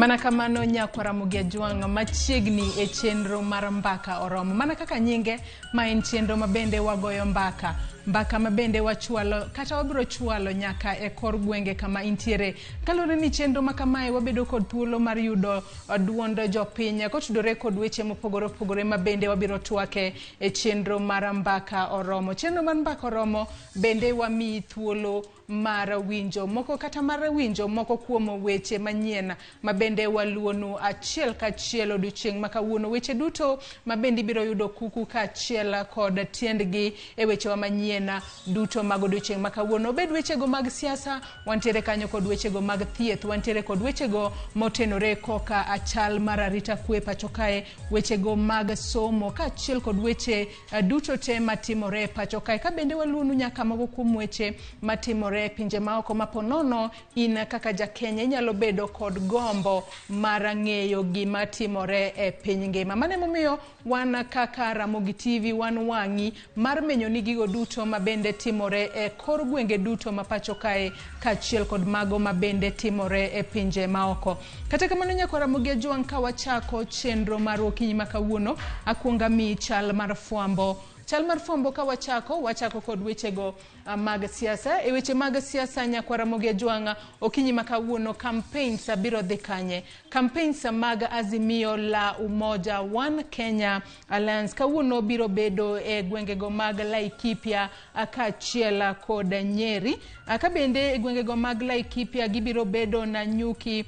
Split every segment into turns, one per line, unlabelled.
Mana kamano nyakwar Ramogi Ajwang' machiegni e chenro mar mbaka oromo. Mana kaka nyinge ma en chenro ma bende wagoyo mbaka. Mbaka ma bende wachwalo kata wabiro chwalo nyaka e kor gwenge kama intiere. Kaluwore ni chenro ma kamae wabedo kod thuolo mar yudo duond jopiny kotudore kod weche mopogore opogore ma bende wabiro twake e chenro mar mbaka oromo. Chenro mar mbaka oromo bende wamiyi thuolo mar winjo moko kata mar winjo moko kuom weche manyien ma bende waluonu achiel kachiel odiochieng' ma kawuono. Weche duto ma bende ibiro yudo kuku kaachiel kod tiendgi e wechewa manyien duto mag odiochieng' ma kawuono. Obed wechego mag siasa, wantiere kanyo kod wechego mag thieth, wantiere kod wechego motenore koka achal mar arita kwe pacho kae, wechego mag somo kaachiel kod weche duto te matimore e pacho kae. Ka bende waluonu nyaka moko kuom weche matimore e pinje maoko ma ponono in kaka ja Kenya inyalo bedo kod gombo mar ng'eyo gima timore e piny ngima. Mano emomiyo wan kaka Ramogi TV wan wang'i mar menyo ni gigo duto ma bende timore e kor gwenge duto ma pacho kae kaachiel kod mago ma bende timore e pinje maoko. Kata kamano nyakwar Ramogi Ajwang' ka wachako chenro mar okinyi ma kawuono, akuongo amiyi chal mar fwambo. Chal mar fwambo ka wachako, wachako kod wechego mag siasa. E weche mag siasa nyakwar Ramogi Ajwang' okinyi ma kawuono campaigns biro dhi kanye? Campaigns mag Azimio la Umoja One Kenya Alliance kawuono biro bedo e gwengego mag Laikipia kaachiel kod Nyeri. Ka bende e gwengego mag Laikipia gibiro bedo Nanyuki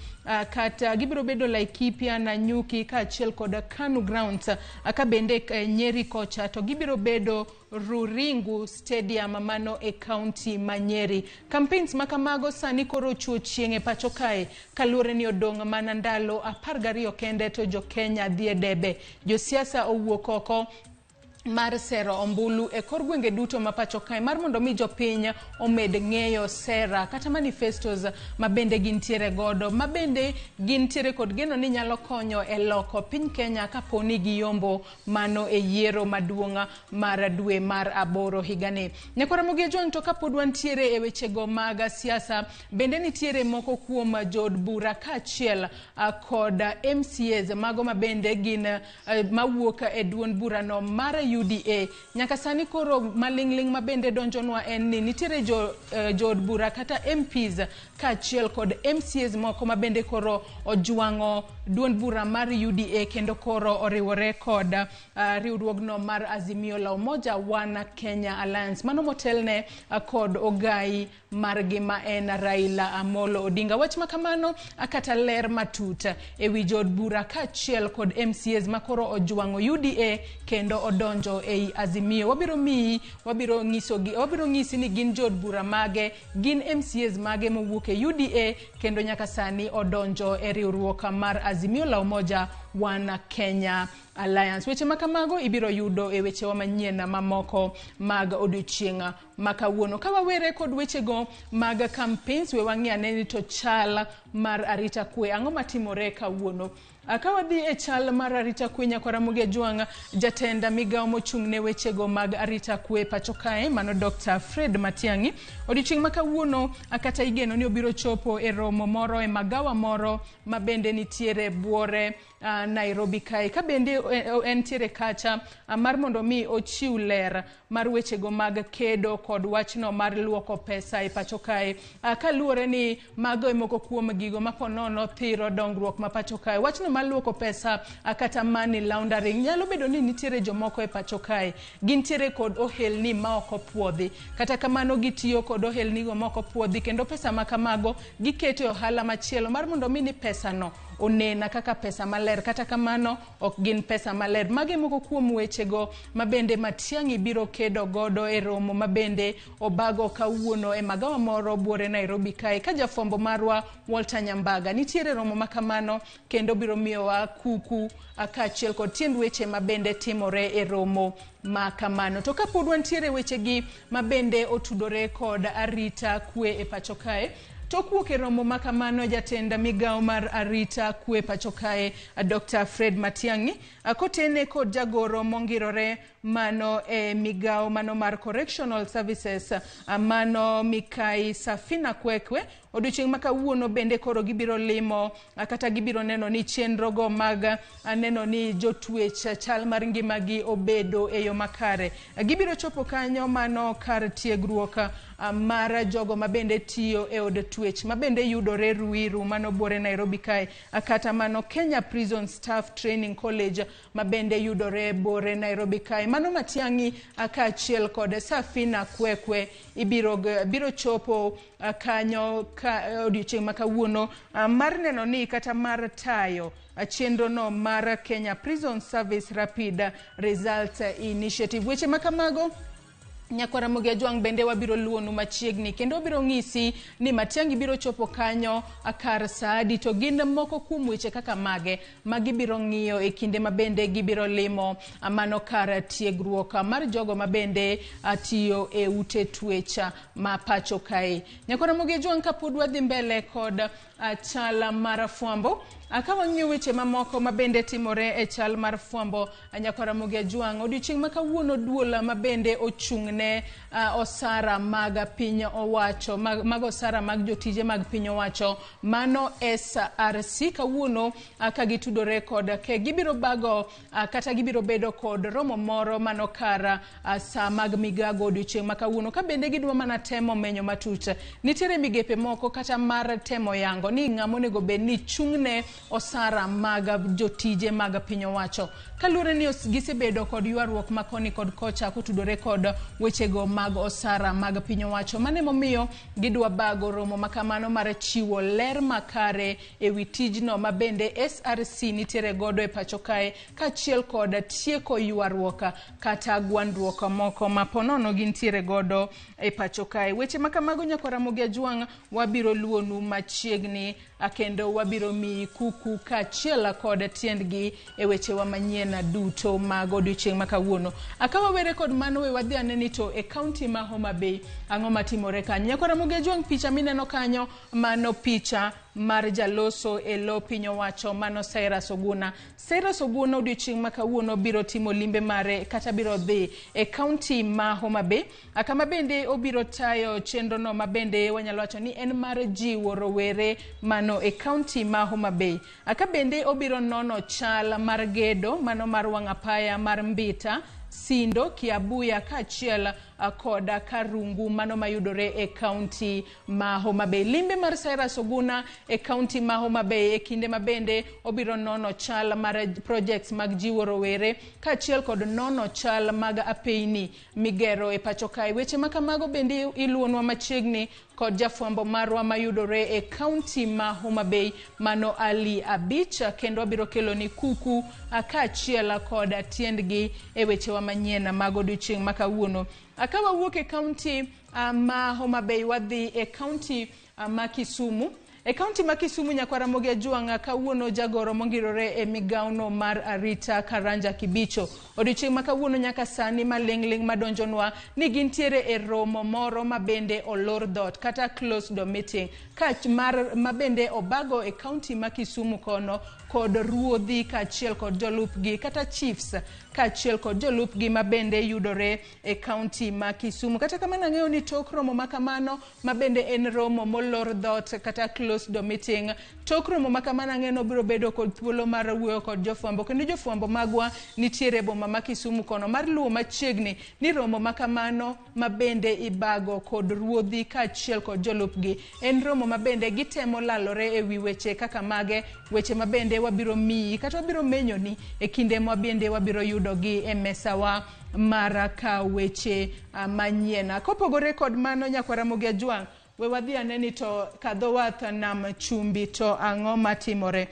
kata gibiro bedo Laikipia, Nanyuki kaachiel kod Kanu Grounds. Ka bende Nyeri kocha to gibiro bedo Ruringu Stadium mano e kaunti ma Nyeri. Campaigns ma kamago sani koro ochuo chieng' e pacho kae kaluwore ni odong' mana ndalo 12 kende to jo Kenya dhi e debe. Josiasa owuok oko mar sero ombulu e kor gwenge duto ma pacho kae mar mondo mi jopiny omed ng'eyo sera kata manifestos ma bende gintiere godo ma bende gintiere kod geno ni nyalo konyo e loko piny Kenya kapo ni giyombo mano e yiero maduong' mar dwe mar aboro higani. Nyakwar Ramogi Ajwang' to kapod wantiere e wechego mag siasa, bende nitiere moko kuom jood bura kaachiel kod MCAs mago ma bende gin mawuok e duond burano mar UDA. Nyaka sani koro maling'ling' ma bende donjonwa en ni nitiere jood bura kata MPs kaachiel kod MCAs moko ma bende koro ojwang'o duond bura mar UDA kendo koro oriwore kod riwruogno mar Azimio la Umoja One Kenya Alliance mano motelne kod ogai margi ma en Raila Amolo Odinga. Wach ma kamano kata ler matut e wi jood bura kaachiel kod MCAs ma koro ojwang'o UDA kendo odonjo ei Azimio. Wabiro miyi, wabiro nyisogi, wabiro nyisi ni gin jood bura mage, gin MCAs mage mowuok e UDA kendo nyaka sani odonjo e riwruok mar Azimio la Umoja One Kenya Alliance. Weche ma kamago ibiro yudo e wechewa manyien mamoko mag odiochieng' ma kawuono. Ka wawere kod wechego mag campaigns, we wang'i ane ni to chal mar arita kwe ang'o matimore kawuono. Ka wadhi e chal mar arita kwe nyakwar Ramogi Ajwang', jatend migawo mochung' ne wechego mag arita kwe pacho kae mano Dr. Fred Matiang'i odiochieng' ma kawuono kata igeno ni obiro chopo e romo moro e magawa moro ma bende nitiere buore Nairobi kae. Ka bende entiere kacha mar mondo mi ochiw ler mar wechego mag kedo kod wachno mar luoko pesa e pacho kae. Kaluwore ni mago e moko kuom gigo ma ponono thiro dongruok ma pacho kae. Wachno mar luoko pesa kata money laundering nyalo bedo ni nitiere jomoko e pacho kae gintiere kod ohelni ma ok opuodhi. Kata kamano gitiyo kod ohelnigo ma ok opuodhi kendo pesa ma kamago giketo e ohala machielo mar mondo mi ni pesano onena kaka pesa maler. Kata kamano ok gin pesa maler. Mage moko kuom wechego ma bende Matiang'i biro kedo godo e romo ma bende obago kawuono e magawa moro buore Nairobi kae. Ka jafwambo marwa Walter Nyambaga nitiere romo ma kamano kendo biro miyowa kuku kaachiel kod tiend weche ma bende timore e romo ma kamano. To kapod wantiere wechegi ma bende otudore kod arita kwe e pacho kae, tok wuok e romo ma kamano jatend migawo mar arita kwe pacho kae Dr. Fred Matiang'i kotene kod jagoro mongirore mano e migawo mano mar Correctional Services mano Mikai Safina Kwekwe Odiochieng' ma kawuono bende koro gibiro limo kata gibiro neno ni chenrogo mag neno ni jotwech chal mar ngimagi obedo e yo makare. Gibiro chopo kanyo mano kar tiegruok mar jogo mabende tiyo e od twech mabende yudore Ruiru mano buore Nairobi kae, kata mano Kenya Prison Staff Training College mabende yudore buore Nairobi kae. Mano Matiang'i kaachiel kod Safina Kwekwe ibiro biro chopo kanyo ka odiochieng' ma kawuono mar neno ni kata mar tayo chenro no mar Kenya Prison Service Rapid Results Initiative. Weche ma kamago, Nyakwar Ramogi Ajwang', bende wabiro luwonu machiegni kendo wabiro ng'isi ni Matiang'i biro chopo kanyo kar saa adi, to gin moko kuom weche kaka mage ma gibiro ng'iyo e kinde ma bende gibiro limo mano kar tiegruok mar jogo ma bende tiyo e ute twech ma pacho kae. Nyakwar Ramogi Ajwang', kapod wadhi mbele kod chal mar fwambo, ka wang'iyo weche mamoko ma bende timore e chal mar fwambo, Nyakwar Ramogi Ajwang', odiochieng' ma kawuono duol ma bende ochung'ne osara mag piny owacho mag osara mag jotije mag piny owacho, mano SRC, kawuono ka gitudore kod ke gibiro bago kata gibiro bedo kod romo moro mano kar saa mag migago odiochieng' ma kawuono, ka bende gidwa mana temo menyo matut nitiere migepe moko kata mar temo yango ni ng'ama onego bed ni chung'ne osara mag jotije mag piny owacho, kaluwore ni gisebedo kod ywaruok ma koni kod kocha kotudore kod wechego mag osara mag piny owacho. Mano emomiyo gidwa bago romo ma kamano mar chiwo ler makare e wi tijno ma bende SRC nitiere godo e pacho kae, kaachiel kod tieko ywaruok kata gwandruok moko ma ponono gintiere godo e pacho kae. Weche ma kamago, Nyakwar Ramogi Ajwang', wabiro luwonu machiegni kendo wabiro miyi kuku kaachiel kod tiendgi e wechewa manyien duto mag odiochieng' ma kawuono. Ka wawere kod mano, we wadhi ane ni to e kaunti ma Homa Bay ang'o matimore kanyo. Nyakwar Ramogi Ajwang', picha mineno kanyo mano picha mar jaloso e lo piny owacho, mano Cyrus Oguna. Cyrus Oguna odiochieng' ma kawuono biro timo limbe mare kata biro dhi e kaunti ma Homa Bay, kama bende obiro tayo chenro no ma bende wanyalo wacho ni en mar jiwo rowere mano e kaunti ma Homa Bay. Ka bende obiro nono chal mar gedo mano mar wang' apaya mar Mbita, Sindo, Kiabuya kaachiel kod Karungu mano mayudore e kaunti ma Homa Bay. Limbe mar Cyrus Oguna e kaunti ma Homa Bay e kinde ma bende obiro nono chal mar projects mag jiwo rowere kaachiel kod nono chal mag apeyni migero e pacho kae. Weche ma kamago bende iluonwa machiegni kod jafwambo marwa mayudore e kaunti ma Homa Bay, mano Ali Abich, kendo wabiro keloni kuku kaachiel kod tiendgi e wechewa manyien mag odiochieng' ma kawuono. Ka wawuok e kaunti ma Homa Bay, wadhi e kaunti ma Kisumu. E kaunti ma Kisumu, Nyakwar Ramogi Ajwang', kawuono jagoro mongirore e migawono mar arita Karanja Kibicho odiochieng' ma kawuono nyaka sani maling'ling' madonjonwa ni gintiere e romo moro ma bende olor dhot kata closed door meeting ka mar ma bende obago e kaunti ma Kisumu kono kod ruodhi kaachiel kod jolupgi kata chiefs kaachiel kod jolupgi ma bende yudore e kaunti ma Kisumu. Kata kamano, ang'eyo ni tok romo ma kamano ma bende en romo molor dhot kata closed door meeting, tok romo ma kamano ang'eyo ni obiro bedo kod thuolo mar wuoyo kod jofwambo, kendo jofwambo magwa nitiere e boma ma Kisumu kono mar luwo machiegni ni romo ma kamano ma bende ibago kod ruodhi kaachiel kod jolupgi en romo ma bende gitemo lalore e wi weche kaka mage, weche ma bende wabiro miyi kata wabiro menyoni e kinde ma bende wabiro yudogi e mesawa mar ka weche manyien. Kopogore kod mano, Nyakwar Ramogi Ajwang', we wadhi ane ni to kadho wath nam chumbi to ang'o matimore.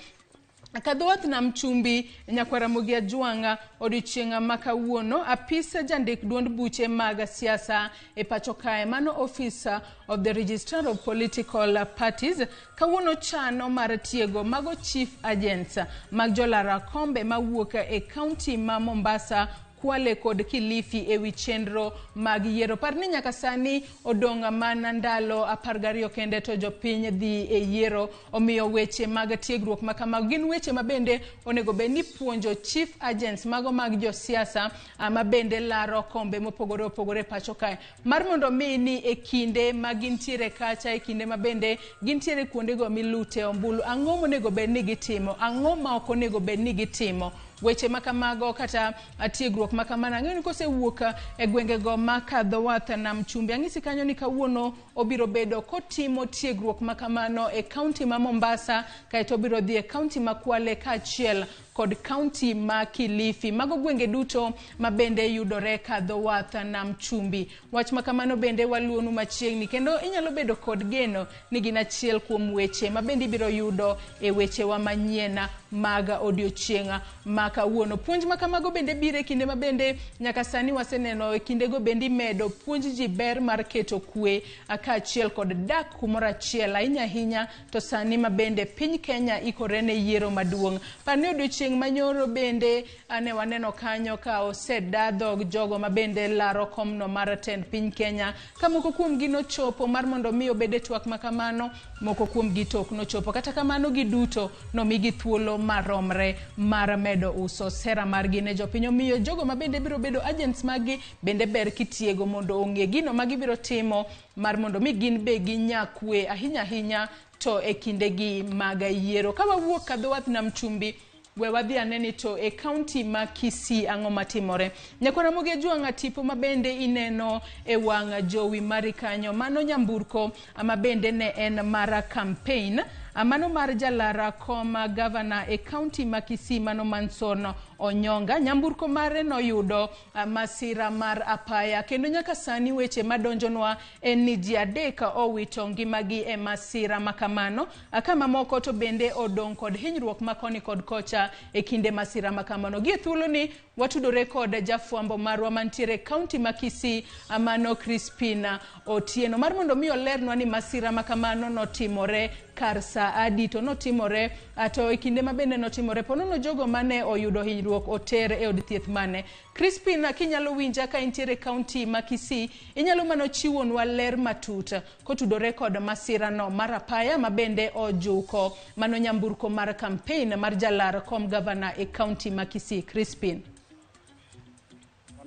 Kadho wath nam chumbi, Nyakwar Ramogi Ajwang', odiochieng' ma kawuono apis jandik duond buche mag siasa e pacho kae, mano Office of the Registrar of Political Parties, kawuono chano mar tiego mago chief agents mag jolar kombe mawuok e kaunti ma Mombasa. Kwale kod Kilifi ewi chenro mag yiero. Par ni nyaka sani odong' mana ndalo 12 kende to jopiny dhi e yiero, omiyo weche mag tiegruok ma kamago gin weche ma bende onego bed ni puonjo chief agents mago mag josiasa ma bende laro kombe mopogore opogore pacho kae, mar mondo mi ni e kinde ma gintiere kacha, e kinde ma bende gintiere kuondego milute ombulu, ang'o monego bed ni gitimo, ang'o ma ok onego bed ni gitimo. Weche ma kamago kata tiegruok ma kamano ang'eyo ni kosewuok e gwengego ma kadho wath nam chumbi. Ang'isi kanyo ni kawuono obiro bedo kotimo tiegruok ma kamano e kaunti ma Mombasa, kaeto obiro dhi e kaunti ma Kwale kaachiel kod kaunti ma Kilifi. Mago gwenge duto ma bende yudore kadho wath nam chumbi. Wach ma kamano bende waluonu machiegni, kendo inyalo bedo kod geno ni gin achiel kuom weche ma bende ibiro yudo e wechewa manyien mag odiochieng' ma kawuono. Puonj ma kamago bende biro e kinde ma bende nyaka sani waseneno e kindego bende imedo puonj ji ber mar keto kwe kaachiel kod dak kumoro achiel, ahinya ahinya to sani ma bende piny Kenya ikore ne yiero maduong'. Par ni odiochieng' manyoro bende ne waneno kanyo ka oseda dhog jogo ma bende laro komno mar tend piny Kenya, ka moko kuomgi nochopo mar mondo mi obed e twak ma kamano, moko kuomgi to ok nochopo. Kata kamano giduto nomigi thuolo maromre mar medo uso sera margi ne jopiny. Omiyo jogo ma bende biro bedo agents maggi bende ber kitiego mondo ong'e gino ma gibiro timo mar mondo mi gin be ginya kwe ahinya ahinya to e kindegi mag yiero. Ka wawuok kadho wath nam chumbi, we wadhi ane ni to e kaunti ma Kisii ang'o matimore. Nyakwar Ramogi Ajwang', tipo ma bende ineno e wang' jowi mari kanyo, mano nyamburko ma bende ne en mar campaign, mano mar jalara kom gavana e kaunti ma Kisii, mano Manson Onyonga. Nyamburko mare noyudo masira mar apaya, kendo nyaka sani weche madonjonwa en ni ji 3 owito ngimagi e masira ma kamano, ka mamoko to bende odong' kod hinyruok ma koni kod kocha e kinde masira ma kamano. Gie thuoloni watudore kod jafwambo marwa mantiere e kaunti ma Kisii, mano Crispina Otieno, mar mondo mi olernwa ni masira ma kamano notimore kar saa adi, to notimore to e kinde ma bende notimore ponono jogo mane oyudo hinyruok oter e od thieth mane. Crispina, kinyalo winja ka intiere e kaunti ma Kisii, inyalo mano chiwonwa ler matut kotudore kod masirano mar apaya ma bende ojuko mano nyamburko mar campaign mar jalar kom gavana e kaunti ma Kisii. Crispin.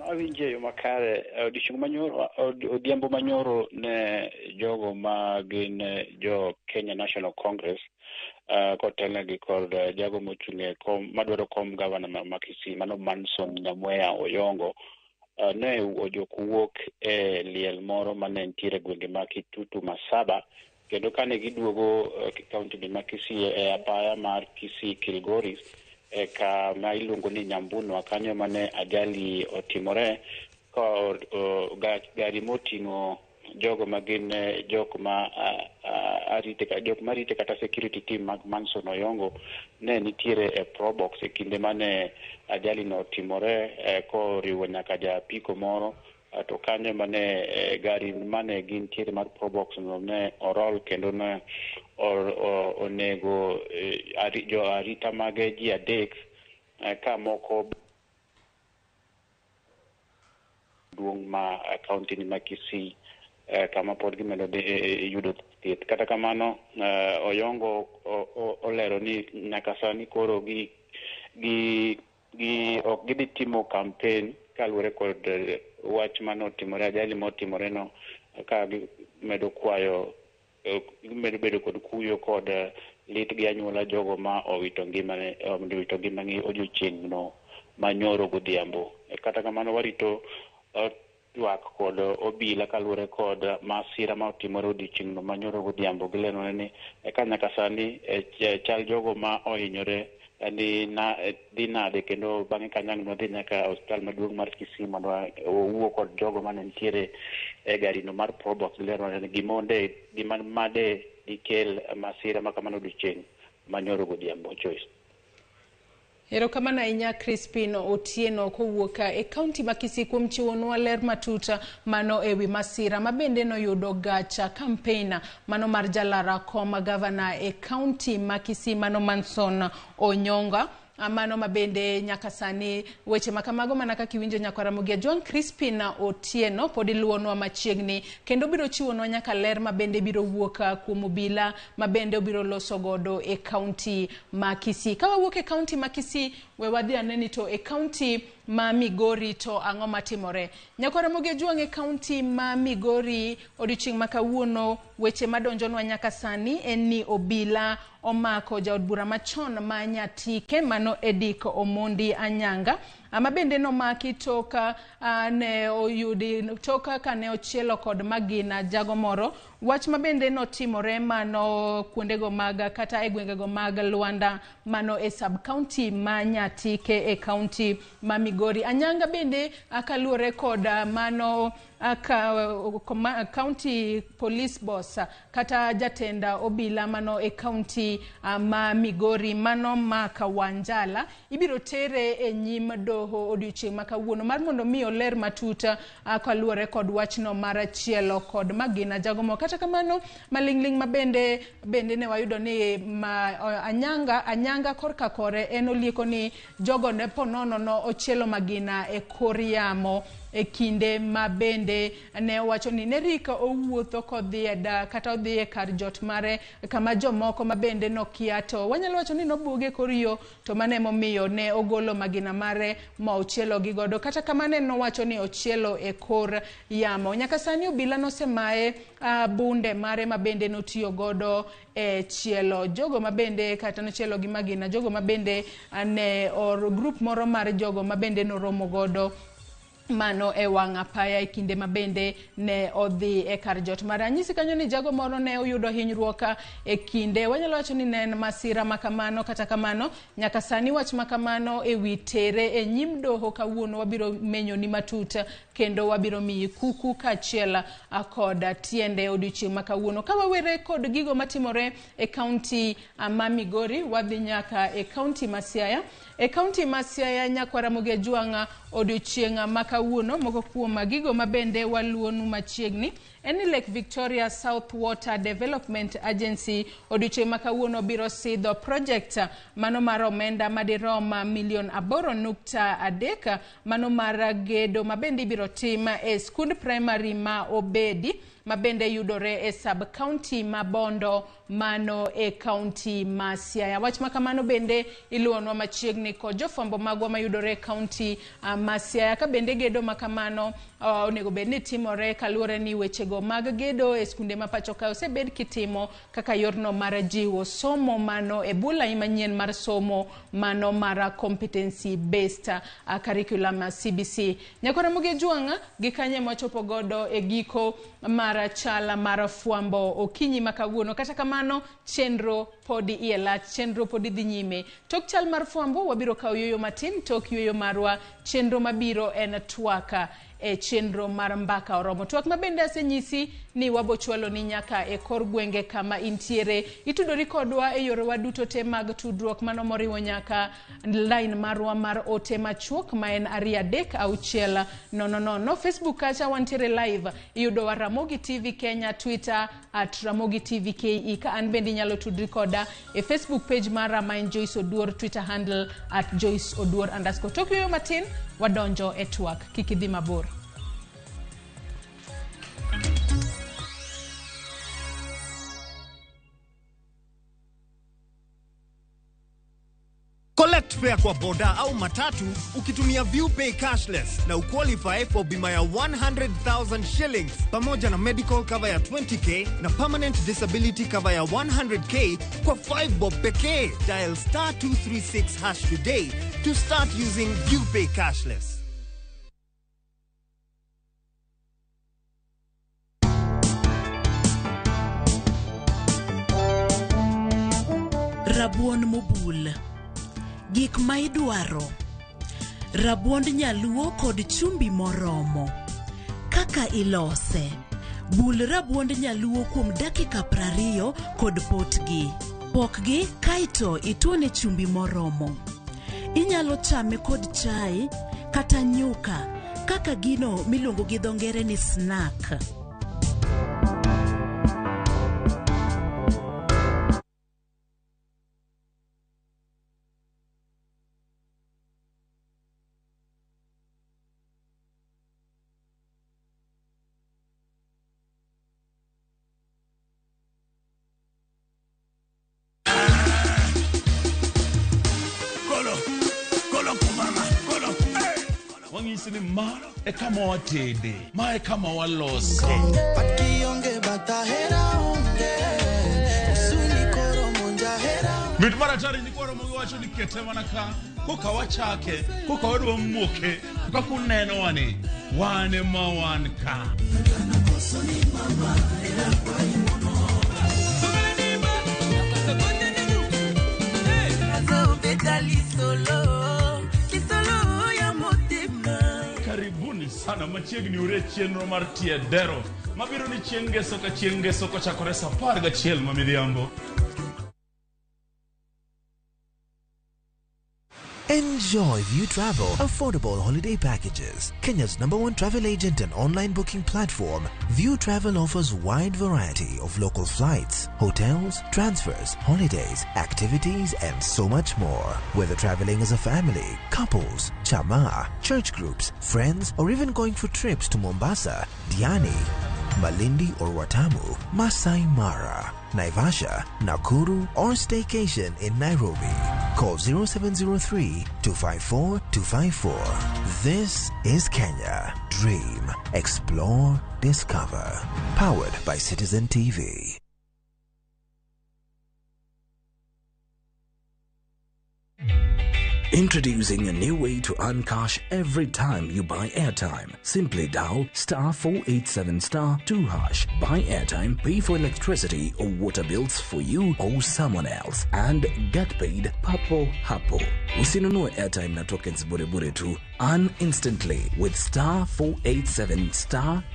Awinjo e yo makare. Odiochieng' manyoro, odhiambo manyoro ne jogo ma gin jo Kenya National Congress kotelnegi kod jago mochung' e kom madwaro kom gavana ma Kisii, mano Manson Nyamweya Oyongo, ne ojok wuok e liel moro mane nitiere e gwenge ma Kitutu Masaba, kendo kane giduogo kaunti ma Kisii e apaya mar Kisii Kilgoris e kama iluongo ni Nyambunwa, kanyo mane ajali otimore ka gari moting'o jogo ma gin jok ma arite, jok marite kata security team mag Manson Oyongo ne nitiere e Probox e kinde mane ajali no otimore, koriwo nyaka japiko moro. To kanyo mane gari mane gintiere mar Probox no ne orol kendo ne onego jo arita mage ji 3, ka moko duong' ma kaunti ni ma Kisii, kama pod gimedo yudo thieth. Kata kamano Oyongo olero ni nyaka sani koro gi ok gidhi timo campaign kaluwore kod wach manotimore, ajali motimore no, ka gimedo kwayo, gimedo bedo kod kuyo kod lit gi anyuola jogo ma owito ngimane, owito ngimagi odiochieng' no manyoro godhiambo. Kata kamano warito twak kod obila kaluwore kod masira ma otimore odiochieng' no manyoro godhiambo. Gilerone ni ka nyaka sani chal jogo ma ohinyore ni dhi nade, kendo bang'e kanyo nwadhi nyaka osiptal maduong' mar Kisii mondo owuo kod jogo mane nitiere e garino mar Probox. Gilerone ni gima made dikel masira ma kamano odiochieng' manyoro godhiambo. Joyce.
Erokamano ahinya Crispin Otieno kowuok e kaunti ma Kisii kuom chiwonwa ler matut mano ewi masira ma bende noyudo gacha campaign mano mar jalara kom gavana e kaunti ma Kisii, mano Manson Onyonga. Mano mabende nyaka sani weche makamago mana kaka iwinjo nyakwar Ramogi Ajwang' Crispin Otieno pod iluwonwa machiegni kendo biro chiwonwa nyaka ler mabende biro wuok kuom obila mabende obiro loso godo e kaunti ma Kisii. Ka wawuok e kaunti ma Kisii, we wadhi ane ni to e kaunti ma Migori to ang'o matimore. Nyakwar Ramogi Ajwang' e kaunti ma Migori odiochieng' ma kawuono weche madonjonwa nyaka sani en ni obila omako jaod bura machon ma Nyatike mano Edick Omondi Anyanga ama bende nomaki tok ne oyudi tok kane ochielo kod magina jago moro. Wach ma bende notimore mano kuondego mag kata e gwengego mag Luanda mano e sub county ma Nyatike e kaunti ma Migori. Anyanga bende kaluwore kod mano county police boss kata jatend obila mano e kaunti ma Migori mano Mark Wanjala ibiro tere e nyim doho odiochieng' ma kawuono mar mondo mi oler matut kaluwore kod wachno mar chielo kod magina jago moro. Kata kamano maling'ling' ma bende ne wayudo ni Anyanga korka kore en olieko ni jogo ne ponono no ochielo magina e kor yamo e kinde ma bende ne owacho ni ne rik owuotho kodhi e da kata odhi e kar jot mare kama jomoko ma bende nokia to wanyalo wacho ni nobuge kor yo to mano emomiyo ne ogolo magina mare ma ochielo gi godo. Kata kamano en nowacho ni ochielo e kor yamo. Nyaka sani obila nosemaye bunde mare ma bende notiyo godo e chielo jogo ma bende kata nochielo gi magina jogo ma bende ne or group moro mar jogo ma bende noromo godo mano e wang' apaya e kinde ma bende ne odhi e kar jot mare. Anyisi kanyo ni jago moro ne oyudo hinyruok e kinde wanyalo wacho ni ne en masira ma kamano. Kata kamano nyaka sani wach ma kamano e wi tere e nyim doho kawuono wabiro menyoni matut kendo wabiro miyi kuku kaachiel kod tiende odiochieng' ma kawuono. Ka wawere kod gigo matimore e kaunti ma Migori, wadhi nyaka e kaunti ma Siaya. E kaunti ma Siaya nyakwar Ramogi Ajwang' odiochieng' ma kawuono moko kuom gigo ma bende waluwonu machiegni en ni Lake Victoria South Water Development Agency odiochieng' ma kawuono biro sidho project mano mar omenda madirom milion 8.3 mano mar gedo ma bende ibiro tim e skund primary ma Obedi ma bende yudore e sub county ma Bondo mano e kaunti ma Siaya. Wach ma kamano bende iluwonwa machiegni kod jofwambo magwa mayudore e kaunti ma Siaya ka bende gedo ma kamano onego bed ni timore kaluwore ni wechego mag gedo e skunde ma pacho ka osebed kitimo kaka yorno mar jiwo somo mano e bulai manyien mar somo mano mar competency based curriculum CBC. Nyakwar Ramogi Ajwang' gi kanye mwachopo godo e giko mar chala mar fwambo okinyi ma kawuono. Kata kamano chenro podi iye lach, chenro podi dhi nyime. Tok chal mar fwambo wabiro kawo yueyo matin, tok yueyo marwa chenro mabiro en twak e chenro mar mbaka oromo. Twak ma bende asenyisi ni wabochwalo ni nyaka e kor gwenge kama intiere. Itudori kodwa e yorewa duto te mag tudruok mano moriwo nyaka line marwa mar ote machuok ma en 2 3 6 0 0. Facebook kacha wantiere live, iyudowa Ramogi TV Kenya, Twitter at Ramogi TV KE. Ka an bende inyalo tudri koda e Facebook page mara ma en Joyce Oduor, Twitter handle at Joyce Oduor underscore. Tok yueyo matin wadonjo e twak, kik idhi mabor.
Collect fare kwa boda au matatu ukitumia ViewPay cashless na uqualify for bima ya 100,000 shillings pamoja na medical cover ya 20k na permanent disability cover ya 100k kwa 5 bob pekee. Dial star 236 hash today to start using ViewPay cashless.
Rabuon mobul. Gik ma idwaro. Rabuond nyaluo kod chumbi moromo. Kaka ilose. Bul rabuond nyaluo kuom dakika 20 kod potgi. Pokgi kaeto ituone chumbi moromo. Inyalo chame kod chai kata nyuka kaka gino miluongo gi dho ngere ni snack.
wang'isi ni mano e kama watede, ma e kama walose. Mit mar atari nyikwa Ramogi wacho ni kete mana ka koka wachake, koka wadwa muoke, kaka unenowa ni wan ema wan ka. Karibuni sana machiegni ure chenro mar tie dero mabiro ni chieng' ngeso ka chieng' ngeso kochakore saa 11 ma midhiambo.
Enjoy View Travel affordable holiday packages. Kenya's #1 travel agent and online booking platform, View Travel offers wide variety of local flights, hotels, transfers, holidays, activities, and so much more. Whether traveling as a family, couples, chama, church groups, friends, or even going for trips to Mombasa, Diani, Malindi or Watamu, Masai Mara, Naivasha, Nakuru, or staycation in Nairobi. Call 0703 254 254. This is Kenya. Dream, explore, discover. Powered by Citizen TV.
Introducing a new way to earn cash every time you buy airtime. Simply dial *487 *2#, buy airtime, pay for electricity or water bills for you or someone else, and get paid papo hapo. Usinunue airtime na tokens bure bure tu. Earn instantly with *487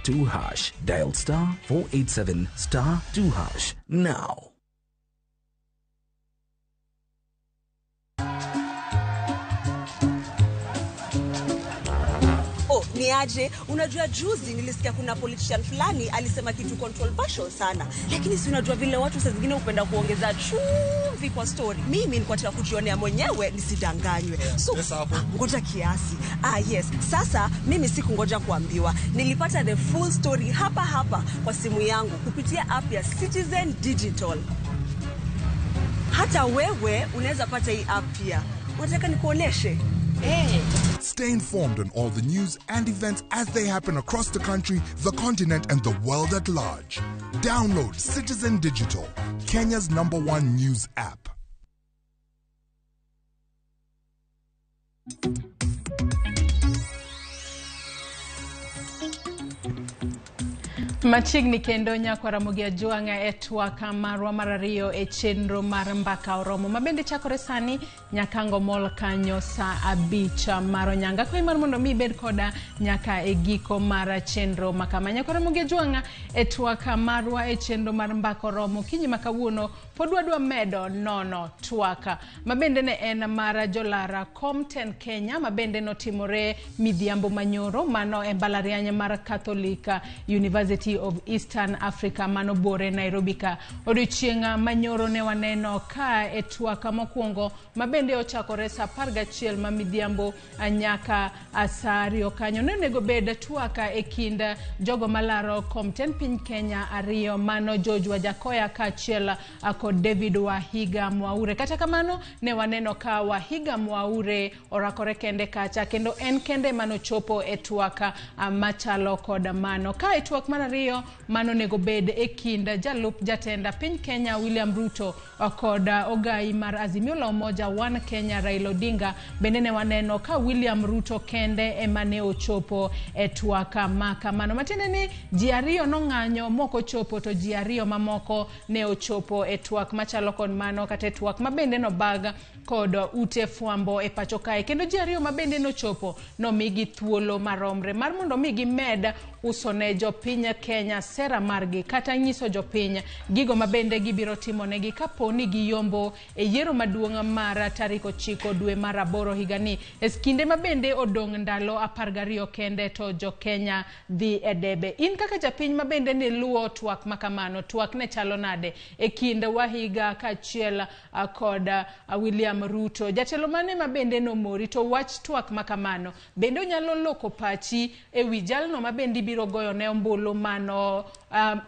*2#. Dial *487 *2# now.
Niaje, unajua juzi nilisikia kuna politician fulani alisema kitu controversial sana. Lakini si unajua vile watu saa zingine hupenda kuongeza chumvi kwa story. Mimi nilikuwa nataka kujionea mwenyewe nisidanganywe. So ngoja kiasi. Yes. Sasa mimi sikungoja kuambiwa. Nilipata the full story hapa hapa kwa simu yangu kupitia app ya Citizen Digital. Hata wewe unaweza pata hii app pia. Unataka nikuoneshe? Hey.
Stay informed on all the news and events as they happen across the country, the continent, and the world at large. Download Citizen Digital, Kenya's #1 news app.
Machiegni kendo nyakwa Ramogi Ajwang'a e twak marwa mar ariyo e chenro mar Mbaka Oromo mabende chakore sani nyakango mol kanyo saa 5 mar onyanga. Kwayi mar mondo mi ibed koda nyaka e giko mar chenro makama. Nyakwa Ramogi Ajwang'a e twak marwa e chenro mar Mbaka Oromo kinyi ma kawuono pod wadwa medo nono twak mabende ne en mar jolara Comten Kenya mabende notimore midhiambo manyoro mano e mbalariany mar Catholic University of Eastern Africa mano bore Nairobi ka. Odiochieng' manyoro ne waneno ka e twak mokwongo mabende ochakore saa 11 ma midhiambo nyaka saa 2 kanyo. Ne onego bed twak e kind jogo malaro Comten piny Kenya ariyo mano George Wajakoya kaachiel kod David Wahiga Mwaure. Kata kamano ne waneno ka Wahiga Mwaure orakore kende kacha kendo en kende manochopo e twak machalo kod mano. Ka e twak mar ariyo mano onego bed e kind jalup jatenda piny Kenya William Ruto kod ogai mar Azimio la Umoja One Kenya Raila Odinga. Bende ne waneno ka William Ruto kende ema ne ochopo e twak ma kamano. Matiende ni ji ariyo nong'anyo moko chopo to ji ariyo mamoko ne ochopo e twak machalo kod mano kata e twak mabende nobag kod ute fwambo e pacho kae. Kendo ji ariyo mabende nochopo nomigi thuolo maromre mar mondo mi gimed uso ne jopiny Kenya sera margi kata nyiso jopiny gigo mabende gibiro timo negi kapo ni giyombo e yiero maduong' mar tarik 9 dwe mar 8 higani. E kinde mabende odong' ndalo 12 kende to jo Kenya dhi e debe. In kaka japiny mabende ne luwo twak makamano, twak ne chalo nade e kind Wahiga kaachiel kod William Ruto? Jatelo mane mabende nomori to wach twak makamano bende onyalo loko pachi e wi jalno mabende ibiro goyo ne ombulu mano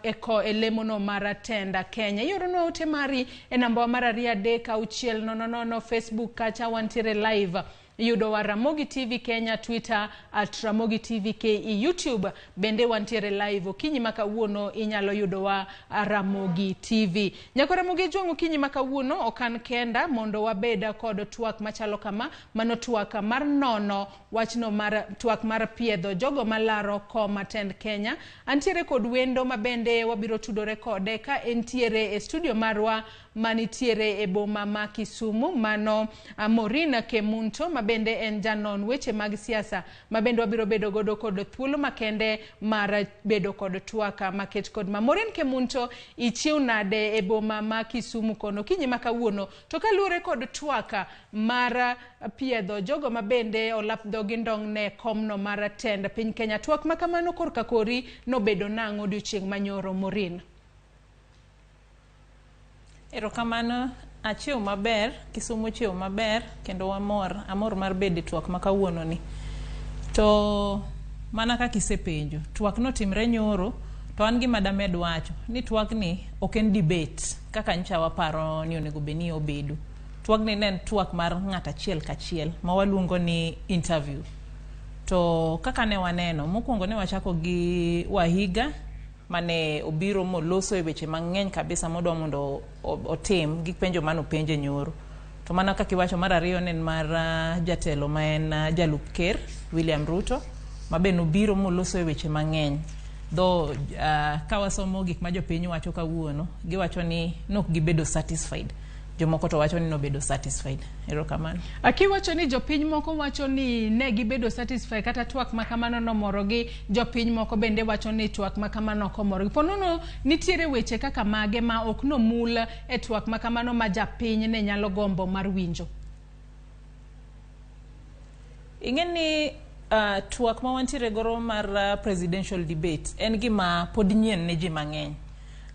eko e lemono mar tenda Kenya? Ioronwa ote mari e namba mar 2 3 6 0 0 Facebook kacha wantiere live. Yudowa Ramogi TV Kenya, Twitter at Ramogi TV KE, YouTube bende wantiere live okinyi ma kawuono inyalo yudowa Ramogi TV. Nyako Ramogi Ojwang' okinyi ma kawuono ok an kenda mondo wabed kod twak machalo kama, mano twak mar nono wachno mar twak mar piedho jogo malaro kom tend Kenya. Antiere kod wendo mabende wabiro tudore kode ka entiere e studio marwa manitiere e boma ma Kisumu, mano Maureen Kemunto mabende en janon weche mag siasa mabende wabiro bedo godo kod thuolo makende mar bedo kod twak maket kod ma. Maureen Kemunto, ichiew nade e boma ma Kisumu kono kinyi ma kawuono? To kaluwore kod twak mar piedho jogo mabende olap dhogi ndong' ne komno mar tend piny Kenya, twak ma kamano korka kori nobedo nang'o odiochieng' manyoro, Maureen?
Erokamano, achiew maber, Kisumu ochiew maber kendo wamor, amor mar bedo e twak ma kawuono ni. To mana kaka isepenjo, twak notimre nyoro, to an gima damed wacho ni twakni ok en debate kaka nyocha waparo ni onego bed ni obedo. Twakni ne en twak mar ng'ato achiel kachiel ma waluongo ni interview. To kaka ne waneno, mokwongo ne wachako gi Wahiga mane obiro moloso e weche mang'eny kabisa modwa mondo otim gi penjo mane openje nyoro. To mana kaka iwacho, mar ariyo ne en mar jatelo ma en jalup ker William Ruto ma be nobiro moloso e weche mang'eny. Though ka wasomo gik ma jopiny wacho kawuono, giwacho ni nok gibedo satisfied. Jomoko to wacho ni nobedo satisfied. Erokamano.
Akiwacho ni jopiny moko wacho ni ne gibedo satisfied kata twak ma kamano nomorogi, jopiny moko bende wacho ni twak ma kamano ok omorogi. Po nono nitiere weche kaka mage ma ok nomul e twak ma kamano ma japiny ne nyalo gombo mar winjo?
Ing'e ni twak ma wantiere godo mar presidential debate en gima pod nyien ne ji mang'eny.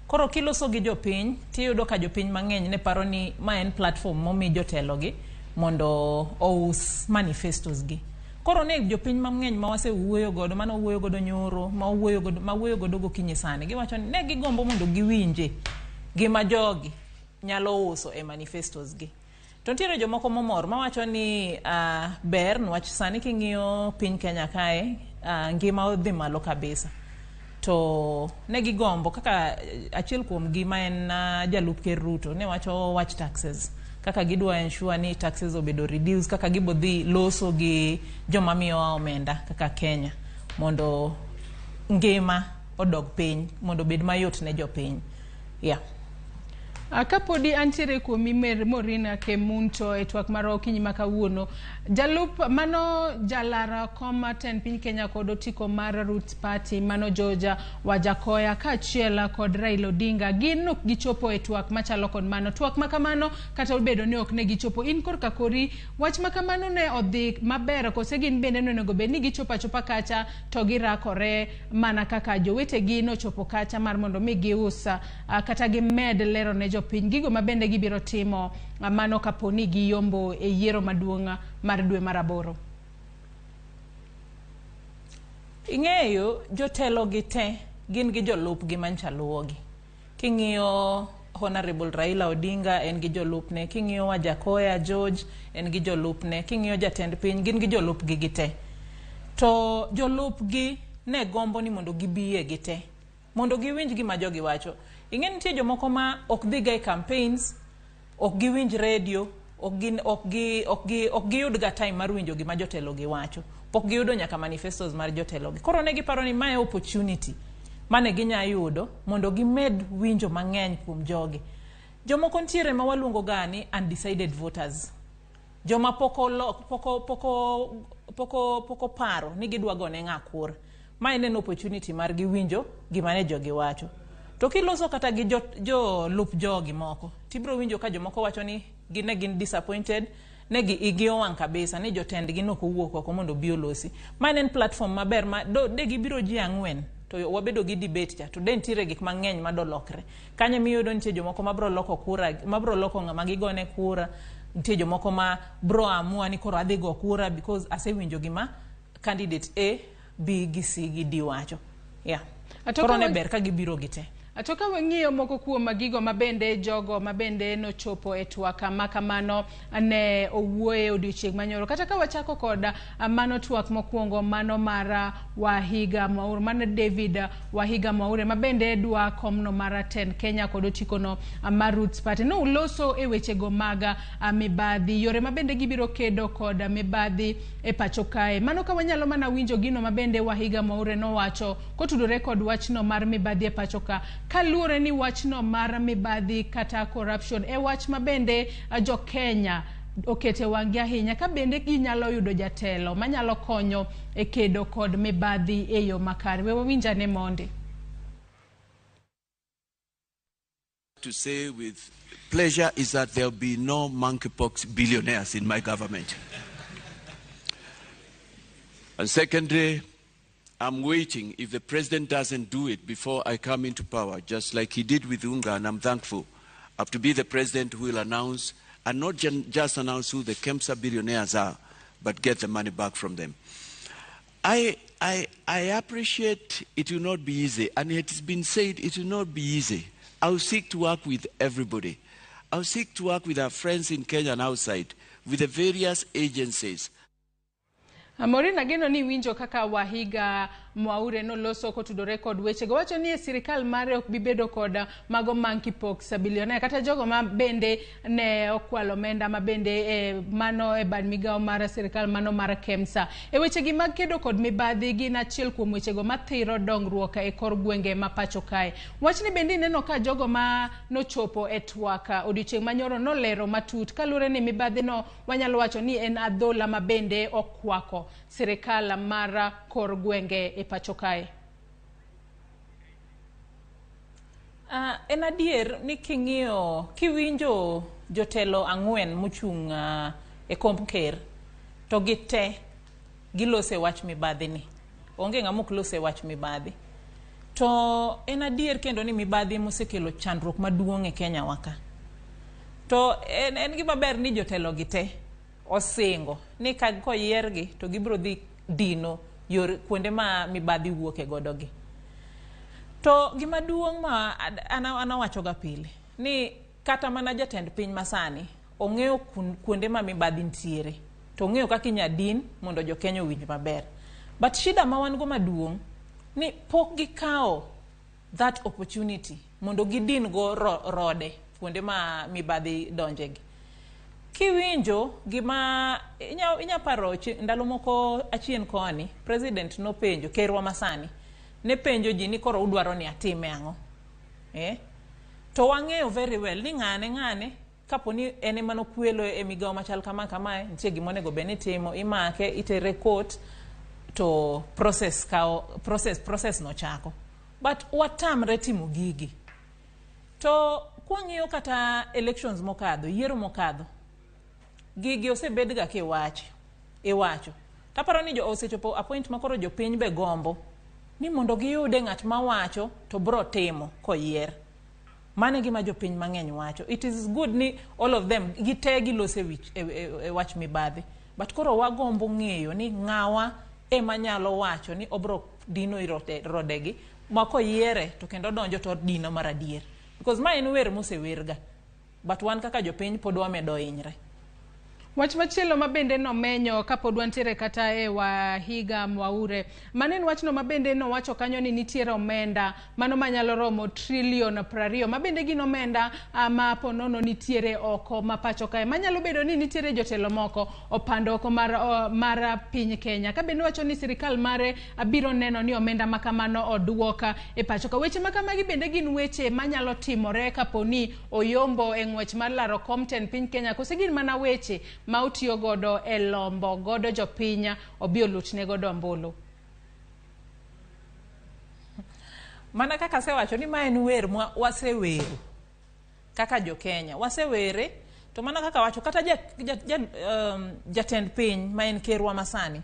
Koro kiloso gi jopiny tiyudo ka jopiny mang'eny ne paro ni ma en platform momi jotelo gi mondo ous manifestos gi. Koro ne jopiny mang'eny ma wasewuoyo godo, mane wawuoyo godo nyoro, ma wawuoyo godo, ma wuoyo godo gokinyi sani, giwacho ni ne gigombo mondo giwinje gima jogi nyalo uso e manifestos gi. To nitiere jomoko momor mawacho ni ber niwach sani king'iyo piny Kenya kae, ngima odhi malo kabisa. To ne gigombo kaka achiel kuom gi ma en jalup ker Ruto ne wacho wach taxes, kaka gidwa ensure ni taxes obedo reduced, kaka gibo dhi loso gi joma miyowa omenda kaka Kenya mondo ngima odog piny, mondo obed mayot ne jopiny. Yeah.
Kapodi antiere kuomi Maureen Kemunto e twak mar okinyi ma kawuono, jalup mano jalar kom tend piny Kenya kod otiko mar Roots Party mano George Wajakoya kaachiel kod Raila Odinga gin ok gichopo e twak machalo kod mano. Twak ma kamano kata obedo ni ok ne gichopo, in korka kori wach ma kamano ne odhi maber kose gin bende nonego bed ni gichopo achopa kacha to girakore mana kaka jowetegi nochopo kacha mar mondo mi gius kata gimed lero ne jopiny gigo ma bende gibiro timo mano kapo ni giyombo e yiero maduong' mar dwe mar aboro?
Ing'eyo jotelo gi te gin gi jolupgi mancha luwogi. King'iyo Honorable Raila Odinga en gi jolupne, king'iyo Wajakoya George en gi jolupne, king'iyo jatend piny gin gi jolupgi gi te. To jolupgi ne gombo ni mondo gibiye gi te mondo giwinj gima jogi wacho. Ing'e nitie jomoko ma ok dhiga e campaigns, ok giwinj radio, ok gin ok gi ok gi ok giyud ga time mar winjo gima jotelo gi wacho. Pok giyudo nyaka manifestos mar jotelo gi. Koro ne giparo ni mae opportunity mane ginya yudo mondo gimed winjo mang'eny kuom jogi. Jomoko nitiere ma waluongo ga ni undecided voters. Joma pok olo, pok pok pok pok oparo ni gidwa gone ng'a kura. Mae ne en opportunity margi winjo gima ne jogi wacho. To kiloso kata gi jolup jogi moko, tibiro winjo ka jomoko wacho ni gin ne gin disappointed, ne gi igi owang' kabisa ni jotendgi nok owuok oko mondo obi olosi. Ma ne en platform maber ma do, de gibiro ji ang'wen to wabedo gi debate cha to de nitiere gik mang'eny madolokre. Kanyo miyudo nitie jomoko mabro loko kura, mabro loko ng'ama gigone kura, nitie jomoko ma bro amua ni koro adhi go kura because asewinjo gima candidate A, B gi C gi D wacho. Yeah.
To
Koro ne
ka
ber ka gibiro gi te.
To ka wang'iyo moko kuom gigo mabende jogo mabende nochopo e twak ma kamano ne owuoye odiochieng' manyoro, kata ka wachako kod mano twak mokwongo, mano mar Wahiga Mwaure, mano David Wahiga Mwaure mabende dwa komno mar tend Kenya kod otikono mar Roots Party, noloso e wechego mag mibadhi, yore mabende gibiro kedo kod mibadhi e pacho kae. Mano ka wanyalo mana winjo gino mabende Wahiga Mwaure nowacho kotudore kod wachno mar mibadhi e pacho ka, kaluwore ni wachno mar mibadhi kata corruption e wach mabende jo Kenya okete wang'gi ahinya, ka bende ginyalo yudo jatelo manyalo konyo e kedo kod mibadhi e yo makare. We wawinjane mondi.
To say with pleasure is that there'll be no monkeypox billionaires in my government. And secondly, I'm waiting if the president doesn't do it before I come into power, just like he did with Unga, and I'm thankful. I have to be the president who will announce, and not just announce who the KEMSA billionaires are, but get the money back from them. I appreciate it will not be easy, and it has been said it will not be easy. I will seek to work with everybody. I will seek to work with our friends in Kenya and outside, with the various agencies.
Maureen, ageno ni winjo kaka Wahiga Mwaure noloso kotudore kod wechego. Wacho ni e sirikal mare ok bi bedo kod mago monkeypox billionaire kata jogo ma bende ne okwalo omenda ma bende e, mano e bad migawo mar sirikal mano mar KEMSA. E wechegi mag kedo kod mibadhi gin achiel kuom wechego mathiro dongruok e kor gwenge ma pacho kae. Wachni bende ineno ka jogo ma nochopo e twak odiochieng' manyoro nolero matut kaluwore ni mibadhi no wanyalo wacho ni en adhola ma bende okwako sirikal mar kor gwenge e pacho kae.
En adier ni king'iyo kiwinjo jotelo ang'wen mochung' e komb ker to gite gilose wach mibadhi ni onge ng'ama ok lose wach mibadhi. To en adier kendo ni mibadhi mosekelo chandruok maduong' e Kenya wa ka. To en gima ber ni jotelo gi te osingo ni ka koyiergi to gibiro dhi dino yor kuonde ma mibadhi wuoke godo gi. To gima duong' ma an awacho ga pile ni kata mana jatend piny masani ong'eyo kuonde ma mibadhi nitiere to ong'eyo kaka inya din mondo jo Kenya owinj maber. But shida ma wan go maduong' ni pok gikawo that opportunity mondo gidin go rode kuonde ma mibadhi donje gi. Kiwinjo gima inya paro ndalo moko achien koni president nopenjo kerwa masani ne penjo ji ni koro udwaro ni atime ang'o, To wang'eyo very well ni ng'ane kapo ni en ema nokwelo e migawo machal kama kamae, nitie gima onego bed ni itimo, imake, itere court to process kao process no chako. But watamre timo gigi. To kwang'iyo kata elections mokadho, yiero mokadho, gigi osebed ga kiwacho, iwacho. Taparo ni jo osechopo a point ma koro jopiny be gombo ni mondo giyude ng'at mawacho to bro timo koyier. Mano e gima jopiny mang'eny wacho. It is good ni all of them gite gilose wich e wach mibadhi. But koro wagombo ng'eyo ni ng'awa ema nyalo wacho ni obro dino rodegi ma koyiere to kendo donjo to dino mar adier. Because ma en wer mosewerga. But wan kaka jopiny pod wamedo hinyre.
Wach machielo ma bende nomenyo kapod wantiere kata e Wahiga Mwaure, mano en wachno ma bende nowacho kanyo ni nitiere omenda mano manyalo romo trilion 20 ma bende gin omenda ma ponono nitiere oko ma pacho kae manyalo bedo ni nitiere jotelo moko opando oko mar piny Kenya. Ka bende wacho ni sirikal mare biro neno ni omenda ma kamano oduoka e pacho ka. Weche ma kamagi bende gin weche manyalo timore kapo ni oyombo e ng'wech mar laro kom tend piny Kenya, kose gin mana weche ma otiyo godo e lombo godo jopiny obi olutne godo ombulu.
Mana kaka asewacho ni ma en wer ma wasewero kaka jo Kenya, wasewere to mana kaka wacho kata jatend piny ma en kerwa masani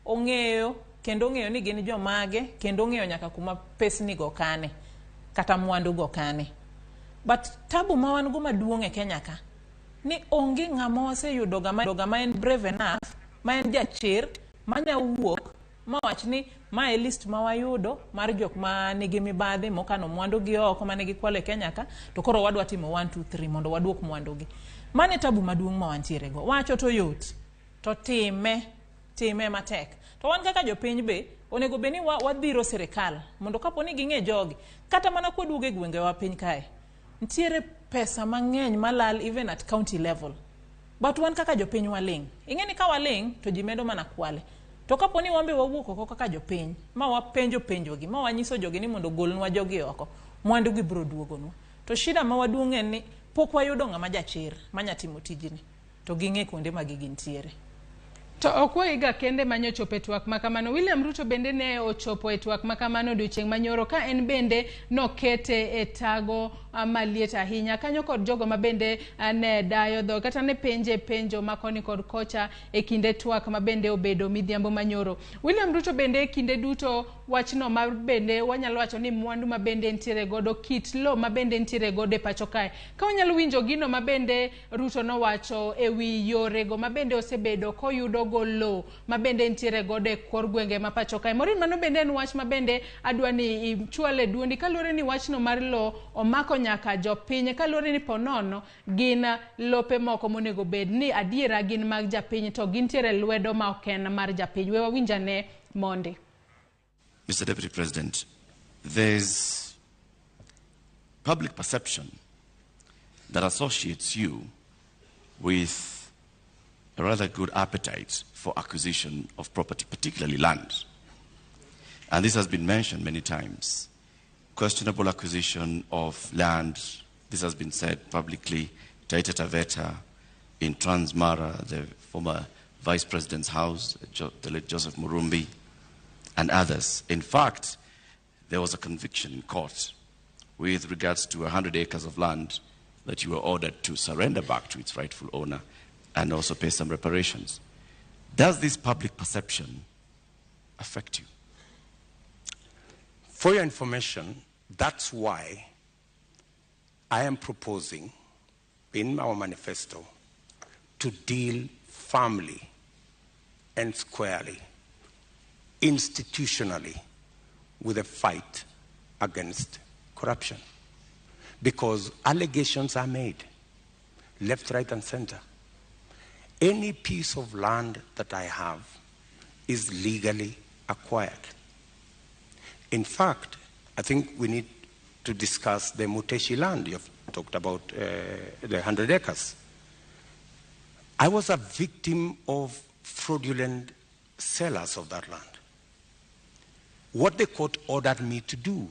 ong'eyo kendo ong'eyo ni gin jomage kendo ong'eyo nyaka kuma pesni go kane kata mwandu go kane. But tabu ma wan go maduong' e Kenya ka ni onge ng'ama waseyudo ga ma en brave enough, ma en jachir, manya wuok Mawach ni ma e list ma wayudo mar jok ma nigi mibadhi mokano mwandu gi oko mane gikwalo e Kenya ka, to koro wadwa timo 1 2 3 mondo waduok mwandu gi. Mano e tabu maduong' ma wantiere go. Wacho to yot, to time, time matek. To wan kaka jopiny be, onego bed ni wadhiro sirikal mondo kapo ni ging'e jogi, kata mana kwaduogo e gwengewa piny kae, nitiere pesa mang'eny malal even at county level. But wan kaka jopiny waling'. Ing'e ni ka waling' to ji medo mana kwale. To kapo ni wan be wawuok oko kaka jopiny, ma wapenjo penjogi, ma wanyiso jogi ni mondo ogolnwa jogi oko, mwandu gi biro duogonwa. To shida ma waduong' en ni pok wayudo ng'ama jachir manya timo tijni, to ging'e kuonde ma gigi nitiere.
To ok Waiga kende manyochopo e twak makamano. William Ruto bende ne ochopo e twak makamano odiochieng' manyoro ka en bende nokete e tago maliet ahinya kanyo kod jogo ma bende ne dayo dho kata ne penje penjo ma koni kod kocha e kinde twak ma bende obedo midhiambo manyoro. William Ruto bende kinde duto wachno ma bende wanyalo wacho ni mwandu ma bende nitiere godo, kit lo ma bende nitiere godo e pacho kae. Ka wanyalo winjo gino ma bende Ruto nowacho e wi yorego ma bende osebedo koyudo go lo ma bende nitiere godo e kor gwenge ma pacho kae. Maureen, mano bende en wach ma bende adwa ni ichwale duondi kaluwore ni wachno mar lo omako nyaka jopiny kaluwore ni ponono gin lope moko monego bed ni adiera gin mag japiny to gintiere lwedo ma ok en mar japiny. We wawinj ane mondi.
Mr. Deputy President, there's public perception that associates you with a rather good appetite for acquisition of property, particularly land. And this has been mentioned many times. Questionable acquisition of land, this has been said publicly, Taita Taveta, in Transmara, the former vice president's house, the late Joseph Murumbi, and others. In fact, there was a conviction in court with regards to 100 acres of land that you were ordered to surrender back to its rightful owner and also pay some reparations. Does this public perception affect you?
For your information, that's why I am proposing in our manifesto to deal firmly and squarely, institutionally, with a fight against corruption. Because allegations are made, left, right, and center. Any piece of land that I have is legally acquired. In fact, I think we need to discuss the Muteshi land. You've talked about the 100 acres. I was a victim of fraudulent sellers of that land. What the court ordered me to do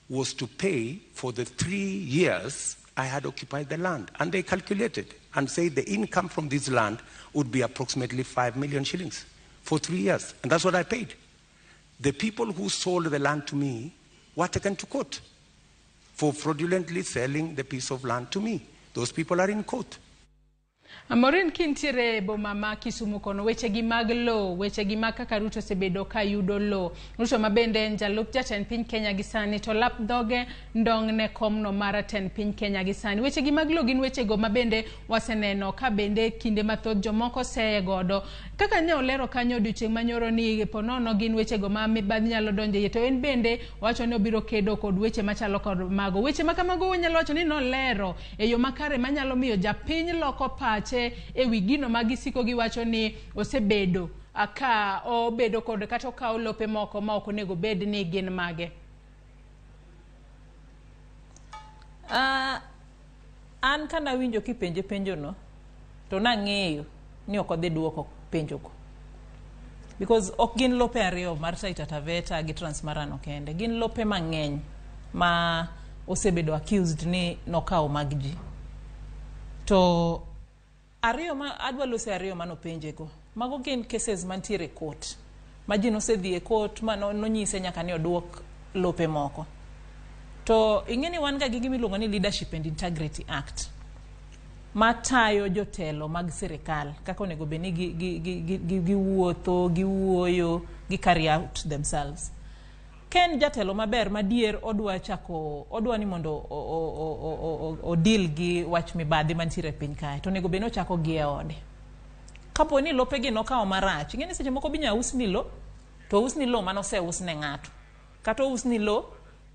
was to pay for the 3 years I had occupied the land. And they calculated and said the income from this land would be approximately 5 million shillings for 3 years. And that's what I paid. The people who sold the land to me were taken to court for fraudulently selling the piece of land to me. Those people are in court.
Maureen, kintiere e boma ma Kisumu kono, weche gi mag lo, weche gi mag kaka Ruto osebedo ka yudo lo. Ruto ma bende en jalup jatend piny Kenya gi sani to lap dhoge ndong' ne komno mar tend piny Kenya gi sani. Weche gi mag lo gin wechego ma bende waseneno ka bende kinde mathoth jomoko seye godo. Kaka ne olero kanyo odiochieng' manyoro ni ponono gin wechego ma mibadhi nyalo donjo iye, to en bende owacho ni obiro kedo kod weche machalo kod mago. Weche ma kamago wanyalo wacho ni nolero e yo makare manyalo miyo japiny loko pache e wi gino ma gisiko giwacho ni osebedo ka obedo kod kata okawo lope moko ma ok onego bed ni gin mage.
An kanawinjo kipenje penjono to nang'eyo ni ok odhi duoko penjogo. Because ok gin lope ariyo mar Taita Taveta gi Transmara no kende, gin lope mang'eny ma osebedo accused ni nokawo mag ji. To ariyo ma adwa lose ariyo manopenjego, mago gin cases mantiere e court, ma ji nosedhi e court ma nonyise nyaka ni oduok lope moko. To ing'e ni wan ga gi gima iluongo ni Leadership and Integrity Act matayo jotelo mag sirikal kaka onego bed ni giwuotho, giwuoyo, gi carry out themselves. Ka en jatelo maber madier odwa chako, odwa ni mondo o deal gi wach mibadhi mantiere e piny kae, to onego bed ni ochako gi e ode. Kapo ni lopegi nokawo marach, ing'e ni seche moko binya usni lo To ousni lo manoseus ne ng'ato. Kata ousni lo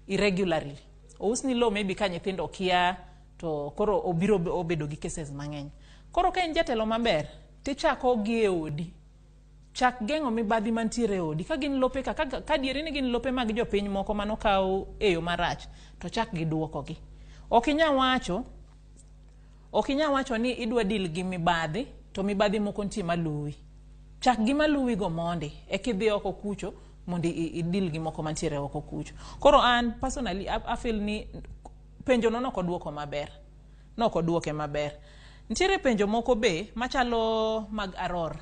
irregularly. Ousni lo maybe ka nyithindo kia to koro obiro obedo gi cases mang'eny. Koro ka in jatelo maber, tichako gi e odi. Chak geng'o mibadhi mantiere e odi. Ka gin lope ka, ka dieri ni gin lope mag jopiny moko manokaw e yo marach, to chak gi duokogi. Ok inyal wacho, ok inyal wacho ni idwa deal gi mibadhi, to mibadhi moko nitie maluwi. Chak gi maluwi go mondi, eka idhi oko kucho mondo i deal gi moko mantiere oko kucho. Koro an personally I feel ni penjo no nokoduoko maber. Nokoduoke maber. Nitiere penjo moko be machalo mag Aror.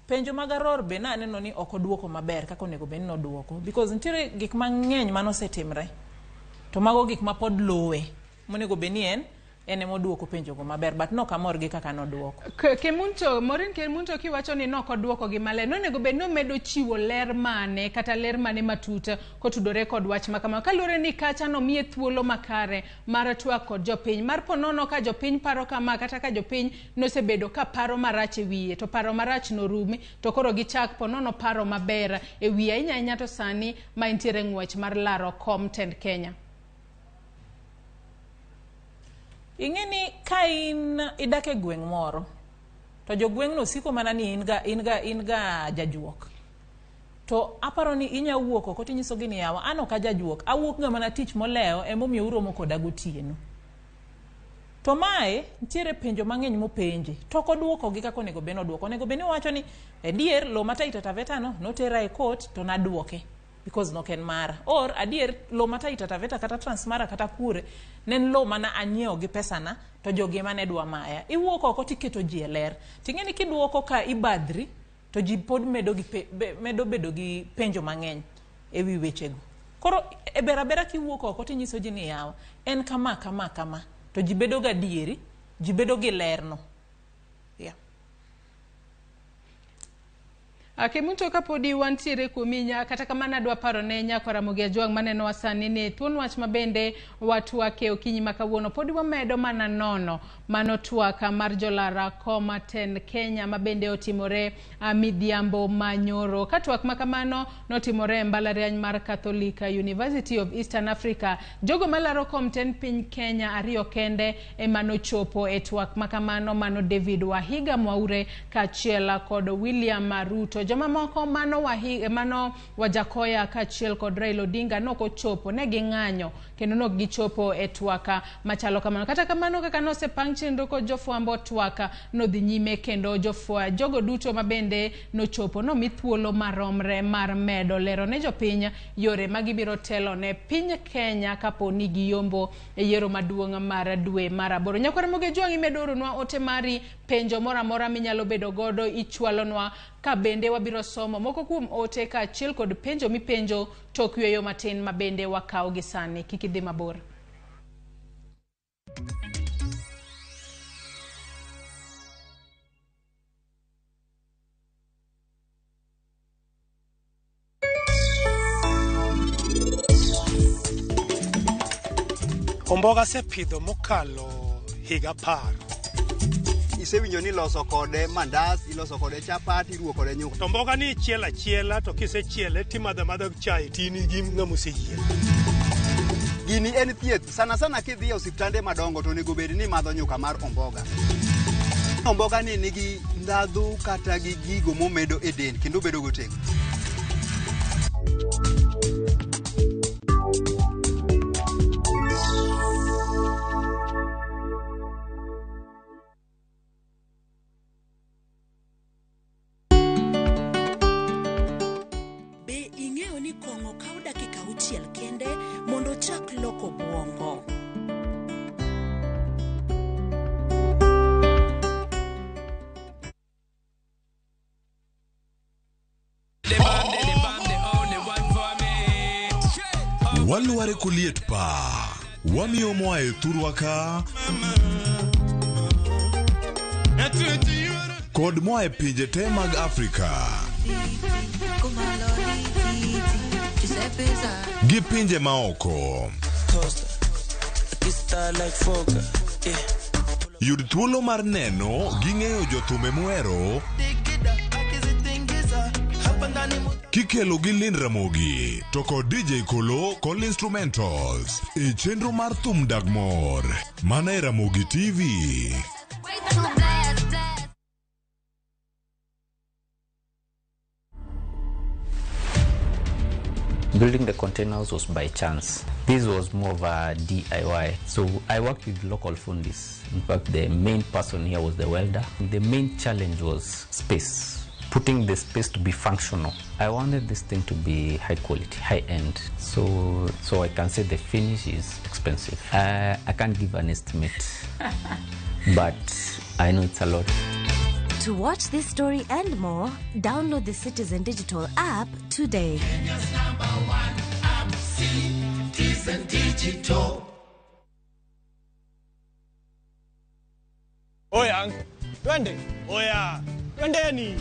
Penjo mag Aror be naneno ni ok oduoko maber kaka onego bed ni noduoko. Because nitiere gik mang'eny manosetimre. To mago gik ma pod luwe. Monego bed ni en ema oduoko penjogo maber. But nok amor gi kaka noduoko.
Kemunto, Maureen Kemunto kiwacho ni nok oduoko gi maler, nonego bed ni omedo chiwo ler mane kata ler mane matut kotudore kod wach ma kamano. Kaluwore ni kacha nomiye thuolo makare mar twak kod jopiny, mar ponono ka jopiny paro kama kata ka jopiny nosebedo ka paro marach e wiye, to paro marach norumi, to koro gichak ponono paro maber e wiye ahinya ahinya to sani ma entiere ng'wech mar laro kom tend Kenya.
Ing'e ni ka in idak e gweng' moro, to jogweng'no siko mana ni in ga, in ga, in ga jajuok. To aparo ni inya wuok oko tinyisogi ni yawa, an ok ajajuok, awuok ga mana tich molewo emomiyo uromo koda gotieno. To mae, nitiere penjo mang'eny mopenje, to ok oduokogi kaka onego bed ni oduoko. Onego bed ni owacho ni, adier lo ma Taita Taveta no, notera e court to naduoke because nok en mara. Or adier lo ma Taita Taveta kata Transmara kata kure, ne en lo mana anyiewo gi pesana to jogi ema ne dwa maya. Iwuok oko tiketo ji e ler. Ting'e ni kiduoko ka ibadhri, to ji pod medo, gi medo bedo gi penjo mang'eny e wi wechego. Koro e ber abera kiwuok oko tinyiso ji ni yawa, en kama kama kama. To ji bedo gadieri, ji bedo gi lerno. Yeah.
Kemunto kapodi wantiere kuomi kata kamano adwa paro ne nyakwa Ramogi Ajwang' manenowa sani ni thuon wach mabende watwake okinyi ma kawuono podi wamedo mana nono mano twak mar jolar kom tend Kenya mabende otimore midhiambo manyoro. Ka twak ma kamano notimore e mbalariany mar Catholic University of Eastern Africa, jogo malaro kom tend piny Kenya ariyo kende ema nochopo e twak ma kamano, mano David Wahiga Mwaure kaachiel kod William Ruto. Jomamoko mano, mano Wajakoya kaachiel kod Raila Odinga nokochopo, ne ging'anyo kendo nok gichopo e twak machalo kamano. Kata kamano kaka nosepang chenro kod jofwambo, twak nodhi nyime kendo jogo duto mabende nochopo nomi thuolo maromre mar medo lero ne jopiny yore ma gibiro telo ne piny Kenya kapo ni giyombo e yiero maduong' mar dwe mar aboro. Nyakwar Ramogi Ajwang' imedo oronwa ote mari, penjo moro amora minyalo bedo godo ichwalonwa ka bende wabiro somo moko kuom ote kaachiel kod penjo mipenjo tok yweyo matin ma bende wakawo gi sani. Kik idhi mabor.
Omboga asepidho mokalo higa 10.
Isewinjo ni iloso kode mandas, iloso kode chapat, iruwo kode nyuka.
To mboga ni ichielo achiela to kisechiele timadho amadha chae to in gi ng'ama oseyie.
Gini en thieth. Sana sana kidhi e osiptande madongo to onego bed ni imadho nyuka mar omboga. Omboga ni nigi ndhadhu kata gi gigo momedo e del kendo bedo gotegno.
Be ing'eyo ni kong'o kawo dakika 6 kende mondo ochak loko obwongo?
Walware koliet pa wamiyo moa e thurwa ka kod moa e pinje te mag Afrika gi pinje maoko. Yud thuolo mar neno gi ng'eyo jothumbe muhero. Kikelo gi Lin Ramogi to kod DJ Kolo kod Instrumentals e chenro mar Thum Dag Mor mana e Ramogi TV.
Building the containers was by chance. This was more of a DIY. So I worked with local fundis. In fact, the main person here was the welder. The main challenge was space, putting the space to be functional. I wanted this thing to be high quality, high end. So I can say the finish is expensive. I can't give an estimate, but I know it's a lot.
To watch this story and more, download the Citizen Digital app today.
Kenya's number one app, Citizen Digital.
Oya, twende. Oya, twendeni.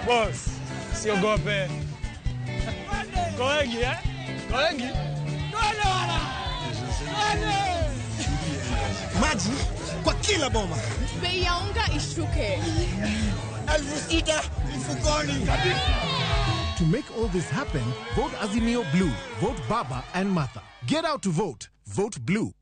Boss, siogope. Koengi, eh? Koengi? Twende wana. Twende.
Maji kwa kila boma.
Bei ya unga ishuke.
6,000 mfukoni.
To make all this happen, vote Azimio Blue, vote Baba and Martha. Get out to vote. Vote Blue.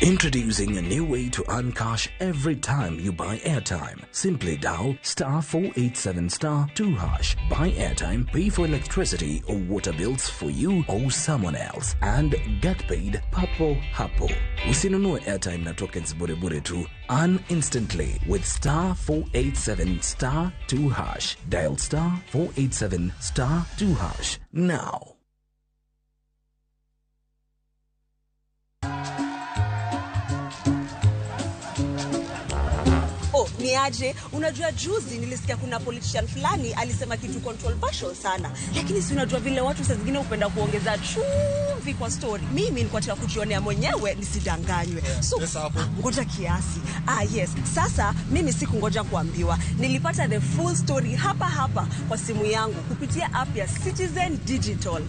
Introducing a new way to earn cash every time you buy airtime. Simply dial star 487 star 2 hash. Buy airtime, pay for electricity or water bills for you or someone else, and get paid papo hapo. Usinunue airtime na tokens bure bure tu. Earn instantly with star 487 star 2 hash. Dial star 487 star 2 hash now.
Ni aje, unajua juzi nilisikia kuna politician fulani alisema kitu controversial sana. Lakini si unajua vile watu saa zingine hupenda kuongeza chumvi kwa story. Mimi nilikuwa nataka kujionea mwenyewe nisidanganywe. So ngoja kiasi. Yes. Sasa mimi sikungoja kuambiwa. Nilipata the full story hapa hapa kwa simu yangu kupitia app ya Citizen Digital.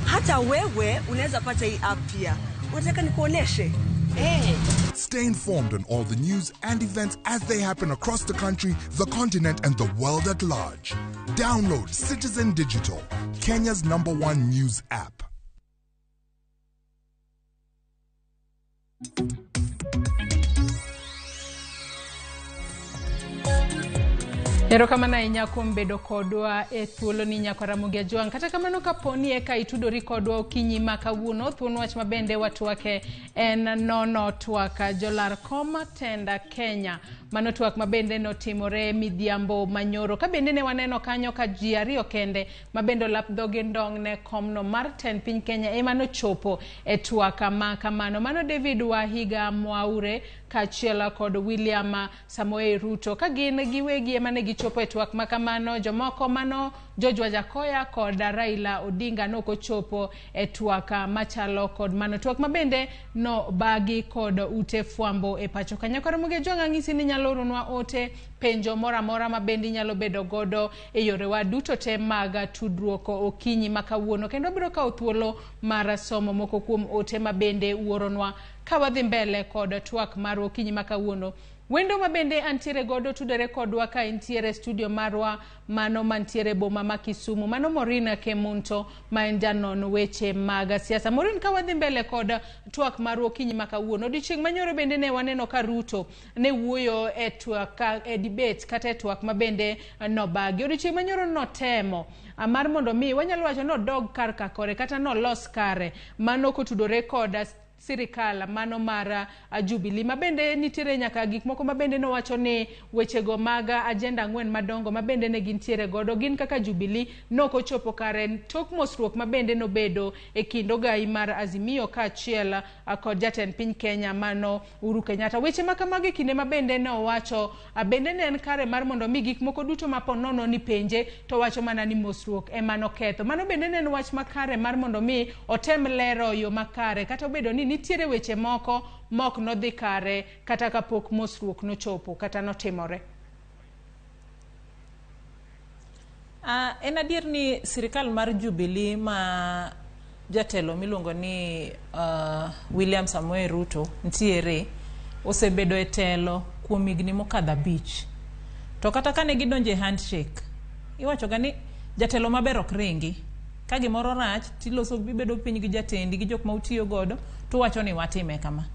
Hata wewe unaweza pata hii app pia. Unataka nikuoneshe? Hey.
Stay informed on all the news and events as they happen across the country, the continent, and the world at large. Download Citizen Digital, Kenya's number one news app.
Erokamano ahinya kuom bedo kodwa e thuoloni nyakwa Ramogi Ajwang'. Kata kamano kaponi eka itudori kodwa okinyi ma kawuono, thuon wach mabende watwake en nono twak jolar kom tenda Kenya. Mano twak mabende notimore midhiambo manyoro. Ka bende ne waneno kanyo ka ji ariyo kende mabende olap dhogi ndong' ne komno mar tend piny Kenya ema nochopo e twak ma kamano. Mano David Wahiga Mwaure kaachiel kod William Samoei Ruto. Ka gin giwegi ema ne gichopo e twak ma kamano, jomoko mano George Wajackoyah kod Raila Odinga nokochopo e twak machalo kod mano. Twak mabende no bagi kod ute fwambo e pacho ka. Nyakwa Ramogi Ajwang' ang'isi ni nyalo oronwa ote penjo moro amora mabende inyalo bedo godo e yorewa duto te mag tudruok okinyi ma kawuono, kendo biro kawo thuolo mar somo moko kuom ote mabende uoronwa ka wadhi mbele kod twak mar okinyi ma kawuono. Wendo mabende antiere godo tudore kodwa ka entiere studio marwa mano mantiere boma ma Kisumu, mano Maureen Kemunto ma en janon weche mag siasa. Maureen, ka wadhi mbele kod twak mar okinyi ma kawuono, odiochieng' manyoro bende ne waneno ka Ruto ne wuoyo e twak e debate kata e twak mabende nobagi. Odiochieng' manyoro notemo mar mondo mi wanyalo wacho nodog kar kakore kata nolos kare mano kotudore kod sirikal mano mar Jubilee mabende nitiere nyaka gik moko mabende nowacho ni wechego mag agenda 4 madongo mabende ne gintiere godo gin kaka Jubilee nokochopo kare tok mosruok mabende nobedo e kind ogai mar Azimio kaachiel kod jatend piny Kenya mano Uhuru Kenyatta. Weche ma kamago e kinde mabende nowacho bende ne en kare mar mondo mi gik moko duto ma ponono ni penje to wacho mana ni mosruok ema noketho. Mano bende ne en wach makare mar mondo mi otem lero yo makare kata obedo ni nitiere weche moko mok nodhi kare kata kapok mosruok nochopo kata notimore.
En adier ni sirikal mar Jubilee ma jatelo miluongo ni William Samoei Ruto ntiere osebedo e telo kuom higni mokadho 5. To kata kane gidonjo e handshake, iwacho ga ni jatelo maber ok ringi. Ka gimoro rach, tiloso ibedo piny gi jatendi gi jok ma utiyo godo, tuwacho ni watime kama.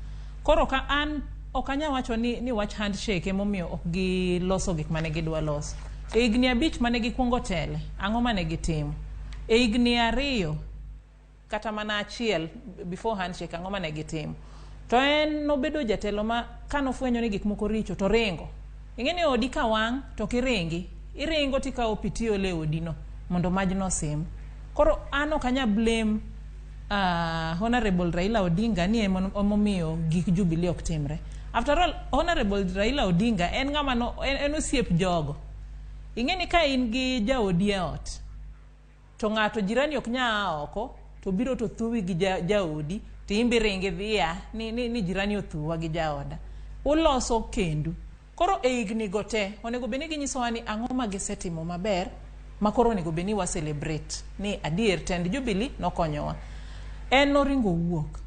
Koro ka an ok anya wacho ni wach handshake emomiyo ok giloso gik mane gidwa loso. E higni 5 mane gikwongo tele, ang'o mane gitimo? E higni 2 kata mana 1 before handshake, ang'o mane gitimo? To en nobedo jatelo ma kanofwenyo ni gik moko richo to ringo. Ing'e ni odi ka wang' to kiringi, iringo tikawo pi tiolo e odino mondo majno osim. Koro an ok anya blame Honorable Raila Odinga ni emomiyo gik Jubilee ok timre. After all, Honorable Raila Odinga en ng'ama no, en osiep jogo. Ing'e ni ka in gi jaodi e ot, to ng'ato jirani ok nya a oko, to biro to thuwi gi jaodi, to in be ringi dhiya ni jirani othuwa gi jaoda. Uloso kendu. Koro e higni go te, onego bed ni ginyisowa ni ang'o ma gisetimo maber, ma koro onego bed ni wa celebrate ni adier tend Jubilee nokonyowa. En noringo owuok.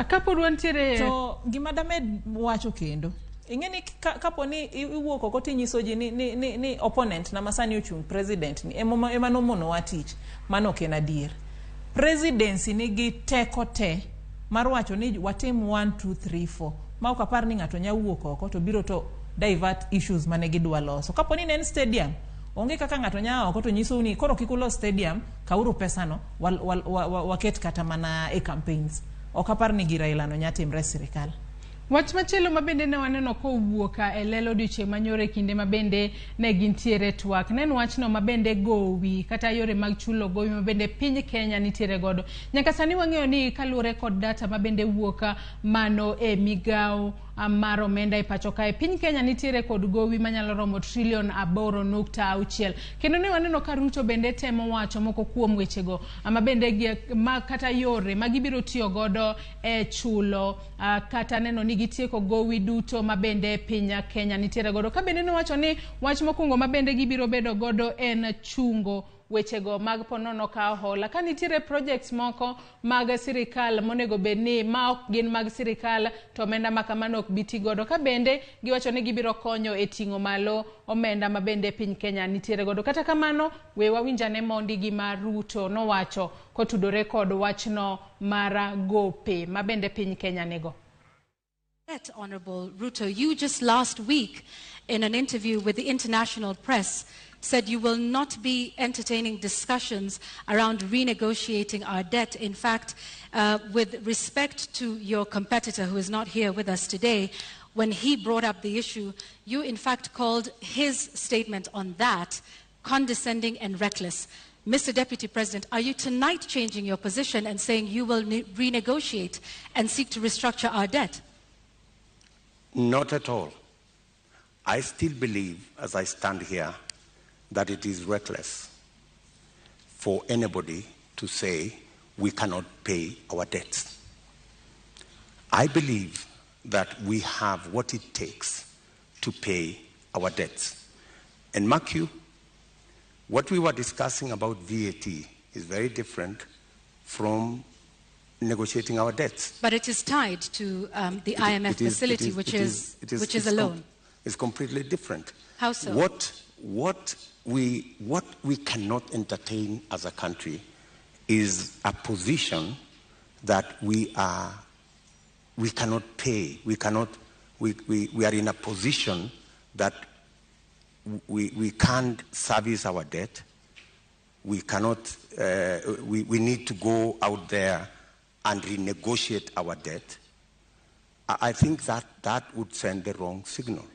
Kapod wantiere
To gima damed wacho kendo, ing'e ni kapo ni iwuok oko tinyiso ji ni opponent na masani ochung' president ni ema nomonowa tich, mano ok en adier. Presidency nigi teko te mar wacho ni watim 1 2 3 4 ma ok apar ni ng'ato nya wuok oko to biro to divert issues mane gidwa loso. Kapo ni ne en stadium, onge kaka ng'ato nya oko to nyisou ni koro kik ulos stadium, kauru pesano waket kata mana e campaigns. Ok apar ni gir aila no nya timre e sirikal.
Wach machielo ma bende ne waneno kowuok e lelo odiochieng' manyoro e kinde ma bende ne gintiere twak, ne en wachno ma bende gowi kata yore mag chulo gowi ma bende piny Kenya nitiere godo. Nyaka sani wang'eyo ni kaluwore kod data ma bende wuok mano e migawo mar omenda e pacho kae, piny Kenya nitiere kod gowi manyalo romo trilion 8.6. Kendo ne waneno ka Ruto bende temo wacho moko kuom wechego ma bende ma kata yore ma gibiro tiyo godo e chulo kata neno ni gitieko gowi duto ma bende piny Kenya nitiere godo. Ka bende nowacho ni wach mokwongo ma bende gibiro bedo godo en chungo wechego mag ponono ka hola. Ka nitiere projects moko mag sirikal monego bed ni ma ok gin mag sirikal to omenda ma kamano ok bi ti godo. Ka bende giwacho ni gibiro konyo e ting'o malo omenda ma bende piny Kenya nitiere godo. Kata kamano, we wawinjane mondi gima Ruto nowacho kotudore kod wachno mar gope ma bende piny Kenya nigo.
Honorable Ruto, you just last week in an interview with the international press said you will not be entertaining discussions around renegotiating our debt. In fact, with respect to your competitor who is not here with us today, when he brought up the issue, you in fact called his statement on that condescending and reckless. Mr. Deputy President, are you tonight changing your position and saying you will renegotiate and seek to restructure our debt?
Not at all. I still believe, as I stand here, that it is reckless for anybody to say we cannot pay our debts. I believe that we have what it takes to pay our debts. And mark you, what we were discussing about VAT is very different from negotiating our debts.
But it is tied to the IMF facility, which is a loan.
It's completely different.
How so?
What we cannot entertain as a country is a position that we cannot pay. We cannot. We are in a position that we can't service our debt. We cannot. We need to go out there and renegotiate our debt. I think that would send the wrong signal.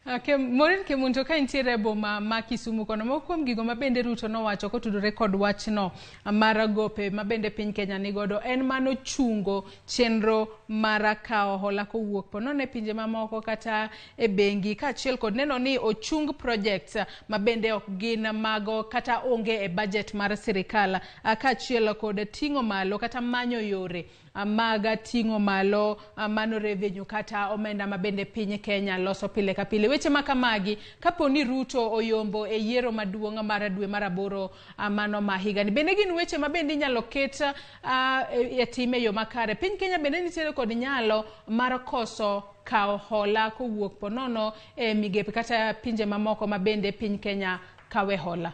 Maureen Kemunto ka intiere boma ma Kisumu kono moko kuom gigo ma bende Ruto nowacho kotudore kod wachno mar gope ma bende piny Kenya nigodo en mano chungo chenro mar kawo hola kowuok ponono e pinje mamoko kata e bengi kaachiel kod neno ni ochung projects ma bende ok gin mago kata onge e budget mar sirikal kaachiel kod ting'o malo kata manyo yore mag ting'o malo mano revenue kata omenda ma bende piny Kenya loso pile ka pile. Weche ma kamagi kapo ni Ruto oyombo e yiero maduong' mar dwe mar aboro mano ma higani. Bende gin weche ma bende inyalo ket e tim e yo makare. Piny Kenya bende nitiere kod nyalo mar koso kawo hola kowuok ponono e migepe kata pinje mamoko ma bende piny Kenya kawe hola.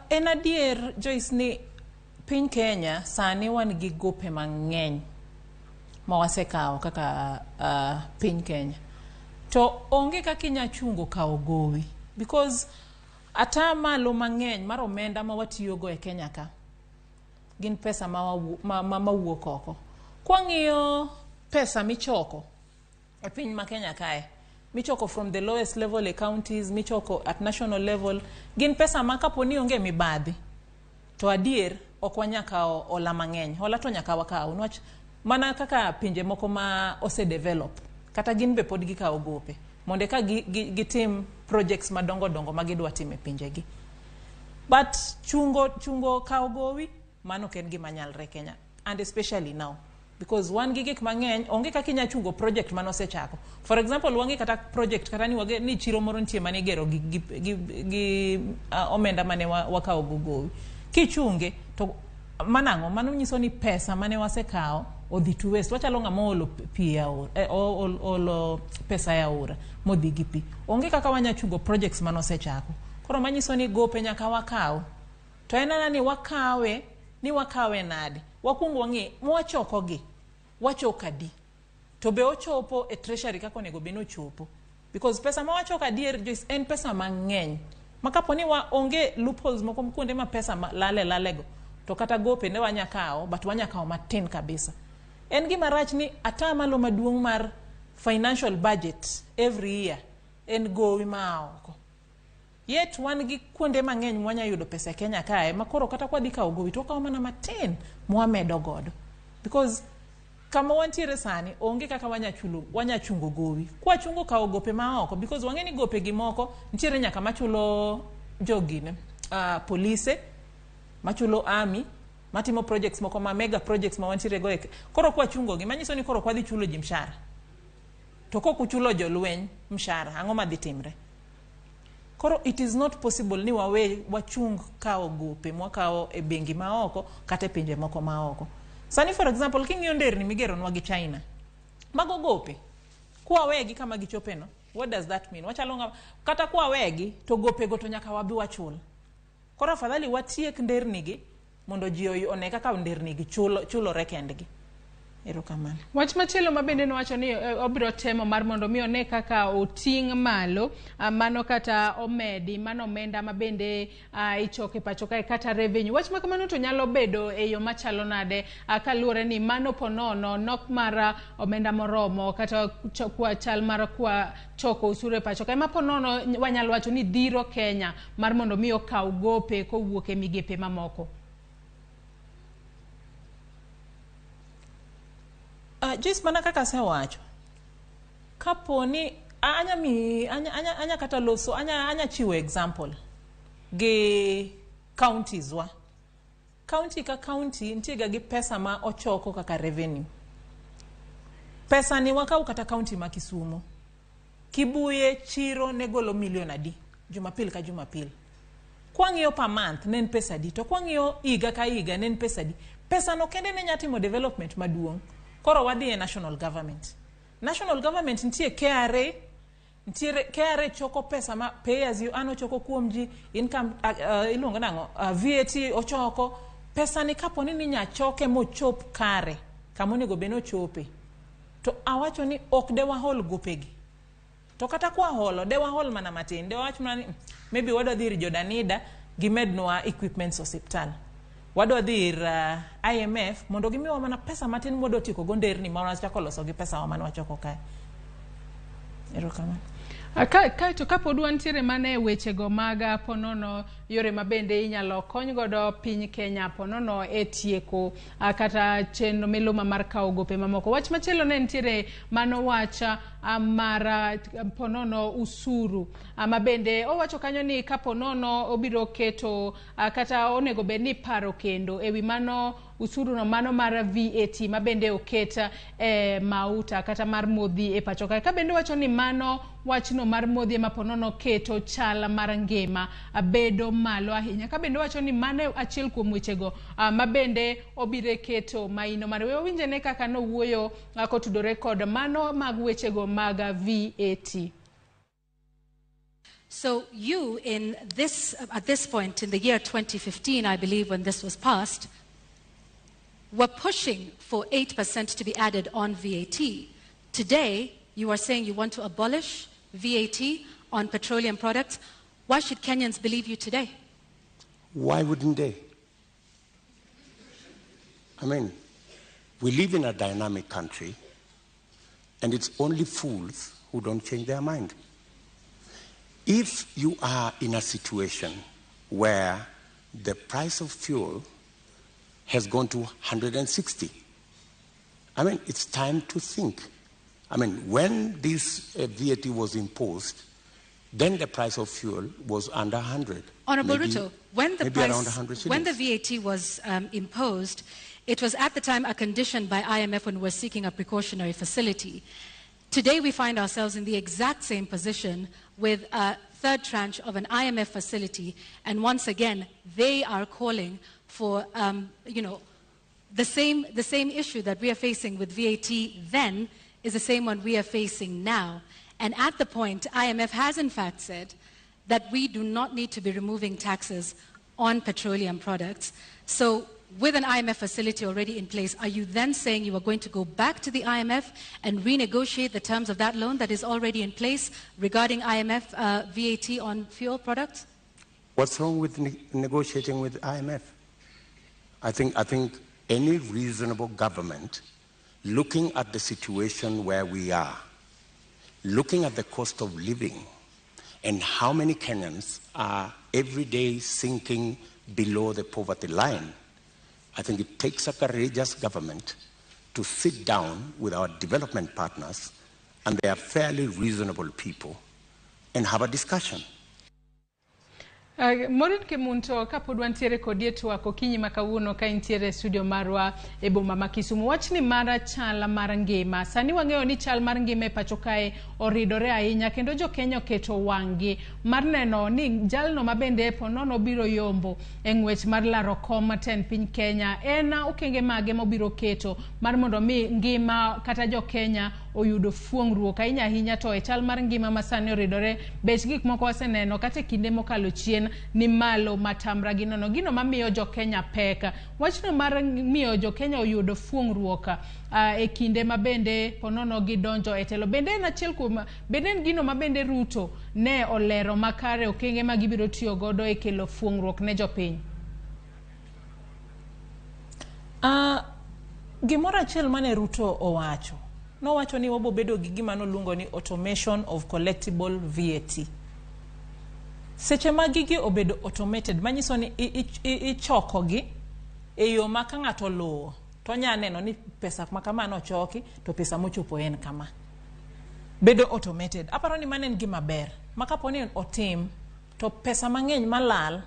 En adier Joyce ni piny Kenya sani wan gi gope mang'eny ma wasekawo kaka piny Kenya. To onge kaka inya chungo kawo gowi because ata malo mang'eny mar omenda ma watiyogo e Kenya ka gin pesa ma wuok oko. Kwang'iyo pesa michoko e piny ma Kenya kae, michoko from the lowest level e counties, michoko at national level, gin pesa ma kapo ni onge mibadhi to adier ok wanya kawo hola mang'eny. Hola to nyaka wakaw niwach mana kaka pinje moko ma ose develop kata gin be pod gikawo gope mondo eka gitim projects madongo dongo ma gidwa timo e pinjegi. But chungo kawo gowi mano ok en gima nyalre Kenya, and especially now because wan gi gik mang'eny. Onge kaka inya chungo project manosechako. For example, wang'i kata project kata ni, wage, ni chiro moro nitie mane igero gi omenda mane wakawo go gowi, kichunge to manang'o? Mano nyiso ni pesa mane wasekawo odhi to waste. Wachalo ng'ama oolo pi e aora, olo pesa e aora modhi gi pi. Onge kaka wanya chungo projects manosechako. Koro manyiso ni gope nyaka wakaw, to en ana ni wakawe ni wakawe nade. Wakwong wang'i mwachokogi wachoko adi, to be ochopo e treasury kaka onego bed ni ochopo, because pesa ma wachoko adier Joyce en pesa mang'eny ma kapo ni wa onge loopholes moko kuonde ma pesa ma lale lalego, to kata gope ne wanya kawo, but wanya kawo matin kabisa. En gima rach ni atamalo maduong' mar financial budget every year en gowi maa oko, yet wan gi kuonde mang'eny mwanya yudo pesa e Kenya kae, ma koro kata kwadhi kawo gowi to wakawo mana matin mwamedo godo, because kama wantiere sani onge kaka wanya chulo, wanya chungo gowi kwachungo kawo gope maoko, because wang'e ni gope gi moko nitiere nyaka machulo jogine, polise machulo army, matimo projects moko ma mega projects ma wantiere go e. Koro kwachungo gi, manyiso ni koro ok wadhi chulo ji mshahara, to kok uchulo jolweny mshahara, ang'o madhi timre? Koro it is not possible ni wawe wachung kawo gope mwakawo e bengi maoko kata e pinje moko maoko. Sani, for example, king'iyo nderni migeronwa gi China, mago gope. Kwawegi kama gichope no, what does that mean? Wachalo ng'ama kata kwawegi to gopego to nyaka wabi wachul. Koro afadhali watiek nderni gi mondo ji one kaka nderni gi chulore kendgi. Erokamano.
Wach machielo ma bende nowacho ni obiro temo mar mondo mi one kaka oting' malo mano kata omedi mano omenda ma bende ichoko e pacho kae kata revenue. Wach ma kamano to nyalo bedo e yo machalo nade, kaluwore ni mano ponono nok mar omenda moromo kata kwa chal mar kwa choko osuru e pacho kae ma ponono wanyalo wacho ni dhiro Kenya mar mondo mi okaw gope kowuok e migepe mamoko.
Joyce, mana kaka asewacho, kapo ni anya mi anya kata loso anya chiwo example gi counties wa. County ka county nitie ga gi pesa ma ochoko kaka revenue. Pesa ni wakaw kata county ma Kisumu, Kibuye chiro ne golo milion adi Jumapil ka Jumapil? Kwang'iyo per month ne en pesa adi? To kwang'iyo higa ka higa ne en pesa adi? Pesa no kende ne nya timo development maduong'. Koro wadhi e national government. National government nitie KRA, nitiere KRA choko pesa ma pay as you earn, ochoko kuom ji income, iluongo nang'o, VAT ochoko. Pesa ni kapo ni ninya choke mochop kare kama onego bed ni ochope, to awacho ni ok de wahol gopegi. To kata kwaholo, de wahol mana matin. De wawach mana ni maybe wadwa dhi ir jo Danida gimednwa equipments osiptal, wadwa dhi ir IMF mondo gimiwa mana pesa matin mwadwa tieko go nderni ma wachako loso gi pesa wa mane wachoko kae. Erokamano.
Kaeto kapod wantiere mana e wechego mag ponono yore ma bende inyalo kony godo piny Kenya ponono e tieko kata chenro miluma mar kawo gope mamoko. Wach machielo ne nitiere mano wach mar ponono usuru ma bende owacho kanyo ni kaponono obiro keto kata onego bed ni paro kendo ewi mano. usuru no mano mar VAT ma bende oket e mauta kata mar modhi e pacho kae. Ka bende wacho ni mano wachno mar modhi ema ponono keto chal mar ngima bedo malo ahinya. Ka bende wacho ni mano achiel kuom wechego ma bende obire keto maino mare. We wawinjane kaka nowuoyo kotudore kod mano mag wechego mag VAT.
So you, in this, at this point in the year 2015, I believe, when this was passed, were pushing for 8% to be added on VAT. Today, you are saying you want to abolish VAT on petroleum products. Why should Kenyans believe you today?
Why wouldn't they? I mean, we live in a dynamic country, and it's only fools who don't change their mind. If you are in a situation where the price of fuel has gone to 160, I mean, it's time to think. I mean, when this VAT was imposed, then the price of fuel was under 100.
Honorable
maybe,
Ruto, when the,
maybe around
price,
100
when the
shillings.
VAT was imposed, it was at the time a condition by IMF when we were seeking a precautionary facility. Today we find ourselves in the exact same position with a third tranche of an IMF facility, and once again they are calling for the same issue that we are facing with VAT then is the same one we are facing now. And at the point, IMF has in fact said that we do not need to be removing taxes on petroleum products. So with an IMF facility already in place, are you then saying you are going to go back to the IMF and renegotiate the terms of that loan that is already in place regarding IMF VAT on fuel products?
What's wrong with negotiating with IMF? I think any reasonable government, looking at the situation where we are, looking at the cost of living and how many Kenyans are every day sinking below the poverty line, I think it takes a courageous government to sit down with our development partners, and they are fairly reasonable people, and have a discussion.
Maureen Kemunto, kapod wantiere kodi e twak okinyi ma kawuono ka intiere e studio marwa e boma ma Kisumu. Wachni mar chal mar ngima. Sani wang'eyo ni chal mar ngima e pacho kae oridore ahinya kendo jo Kenya oketo wang'gi mar neno ni jalno ma bende ponono biro yombo e ng'wech mar laro kom tend piny Kenya en okenge mage mobiro keto mar mondo mi ngima kata jo Kenya oyudo fuong'ruok ahinya ahinya to e chal mar ngima ma sani oridore. Bech gik moko waseneno kata e kinde mokalo chien ni malo matamra gi nono, gino mamiyo jo Kenya pek. Wachno mar miyo jo Kenya oyudo fuong'ruok e kinde ma bende ponono gidonjo e telo bende en achiel kuom bende en gino ma bende Ruto ne olero makare okenge ma gibiro tiyo godo e kelo fuong'ruok ne jopiny.
Gimoro achiel mane Ruto owacho, nowacho ni wabo bedo gi gima noluongo ni automation of collectible VAT. Seche ma gigi obedo automated, manyiso ni ichokogi e yo ma ka ng'ato oluwo to onya neno ni pesa ma kama nochoki to pesa mochopo en kama. Bedo automated. Aparo ni mano en gima ber ma kapo ni otim to pesa mang'eny malal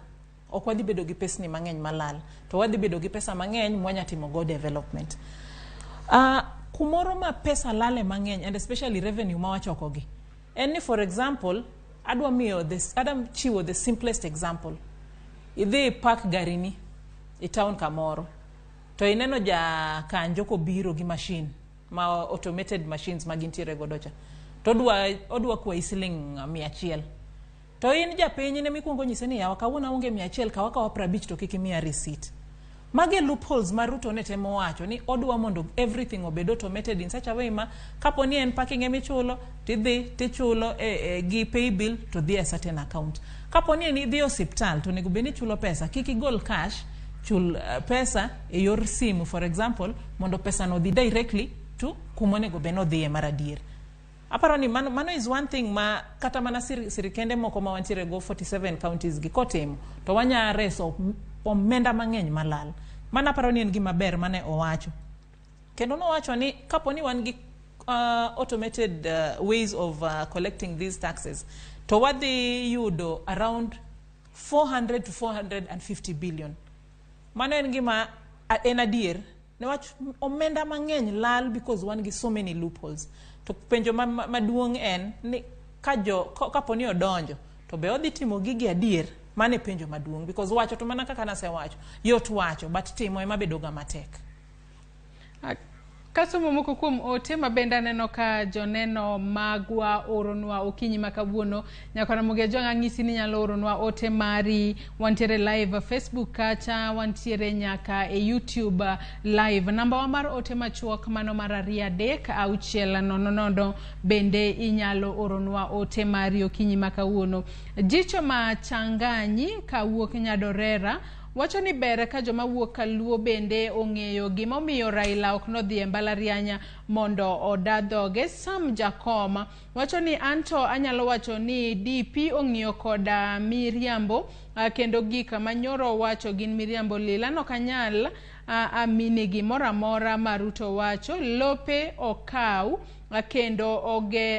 ok wadhi bedo gi pesni mang'eny malal to wadhi bedo gi pesa mang'eny mwanya timo go development. Kumoro ma pesa lale mang'eny and especially revenue ma wachokogi en ni, for example, adwa miyo this, adwa chiwo the simplest example. Idhi park garini e town kamoro to ineno ja kanjo kobiro gi machine ma automated machines ma gintiere godo cha to odwa kwayi siling 100 to in japiny ne mikuongo nyise ni yawa kawuono aonge 100 kawa kawa 50 to kik imiya receipt. Mage loopholes ma Ruto ne temo wacho ni odwa mondo everything obed automated in such a way ma kapo ni en parking emichulo tidhi tichulo gi pay bill to dhi e certain account. Kapo ni en idhi e osiptal to onego bed ni ichulo pesa, kik igol cash, chul pesa e yor simu for example mondo pesa no dhi directly to kuma onego bed ni odhiye mar adier. Aparo ni mano is one thing ma kata mana sirikende moko ma wantiere go 47 counties gi kotimo to wanya reso omenda mang'eny malal. Mano aparo ni en gima ber mane owacho. Kendo nowacho ni kapo ni wan gi automated ways of collecting these taxes to wadhi yudo around 400 to 450 billion. Mano en gima En adier newach omenda mang'eny lal because wan gi so many loopholes. To penjo maduong' en ni ka jo kapo ni odonjo to be odhi timo gigi adier? Mano e penjo maduong', because wacho to mana kaka nasewacho, yot wacho, but timo ema bedo ga matek.
Kasomo moko kuom ote ma bende aneno ka joneno magwa oronwa okinyi ma kawuono. Nyakora Ramogi Ajwang', ang'isi ni inyalo oronwa ote mari. Wantiere live Facebook kacha, wantiere nyaka e YouTube live. Namba wa mar ote machuok mano mar 23600, bende inyalo oronwa ote mari okinyi ma kawuono. Jicho ma Changanyi kawuok Nyadorera wacho ni ber ka joma wuok Kaluo bende ong'eyo gimomiyo Raila ok nodhi e mbalariany mondo oda dhoge. Sam Jakom wacho ni anto anyalo wacho ni DP ong'iyo koda miriambo, kendo gik manyoro wacho gin miriambo lila. An ok anyal amini gimoro amora ma Ruto wacho. Lope okaw kendo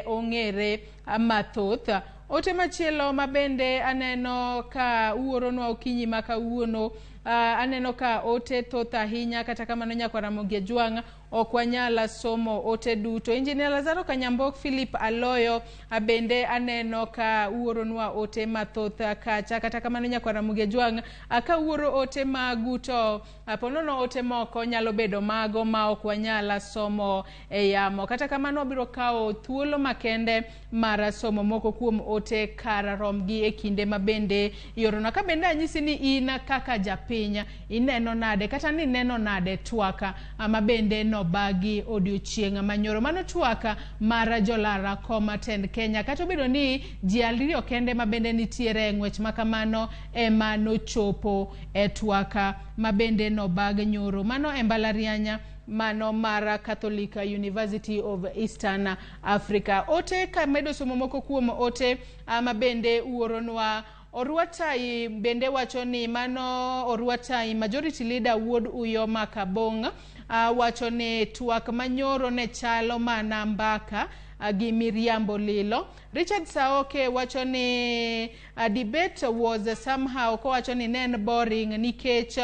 ong'ere mathoth. Ote machielo mabende aneno ka uoronwa okinyi ma kawuono, aneno ka ote thoth ahinya, kata kamano Nyakwar Ramogi Ajwang' ok wanyal somo ote duto. Engineer Lazaro Kanyambok, Philip Aloyo bende aneno ka uoronwa ote mathoth kacha, kata kamano Nyakwar Ramogi Ajwang' ka uoro ote magu to ponono ote moko nyalo bedo mago ma ok wanyal somo e yamo. Kata kamano wabiro kawo thuolo makende mar somo moko kuom ote kar romgi e kinde ma bende ioronwa. Ka bende anyisi ni in kaka japiny ineno nade, kata ni neno nade twak ma bende nobagi odiochieng' manyoro. Mano twak mar jolar kom tend Kenya. Kata obedo ni ji 2 kende ma bende nitiere e ng'wech ma kamano ema nochopo e twak ma bende nobag nyoro. Mano e mbalariany mano mar Catholic University of Eastern Africa. Ote kamedo somo moko kuom ote ma bende uoronwa. Orwatai bende wacho ni mano Orwatai majority leader wuod Uyo Makabong wacho ni twak manyoro ne chalo mana mbaka gi miriambo lilo. Richard Saoke wacho ni debate was somehow, kowacho ni ne en boring nikech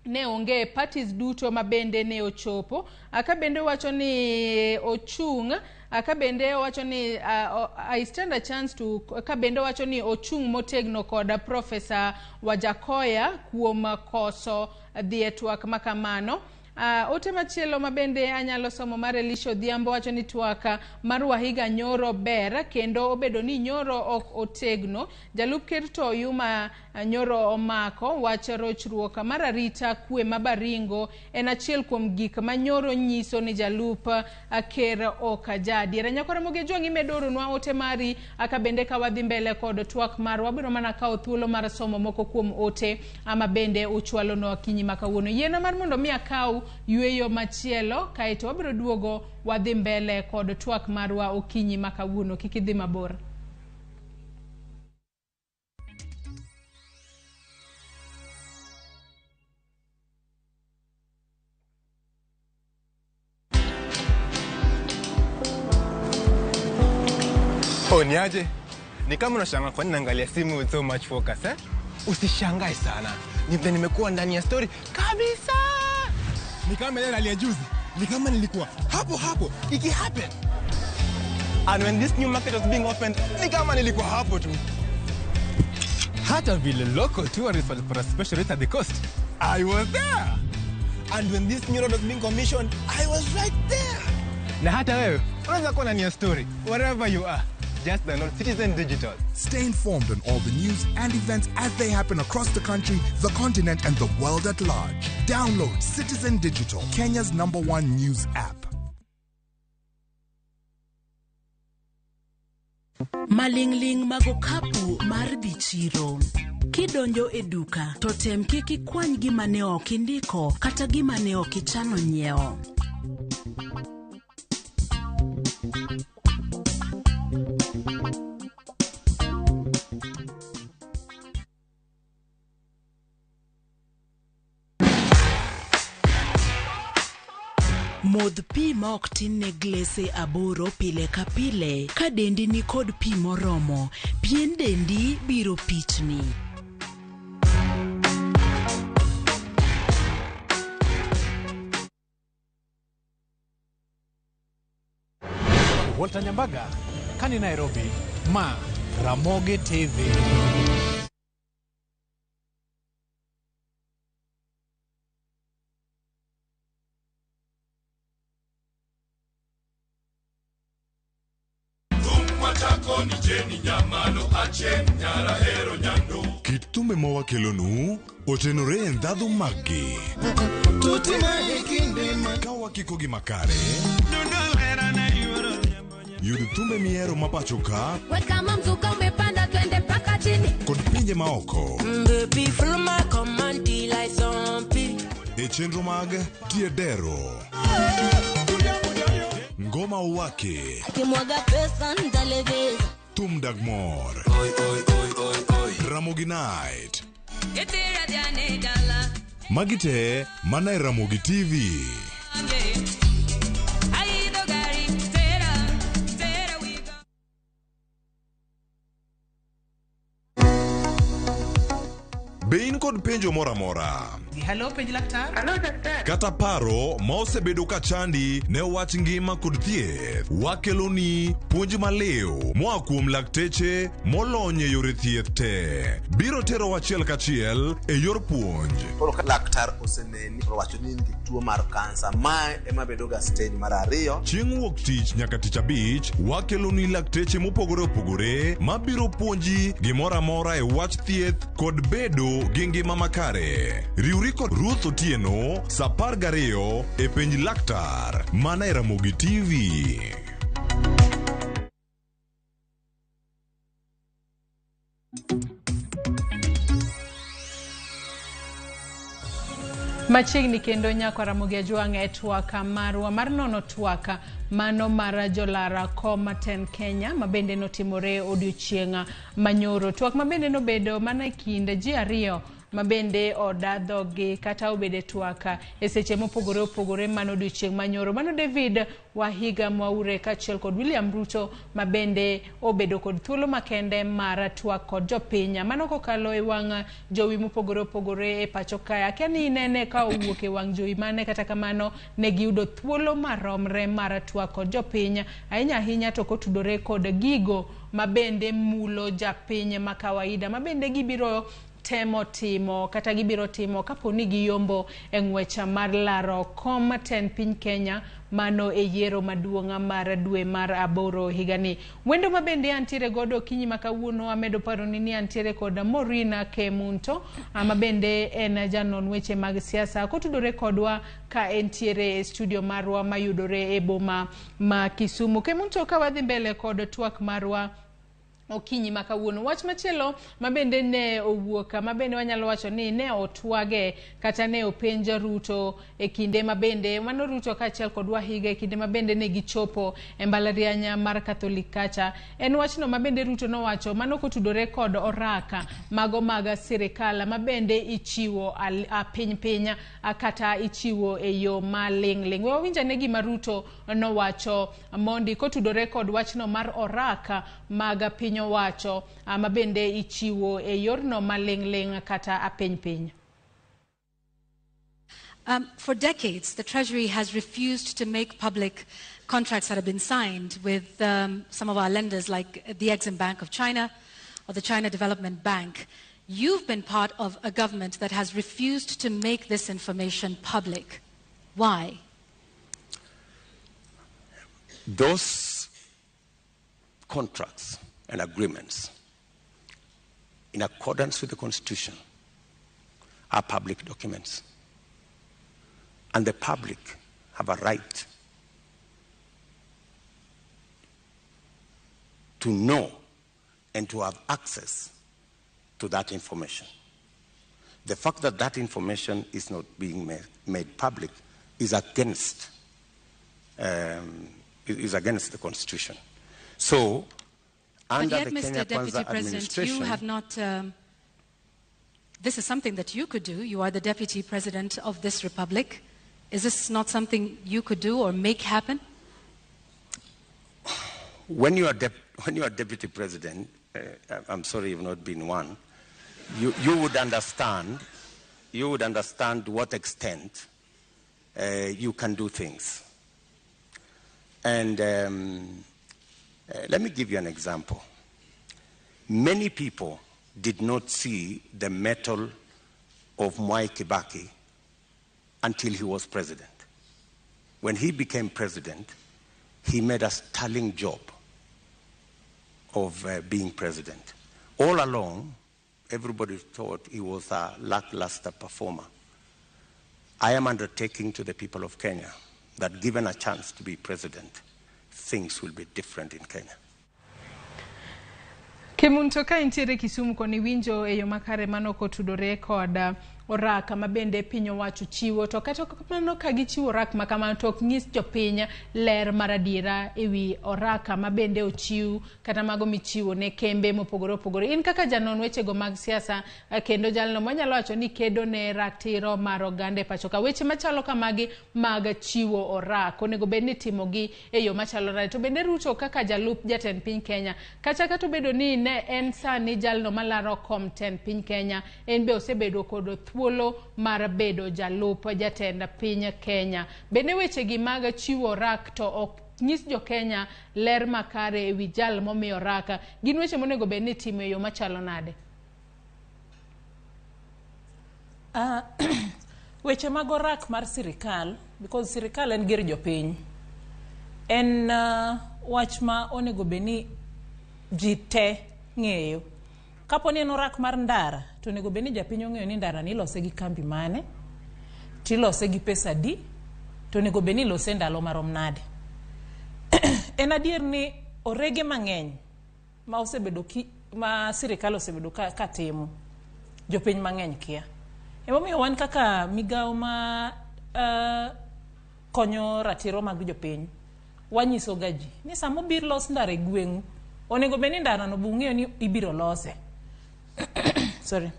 ne onge parties duto ma bende ne ochopo. Ka bende wacho ni ochung', ka bende wacho ni I stand a chance to, ka bende wacho ni ochung' motegno kod Professor Wajakoya kuom koso dhi e twak makamano. Ote machielo ma bende anyalo somo mar Elisha Odhiambo wacho ni twak mar Wahiga nyoro ber kendo obedo ni nyoro ok otegno. Jalup ker to Oyuma nyoro omako wach rochruok mar arita kwe ma Baringo en achiel kuom gik ma nyoro nyiso ni jalup ker ok ja adiera. Nyakwar Ramogi Ajwang', imedo oronwa ote mari ka bende ka wadhi mbele kod twak marwa wabiro mana kawo thuolo mar somo moko kuom ote ama bende uchwalonwa okinyi ma kawuono. Yiena mar mondo mi akaw yweyo machielo kaeto wabiro duogo wadhi mbele kod twak marwa okinyi ma kawuono. Kik idhi mabor.
Oh, niaje? Ni kama unashangaa kwa nini naangalia simu with so much focus, eh? Usishangae sana. Ni vile nimekuwa ndani ya story kabisa. Ni kama ile ya juzi. Ni kama nilikuwa hapo hapo iki happen. And when this new market was being opened, ni kama nilikuwa hapo tu. Hata vile local tourists walipata special rate at the coast, I was there. And when this new road was being commissioned, I was right there. Na hata wewe unaweza kuwa ndani ya story wherever you are. Just download Citizen Digital.
Stay informed on all the news and events as they happen across the country, the continent, and the world at large. Download Citizen Digital, Kenya's #1 news app.
Maling'ling mag okapu mar dhi chiro. Kidonjo e duka to tem kik ikwany gima ne ok indiko kata gima ne ok ichano nyiewo. Modh pi ma ok tin ne glese 8 pile ka pile ka dendi ni kod pi moromo, pien dendi biro pichni.
Walter Nyambaga, kani Nairobi, ma Ramogi TV.
Kit thumbe ma wakelonu otenore e ndhadhu maggi. Ka wakiko gi makare, yud thumbe mihero ma pacho ka
Weka mzuka umepanda twende mpaka chini.
kod pinje maoko
Baby, follow my command, like zombie.
e chenro mag Tiedero, Ngoma Uwake,
Akimwaga pesa nitalegeza.
Thum Dag Mor, Ramogi Night. Magi te mana e Ramogi TV. Be in kod penjo moro amora
Hello, penj laktar.
Hello, daktari.
kata paro ma osebedo ka chandi ne wach ngima kod thieth, wakeloni puonj maliw moa kuom lakteche molony e yore thieth te. Biro tero achiel kachiel e yor puonj.
Koro ka laktar oseneni to owacho ni in gi tuo mar kansa, mae ema bedo ga stage mar ariyo.
Chieng' wuok tich nyaka tich abich, wakeloni lakteche mopogore opogore mabiro puonji gimoro amora e wach thieth kod bedo gi ngima makare. Riwri kod Ruth Otieno sa 12 e penj laktar mana e Ramogi TV.
Machiegni kendo nyako Ramogi Ajwang' e twak marwa mar nono twak mano mar jolara kom ten Kenya ma bende notimore odiochieng' manyoro. Twak ma bende nobedo mana e kind ji ariyo ma bende oda dhogi kata obede twak e seche mopogore opogore mano odiochieng' manyoro. Mano David Wahiga Mwaure kaachiel kod William Ruto ma bende obedo kod thuolo makende mar twak kod jopiny. Mano kokalo e wang' jowi mopogore opogore e pacho kae. Akia ni inene ka owuok e wang' jowi mane, kata kamano ne giyudo thuolo maromre mar twak kod jopiny ahinya ahinya to kotudore kod gigo ma bende mulo japiny ma kawaida ma bende gibiro temo timo kata gibiro timo kapo ni giyombo e ng'wech mar laro kom ten piny Kenya mano e yiero maduong' mar dwe mar aboro higani. Wendo ma bende antiere godo okinyi ma kawuono amedo paroni ni antiere kod Maureen Kemunto ma bende en janon weche mag siasa kotudore kodwa ka entiere e studio marwa mayudore e boma ma Kisumu. Kemunto, ka wadhi mbele kod twak marwa okinyi ma kawuono, wach machielo ma bende ne owuok ma bende wanyalo wacho ni ne otwage kata ne openj Ruto e kinde ma bende mano Ruto kaachiel kod Wahiga e kinde ma bende ne gichopo e mbalariany mar Catholic kacha, en wachno ma bende Ruto nowacho mano kotudore kod oraka mago mag sirikal ma bende ichiwo piny piny kata ichiwo e yo maling' ling'. We wawinj ane gima Ruto nowacho mondi kotudore kod wachno mar oraka mag piny owacho ma bende ichiwo e yorno maling' ling' kata apiny piny.
For decades, the Treasury has refused to make public contracts that have been signed with some of our lenders like the Exim Bank of China or the China Development Bank. You've been part of a government that has refused to make this information public. Why?
Those contracts and agreements, in accordance with the Constitution, are public documents. And the public have a right to know and to have access to that information. The fact that that information is not being made public is against the Constitution. So, under
But yet,
the Kenya
Mr. Deputy
Kwanza
President, you
administration,
have not. This is something that you could do. You are the Deputy President of this republic. Is this not something you could do or make happen?
When you are Deputy President, I'm sorry you've not been one, you would understand. You would understand to what extent you can do things. And Let me give you an example. Many people did not see the mettle of Mwai Kibaki until he was president. When he became president, he made a sterling job of being president. All along, everybody thought he was a lackluster performer. I am undertaking to the people of Kenya that given a chance to be president, things will be different in Kenya.
Kemunto ka intiere Kisumu koni winjo e yo makare mano kotudore kod oraka ma bende piny owacho chiwo, to kata kamano ka gichiwo orak ma kamano to ok nyis jopiny ler mar adiera ewi oraka ma bende ochiw kata mago michiwo ne kembe mopogore opogore. In kaka janon wechego mag siasa kendo jalno mwanyalo wacho ni kedo ne ratiro mar oganda e pacho ka, weche machalo kamagi mag chiwo orak onego bed ni timogi e yo machalo nade? To bende Ruto kaka jalup jatend piny Kenya, kata kata obedo ni ne en sani jalno malaro kom tend piny Kenya, en be osebedo kod thuolo mar bedo jalup jatend piny Kenya. Bende wechegi mag chiwo orak to ok nyis jo Kenya ler makare ewi jal momiyo orak, gin weche monego bed ni itimo e yo machalo nade?
Weche mag orak mar sirikal, because sirikal en gir jopiny, en wach ma onego bed ni ji te ng'eyo. Kapo ni en orak mar ndara, to onego bed ni japiny ong'eyo ni ndara ni ilose gi kambi mane, tilose gi pesa adi, to onego bed ni ilose ndalo marom nade. En adier ni orege mang'eny ma osebedo ma sirikal osebedo ka timo, jopiny mang'eny kia. Emomiyo wan kaka migawo ma konyo ratiro mag jopiny, wanyiso ga ji ni sama obir los ndara e gweng'u, onego bed ni ndara no be ung'eyo ni ibiro lose. Sorry.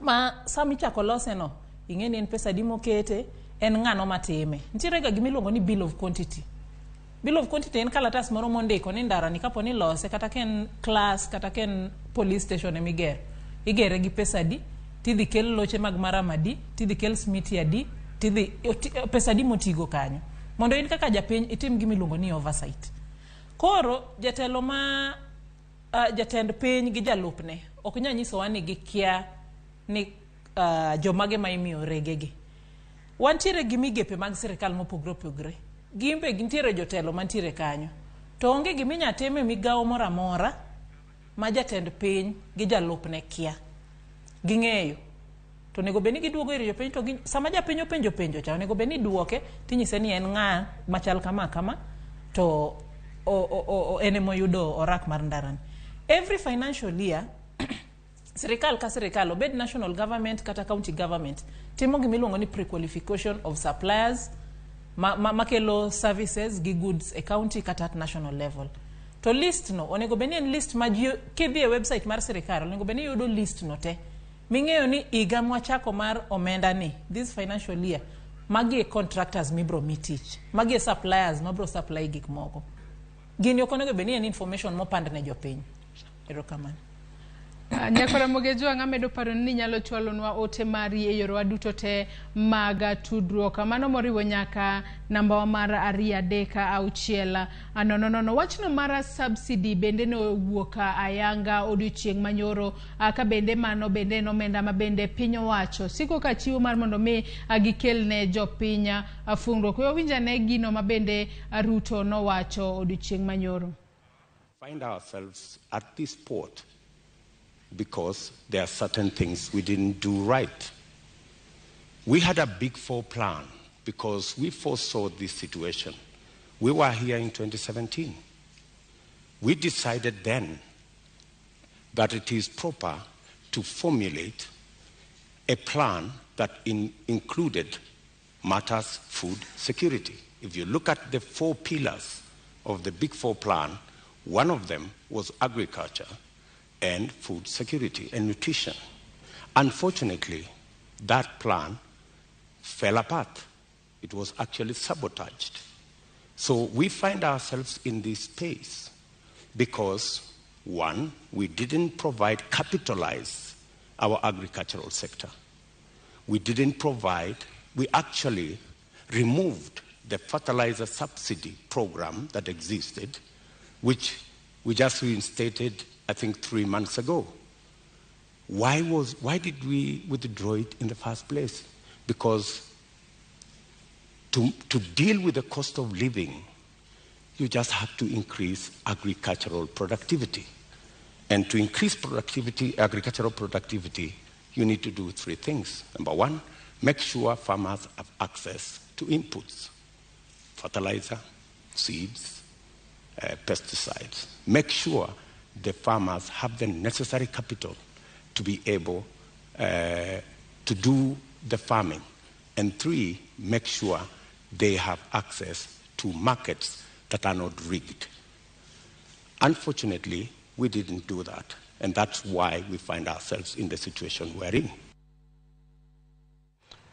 Ma sama ichako lose no, ing'e ni en pesa adi mokete, en ng'ano matime. Nitiere ga gima iluongo ni bill of quantity. Bill of quantity en kalatas moro mondiko ni ndara ni kapo ni lose, kata ka en class, kata ka en police station emigero, igere gi pesa adi, tidhi kel loche mag maram adi, tidhi kel smiti adi, tidhi pesa adi motigo kanyo. Mondo in kaka japiny itim gima iluongo ni oversight. Koro jatelo ma jatend piny gi jalupne ok nyal nyisowa ni gikia ni jomage ma imiyo regegi. Wantiere gi migepe mag sirikal mopogore opogore. Gin be gintiere jotelo mantiere kanyo. To onge gima inyalo tim e migawo moro amora ma jatend piny gi jalupne kia. Ging'eyo. To onego bed ni giduogo ir jopiny to sama japiny openjo penjo cha, onego bed ni iduoke tinyise ni en ng'a machal kama kama to en emoyudo orak mar ndarani. Every financial year, sirikal ka sirikal, obed national government kata county government, timo gima iluongo ni pre-qualification of suppliers makelo services gi goods e county kata at national level. To list no, onego bed ni en list ma ji, kidhi e website mar sirikal, onego bed ni iyudo list no te. Ming'eyo ni higa mwachako mar omenda ni, this financial year, magi e contractors mibro mi tich, magi e suppliers mabro supply gik moko. Gini ok onego bed ni en information mopand ne jopiny. Erokamano.
Nyakora Mogejo, amedo paro ni nyalo chwalonwa ote mari e yorewa duto te mag tudruok. Mano moriwo nyaka namba wa mar 2 3 6 0 0. Wachno mar subsidy bende ne owuok ayanga odiochieng' manyoro, ka bende mano bende en omenda ma bende piny owacho siko ka chiwo mar mondo mi gikel ne jopiny fungruok. We wawinj ane gino ma bende Ruto nowacho odiochieng' manyoro.
Find ourselves at this port because there are certain things we didn't do right. We had a big four plan because we foresaw this situation. We were here in 2017. We decided then that it is proper to formulate a plan that included matters food security. If you look at the four pillars of the big four plan, one of them was agriculture and food security and nutrition. Unfortunately, that plan fell apart. It was actually sabotaged. So we find ourselves in this space because, one, we didn't provide, capitalize our agricultural sector. We didn't provide, we actually removed the fertilizer subsidy program that existed, which We just reinstated, I think, 3 months ago. Why did we withdraw it in the first place? Because to deal with the cost of living, you just have to increase agricultural productivity. And to increase productivity, agricultural productivity, you need to do 3 things. Number 1, make sure farmers have access to inputs, fertilizer, seeds, pesticides. Make sure the farmers have the necessary capital to be able to do the farming. And 3, make sure they have access to markets that are not rigged. Unfortunately, we didn't do that. And that's why we find ourselves in the situation we're in.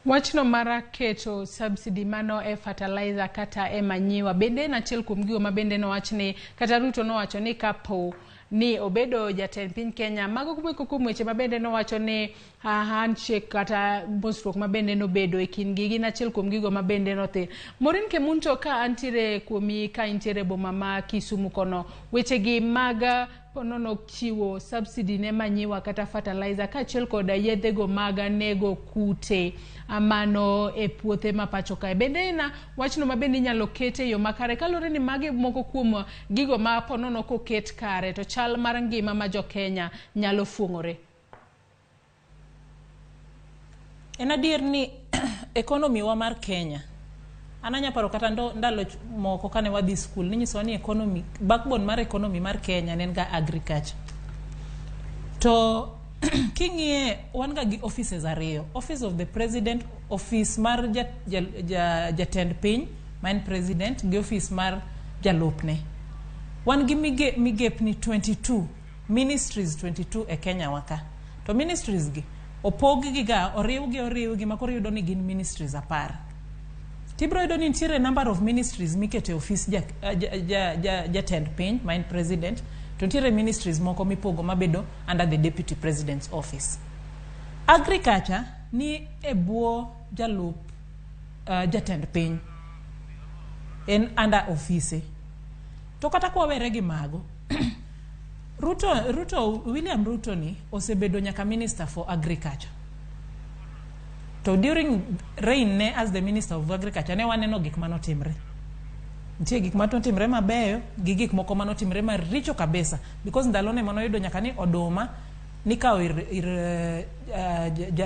Wachno mar keto subsidy mano e fertilizer kata e manyiwa bende en achiel kuom gigo ma bende nowach ni kata Ruto nowacho ni kapo ni obedo jatend piny Kenya mago moko kuom weche ma bende nowacho ni handshake kata mosruok ma bende nobedo e kindgi gin achiel kuom gigo ma bende nothin. Maureen Kemunto, ka antiere kuomi ka intiere boma ma Kisumu kono, wechegi mag ponono chiwo subsidy ne manyiwa kata fertilizer kaachiel kod yedhego mag nego kute mano e puothe ma pacho kae, bende en wachno ma bende inyalo ket e yo makare kaluwore ni magi moko kuom gigo ma ponono koket kare to chal mar ngima ma jo Kenya nyalo fuong'ore?
En adier ni economy wa mar Kenya, an anya paro kata ndalo moko kane wadhi skul ninyisowa ni economy, backbone mar economy mar Kenya ne en ga agriculture. To king'iye wan ga gi offices ariyo, office of the president, office mar jatend piny ma en president gi office mar jalupne. Wan gi migepni 22, ministries 22 e Kenya wa ka. To ministries gi opog gi ga, oriwgi ma koro iyudo ni gin ministries 10. Tibiro yudo ni nitiere number of ministries mikete office jatend piny ma en president, to nitiere ministries moko mipogo mabedo under the deputy president's office. Agriculture ni e bwo jalup jatend piny, en under office. To kata kwawere gi mago, William Ruto ni osebedo nyaka minister for agriculture. To during reign ne as the minister of agriculture ne waneno gik manotimre. Nitie gik manotimre mabeyo gi gik moko manotimre maricho kabisa, because ndalone manoyudo nyaka ni oduma nikawo ir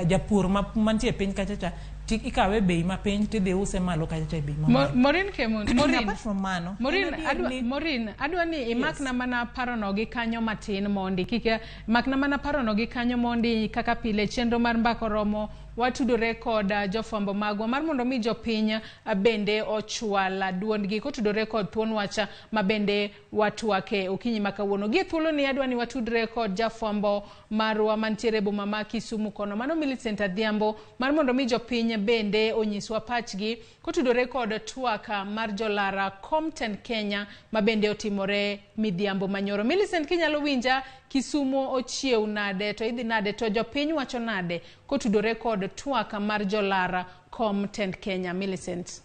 japur mantie piny kacha cha, ikawe bei mapiny tidhi use malo kacha cha e bei mamalo.
Maureen Kemunto, Maureen,
apart from mano,
Maureen, adwa ni imakna mana parono gi kanyo matin mondi, kik makna mana parono gi kanyo mondi. Kaka pile chenro mar Mbaka Oromo watudore kod jofwambo magwa mar mondo mi jopiny bende ochwal duondgi kotudore kod thuon wach ma bende watwake okinyi ma kawuono. Gi thuolo ni adwa ni watudre kod jafwambo marwa mantiere boma ma Kisumu kono, mano Millicent Adhiambo, mar mondo mi jopiny bende onyiswa pachgi kotudore kod twak mar jolara Compton Kenya ma bende otimore midhiambo manyoro. Millicent, kinyalo winja, Kisumu ochiew nade to idhi nade to jopiny wacho nade kotudore kod twak mar jolara Compton Kenya? Millicent.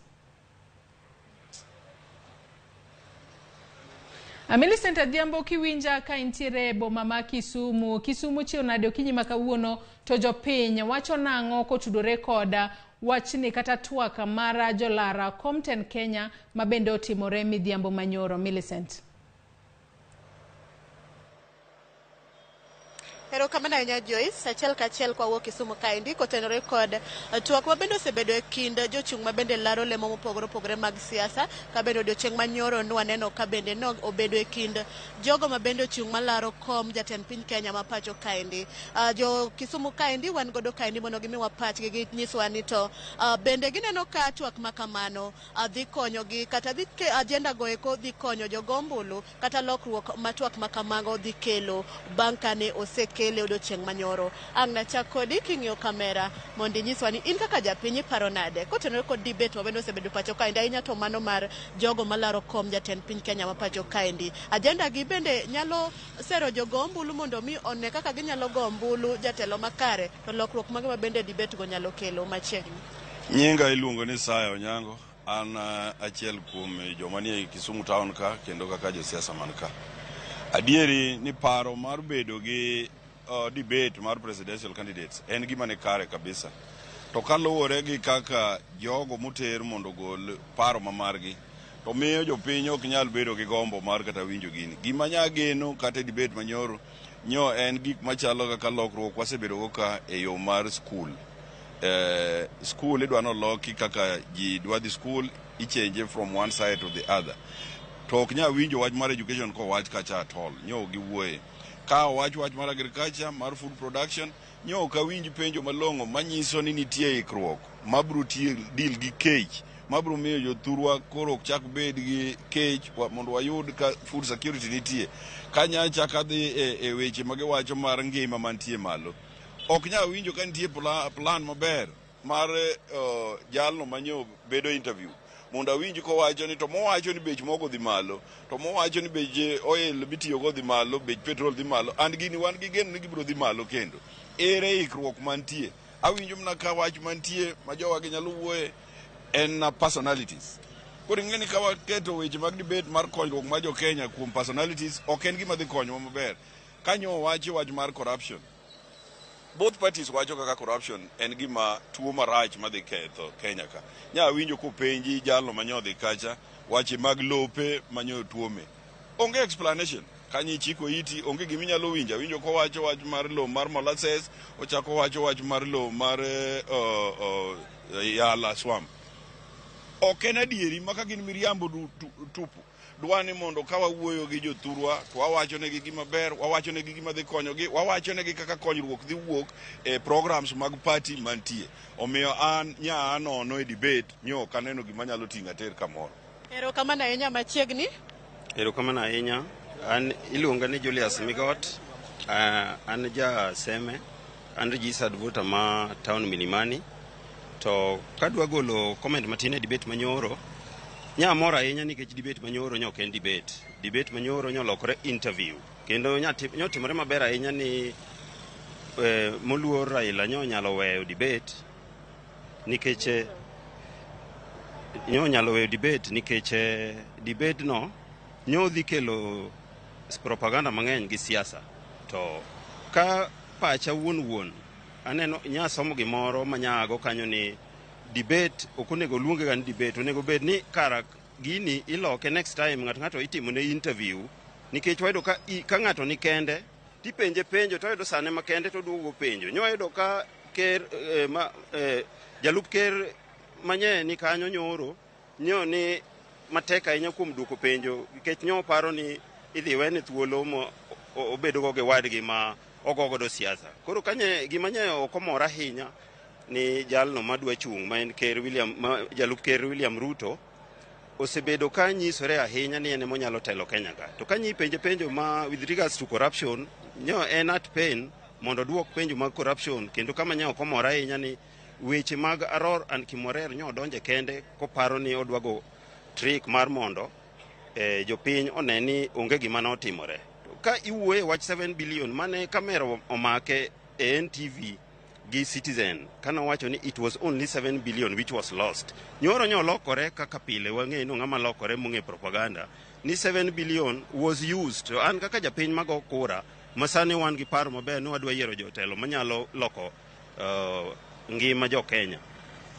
Millicent Adhiambo, kiwinja ka intiere boma ma Kisumu, Kisumu chiew nade okinyi ma kawuono to jopiny wacho nang'o kotudore kod wachni kata twak mar jolara Compton Kenya ma bende otimore midhiambo manyoro? Millicent.
Erokamano ahinya Joyce, achiel kachiel kwa wuok Kisumu kaendi kotenore kod twak mabende osebedo e kind jochung' mabende laro lemo mopogore opogore mag siasa, ka bende odiochieng' manyoro nwaneno ka bende no obedo e kind jogo mabende ochung' malaro kom jatend piny Kenya ma pacho kaendi. Jo Kisumu kaendi wan godo kaendi mondo gimiwa pachgi, ginyiswa ni to bende gineno ka twak ma kamano dhi konyogi kata dhi agenda go eko dhi konyo jogo ombulu kata lokruok ma twak ma kamago dhi kelo bang' kane osekele odiochieng' manyoro. Ang' nachak kodi king'iyo kamera mondo inyiswa ni in kaka japiny iparo nade kotenore kod debate ma bende osebedo pacho kaendi, ahinya to mano mar jogo malaro kom jatend piny Kenya ma pacho kaendi. Agenda gi bende nyalo sero jogo ombulu mondo mi one kaka ginyalo go ombulu jatelo makare, to lokruok mage ma bende debate go nyalo kelo machiegni.
Nyinga iluongo ni Saya Onyango, an achiel kuom joma nie Kisumu town ka kendo kaka josiasa man ka. Adieri ni paro mar bedo gi debate mar presidential candidates en gima ni kare kabisa. To kaluwore gi kaka jogo moter mondo ogol paro ma margi, to miyo jopiny ok nyal bedo gi gombo mar kata winjo gini. Gima nya geno kata e debate manyoro nyo en gik machalo kaka lokruok wasebedo go ka e yo mar skul. Skul idwa noloki kaka ji dwa dhi skul, ichange from one side to the other. To ok nya winjo wach mar education kowach kacha at all, nyo ok giwuoye. Ka owach wach mar agriculture, mar food production, nyo ok awinj penjo malong'o manyiso ni nitie ikruok mabiro deal gi kech, mabiro miyo jothurwa koro ok chak bed gi kech mondo wayud ka food security nitie. Ka nya chak adhi e weche magiwacho mar ngima mantie malo. Ok nya winjo ka nitie plan maber mar jalno manyo bedo interview mondo awinj kowacho ni to mowacho ni bech mogo dhi malo, to mowacho ni bech oil mitiyogo dhi malo, bech petrol dhi malo, and gini wan gi geno ni gibiro dhi malo kendo. Ere ikruok mantie? Awinjo mana ka wach mantie ma jowa gi nyalo wuoye en na personalities. Koro ing'e ni ka waketo weche mag debate mar konyruok mar jo Kenya kuom personalities, ok en gima dhi konyowa maber. Kanyo owachi wach mar corruption, both parties wacho kaka corruption en gima tuo marach madhi ketho Kenya ka. Nya winjo kopenji jalno manyodhi kacha wache mag lope manyo tuome. Onge explanation. Kanyo ichiko iti, onge gima inyalo winjo. Awinjo kowacho wach mar lowo mar molasses, ochako wacho wach mar lowo mar Yala Swamp. Ok en adieri maka gin miriambo tupu. Dwa ni mondo ka wawuoyo gi jothurwa to wawacho negi gima ber, wawacho negi gima dhi konyogi, wawacho negi kaka konyruok dhi wuok e programs mag party mantie. Omiyo an nya anono e debate nyo ok aneno gima nyalo ting'o ater kamoro.
Erokamano ahinya machiegni.
Erokamano ahinya. An iluonga ni Julius Migot. An ja Seme. An registered voter ma town Milimani. To kadwa golo comment matin e debate manyoro, nya mor ahinya nikech debate manyoro nyo ok en debate. Debate manyoro nyolokore interview. Kendo nyotimore maber ahinya ni moluor Raila nyo nyalo weyo debate nikech nyo nyalo weyo debate nikech debate no nyo dhi kelo propaganda mang'eny gi siasa. To ka pacha wuon wuon aneno nya somo gimoro manyago kanyo ni debate ok onego luonge ga ni debate, onego bed ni kara gini iloke next time ng'ato ng'ato itimo ne interview, nikech wayudo ka ng'ato ni kende tipenje penjo to oyudo sane makende to oduogo penjo. Nyo wayudo ka ker jalup ker manye ni kanyo nyoro nyo ni matek ahinya kuom duoko penjo, nikech nyo paro ni idhi wene thuolo mo obedo go gi wadgi ma ogo godo siasa. Koro kanye gima nye ok omora ahinya ni jalno madwa chung' ma en ker William, ma jalup ker William Ruto osebedo ka nyisore ahinya ni en ema onyalo telo Kenya ka. To ka nyipenje penjo ma with regards to corruption, nyo en at pain mondo oduok penjo mag corruption. Kendo kama nye ok omora ahinya ni weche mag Aror and Kimwarer nyo odonje kende koparo ni odwa go trick mar mondo jopiny one ni onge gima notimore. Ka iwuoye wach 7 billion mane kamera omake e NTV gi Citizen kanowacho ni it was only 7 billion which was lost. Nyoro nyolokore kaka pile wang'e ni ng'ama lokore mong'e propaganda ni 7 billion was used. To an kaka japiny mago kura masani wan gi paro maber ni wadwa yiero jotelo manyalo loko ngima jo Kenya.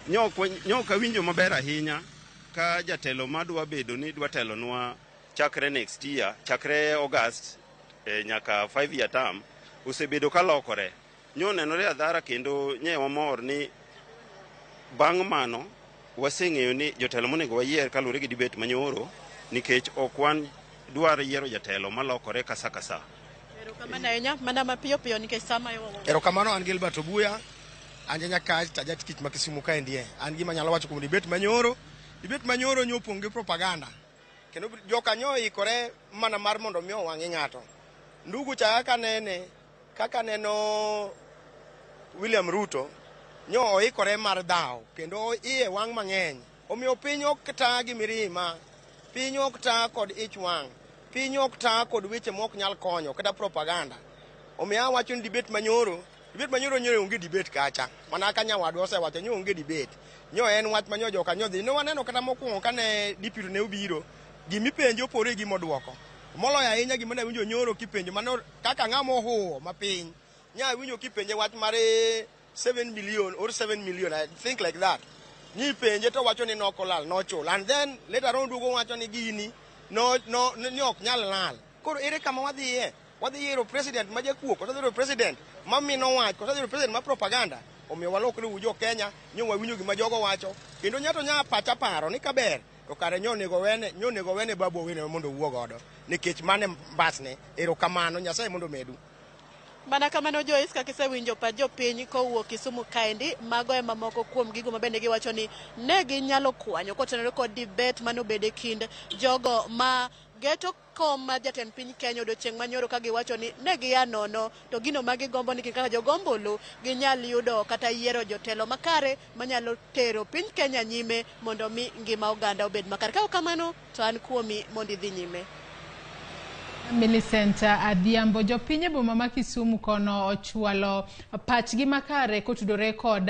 Nyo ok awinjo maber ahinya ka jatelo madwa bedo ni dwa telonwa chakre next year, chakre August nyaka 5 year term osebedo ka lokore. Nyo nenore adhara kendo nye wamor ni bang' mano waseng'eyo ni jotelo monego wayier kaluwore gi debate manyoro, nikech ok wan dwar yiero jatelo malokore kasa kasa.
Erokamano ahinya mana mapiyo piyo nikech sama
Erokamano, an Gilbert Obuya, an janyakach to ajatich ma Kisumu kaendie. An gima anyalo wacho kuom debate manyoro, debate manyoro nyo opong' gi propaganda. Kendo jokanyo oikore mana mar mondo mi owang'i ng'ato. Ndugu cha kaka nene, kaka neno William Ruto, nyo oikore mar dhaw kendo iye wang' mang'eny. Omiyo piny ok ta gi mirima, piny ok ta kod ich wang', piny ok ta kod weche mok nyal konyo kata propaganda. Omiyo awacho ni debate manyoro nyoro onge debate kacha. Mana ka nyawadwa osewacho ni onge debate. Nyo en wach ma nyo joka nyo dhi. Ne waneno kata mokwongo kane deputy ne obiro, gimipenjo opore gi gimoduoko. Moloyo ahinya gima ne awinjo nyoro kipenjo mano kaka ng'ama ohuwo mapiny. Nya awinjo kipenje wach mar 7 million or 7 million, I think like that. Ni penje to wacho ni nok olal, nochul. And then later on duogo wacho ni gini no, no, ni ok nyal lal. Koro ere kama wadhiye? Wadhi yiero president ma jakuo, koso wadhi yiero president ma mino wach, koso wadhi yiero president ma propaganda? Omiyo walokre uru jo Kenya, nyo wawinjo gima jogo wacho. Kendo nyato nya pacha paro ni kaber, to kare nyo onego wene, nyo onego wene Babu Owino mondo owuo godo. Nikech mane mbasne, erokamano, Nyasaye mondo omedu.
Mana kamano Joyce, kaka isewinjo pach jopiny kowuok Kisumu kaendi, mago ema moko kuom gigo mabende giwacho ni ne ginyalo kwanyo kotenore kod debate mane obedo e kind jogo ma geto kom mar jatend piny Kenya odiochieng' manyoro ka giwacho ni ne gia nono to gino ma gigombo ni gin kaka jogo ombulu ginyal yudo kata yiero jotelo makare manyalo tero piny Kenya nyime mondo mi ngima oganda obed makare. Ka ok kamano to an kuomi mondo idhi nyime.
Millicent Adhiambo, jopiny e boma ma Kisumu kono ochwalo pachgi makare kotudore kod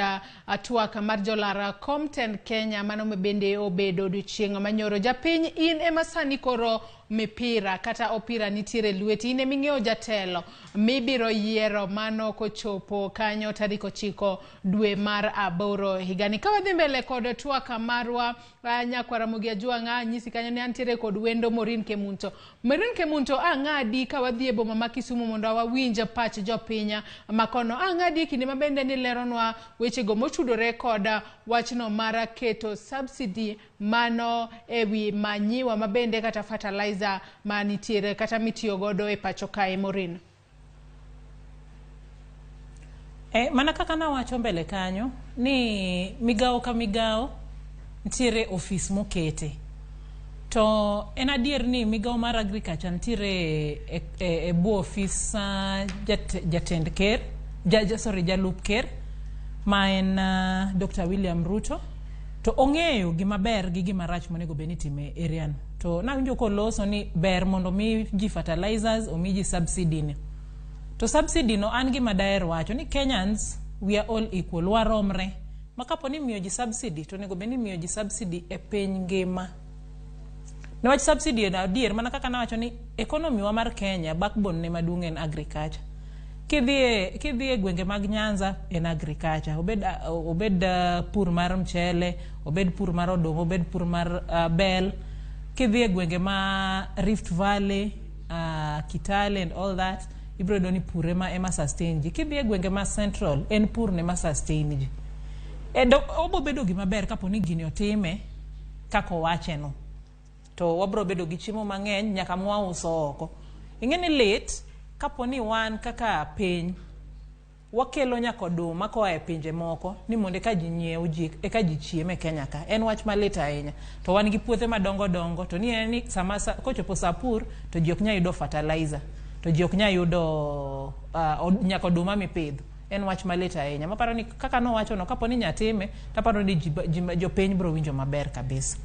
twak mar jolar kom tend Kenya mano bende obedo odiochieng' manyoro. Japiny in ema sani koro mipira kata opira nitiere lweti, in eming'eyo jatelo mibiro yiero mano kochopo kanyo tarik 9 dwe mar 8 higani. Ka wadhi mbele kod twak marwa, nyakwara Ramogi Ajwang' anyisi kanyo ni antiere kod wendo Maureen Kemunto. Maureen Kemunto, ang'adi ka wadhi e boma ma Kisumu mondo wawinj pach jopiny makono. Ang'adi kinde ma bende nileronwa wechego motudore kod wachno mar keto subsidy mano ewi manyiwa mabende kata fertilizer manitiere kata mitiyo godo e pacho kae, Maureen.
Mana kaka nawacho mbele kanyo ni migawo ka migawo nitiere ofis mokete. To en adier ni migawo mar agriculture nitiere e bwo ofis jatend ker, sorry, jalup ker ma en Dr. William Ruto. To ong'eyo gima ber gi gima rach monego bed ni itime e area no. To nawinjo koloso ni ber mondo mi ji fertilizers, omi ji subsidy ni. To subsidy no an gima daher wacho ni Kenyans we are all equal, waromre. Ma kapo ni miyo ji subsidy to onego bed ni imiyo ji subsidy e piny ngima. Niwach subsidy en adier mana kaka nawacho ni economy wa mar Kenya backbone ne maduong' en agriculture. Kidhi e gwenge mag Nyanza en agriculture. Obed pur mar mchele, obed pur mar oduma, obed pur mar bel. Kidhi e gwenge ma Rift Valley, Kitale and all that, ibiro yudo ni pur ema sustain ji. Kidhi e gwenge ma Central, en pur ne ma sustain ji. Obo bedo gima ber kapo ni gini otime kaka owache no. To wabro bedo gi chiemo mang'eny nyaka mwauso oko. Ing'e ni lit kapo ni wan kaka piny wakelo nyaka oduma koa e pinje moko ni mondo eka ji nyiew ji eka ji chiem e Kenya ka. En wach malit ahinya. To wan gi puothe madongo dongo to ni en ni sama kochopo sa pur to ji ok nyal yudo fertilizer. To ji ok nyal yudo nyaka oduma mipidho. En wach malit ahinya. Maparo ni kaka nowacho no kapo ni nyatime taparo ni jopiny biro winjo maber kabisa.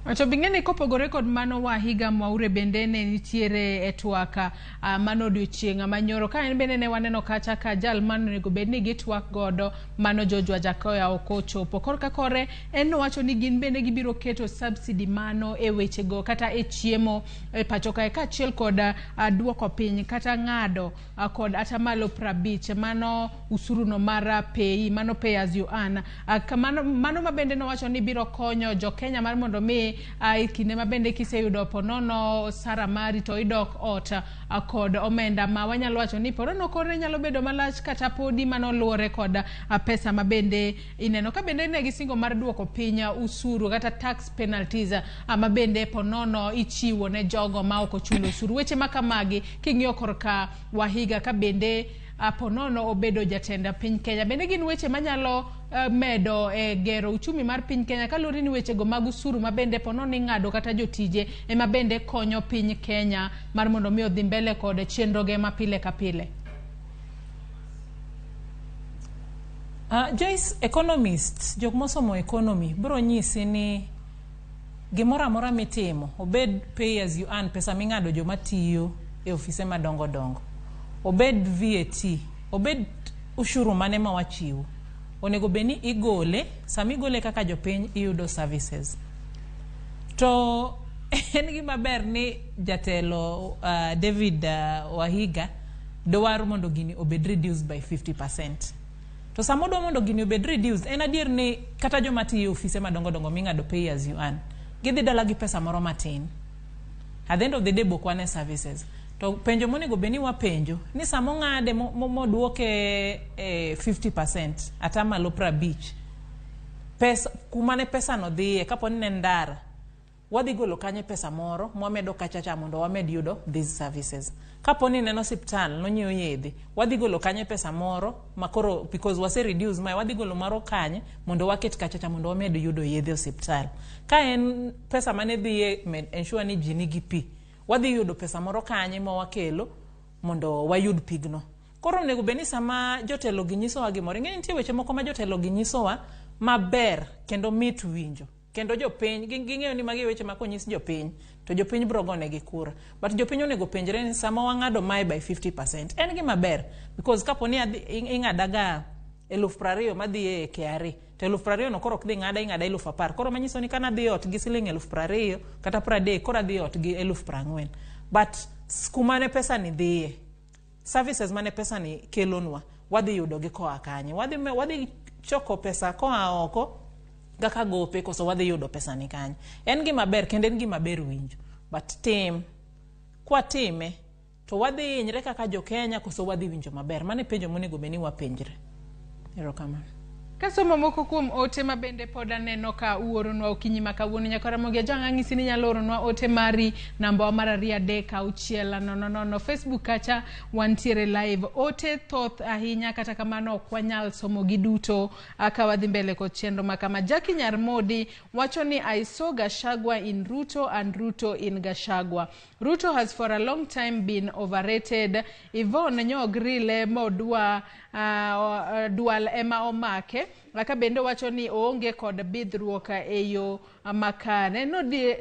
To bing'eni kopogore kod mano Wahiga Mwaure bende ne nitiere e twak mano odiochieng' manyoro. Ka en bende ne waneno kacha ka jal mano onego bed ni gitwak godo mano George Wajackoyah ok ochopo. Korka kore en nowacho ni gin bende gibiro keto subsidy mano e wechego kata e chiemo e pacho kae kaachiel kod duoko piny kata ng'ado kod atamalo 50 mano usuru no mar pay, mano pay as you earn. Mano mabende nowacho ni biro konyo jo Kenya mar mondo mi e kinde mabende kiseyudo ponono sara mari to idok ot kod omenda ma wanyalo wacho ni ponono kore nyalo bedo malach kata podi mano luwore kod pesa mabende ineno. Ka bende ne gisingo mar duoko piny usuru kata tax penalties mabende ponono ichiwo ne jogo ma ok ochulo usuru. Weche ma kamagi king'iyo korka Wahiga ka bende ponono obedo jatend piny Kenya. Bende gin weche manyalo medo e gero uchumi mar piny Kenya kaluwore ni wechego mag usuru mabende ponono ing'ado kata jotije ema bende konyo piny Kenya mar mondo mi odhi mbele kod chenroge ma pile ka pile.
Joyce, economist, jok mosomo economy biro nyisi ni gimoro amora mitimo, obed pay as you earn, pesa ming'ado joma tiyo e ofise madongo dongo, obed VAT, obed ushuru mane ma wachiwo, onego bed ni igole, sama igole kaka jopiny iyudo services. To En gima ber ni jatelo David Wahiga dwaro mondo gini obed reduced by 50%. To sama odwa mondo gini obed reduced, en adier ni kata joma tiyo e ofise madongo dongo ming'ado pay as you earn, gidhi dala gi pesa moro matin. At the end of the day bok wane services. To penjo monego bed ni wapenjo ni sama ong'ade moduoke 50%, atamalo 50, pesa kuma ne pesa no dhiye, kapo ni ne en ndara, wadhi golo kanye pesa moro mwamedo kachacha mondo wamed yudo these services? Kapo ni neno osiptal nonyiewo yedhe, wadhi golo kanye pesa moro makoro because wase reduce mae, wadhi golo moro kanye mondo waket kachacha mondo wamed yudo yedhe osiptal? Ka en pesa mane dhiye ensure ni ji nigi pi, wadhi yudo pesa moro kanye ma wakelo mondo wayud pigno? Koro onego bed ni sama jotelo gi nyisowa gimoro, ing'e ni nitie weche moko ma jotelo gi nyisowa maber kendo mit winjo, kendo jopiny ging'eyo ni magi weche ma konyis jopiny to jopiny biro gonegi kura. But jopiny onego penjre ni sama wang'ado mae by 50%, en gima ber because kapo ni ing'adaga 20,000 madhi e KRA, to 20,000 no koro ok dhi ng'ada, ing'ada 10,000. Koro manyiso ni kana dhi ot gi siling 20,000 kata 30, koro adhi ot gi 40,000. But kuma ne pesa ni dhiye, services mane pesa ni kelonwa, wadhi yudo gi koa kanye? Wadhi choko pesa koa oko kaka gope, koso wadhi yudo pesa ni kanye? En gima ber kendo en gima ber winjo, but tim kwatime to wadhi hinyre kaka jo Kenya, koso wadhi winjo maber? Mano e penjo monego bed ni wapenjre. Erokamano.
Kasomo moko kuom ote ma bende pod aneno ka uoronwa okinyi ma kawuono, nyaka Ramogi Ajwang' ang'isi ni inyalo oronwa ote mari namba wa mar 236 000. Facebook kacha wantiere live. Ote thoth ahinya, kata kamano ok wanyal somo gi duto ka wadhi mbele kod chenro ma kama. Jackie Nyarmodi wacho ni I saw Gachagua in Ruto and Ruto in Gachagua. Ruto has for a long time been overrated. Yvonne nyogrile modwa dwal ema omake. Ka bende wacho ni oonge kod bidhruok e yo makare. Nodi,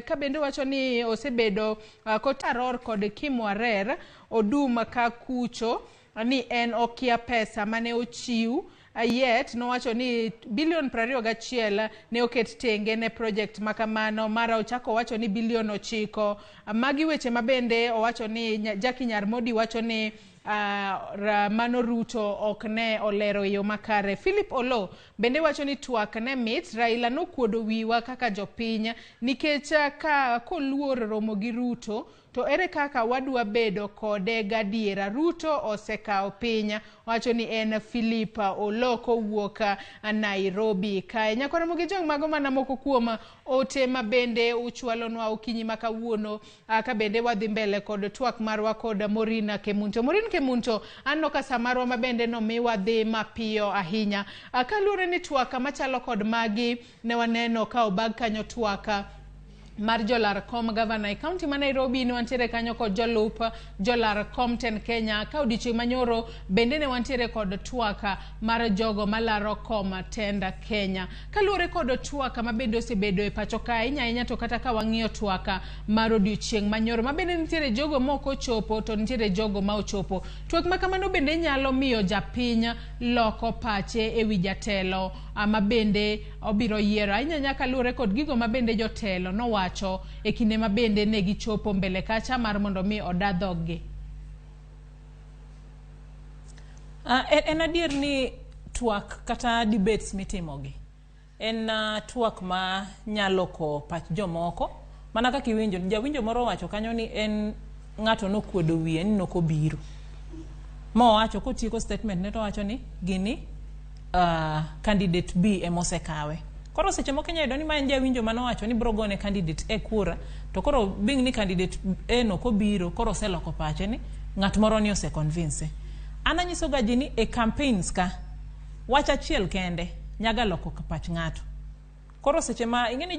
ka bende wacho ni osebedo kotaror kod Kimwarer odum ka kucho ni en okia pesa mane ochiw, yet nowacho ni bilion 21 ne oket tenge ne project makamano. Mara ochako owacho ni bilion 9. Magi weche ma bende owacho ni Jackie Nyarmodi wacho ni mano Ruto ok ne olero e yo makare. Philip Olo bende wacho ni twak ne mit. Raila nokuodo wiwa kaka jopiny nikech ka koluor romo gi Ruto, to ere kaka wadwa bedo kode gadiera? Ruto osekawo piny. Wacho ni en Philip Olo kowuok Nairobi kae. Nyakwa Ramogi Jwang', mago mana moko kuom ote ma bende uchwalonwa okinyi ma kawuono, ka bende wadhi mbele kod twak marwa kod Maureen Kemunto. Maureen Kemunto, aneno ka sa marwa ma bende nomiwa dhi mapiyo ahinya. Kaluwore ni twak machalo kod magi ne waneno ka obag kanyo, twak mar jolar kom gavana e kaunti ma Nairobi, ne wantiere kanyo kod jolup jolar kom ten Kenya. Ka odiochieng' manyoro bende ne wantiere kod twak mar jogo malaro kom tend Kenya. Kaluwore kod twak ma bende osebedo e pacho ka ahinya ahinya, to kata ka wang'iyo twak mar odiochieng' manyoro ma bende nitiere jogo ma ok ochopo to nitiere jogo ma ochopo, twak ma kamano bende nyalo miyo japiny loko pache ewi jatelo ma bende obiro yiero, ahinya ahinya kaluwore kod gigo ma bende jotelo nowacho e kinde ma bende ne gichopo mbele kacha mar mondo mi oda dhoggi.
En adier ni twak kata debates mitimogi en twak ma nyalo loko pach jomoko. Mana kaka iwinjo jawinjo moro owacho kanyo ni en ng'ato nokuodo wiye ni nokobiro, mowacho kotieko statement ne to owacho ni gini candidate B emosekawe. Koro seche moko inyalo yudo ni ma en jawinjo manowacho ni biro gone candidate A kura, to koro being ni candidate A no kobiro, koro oseloko pache ni ng'at moro ni ose convince. An anyiso ga ji ni e campaigns ka wach achiel kende nyaga loko pach ng'ato. Koro seche ma ing'e ni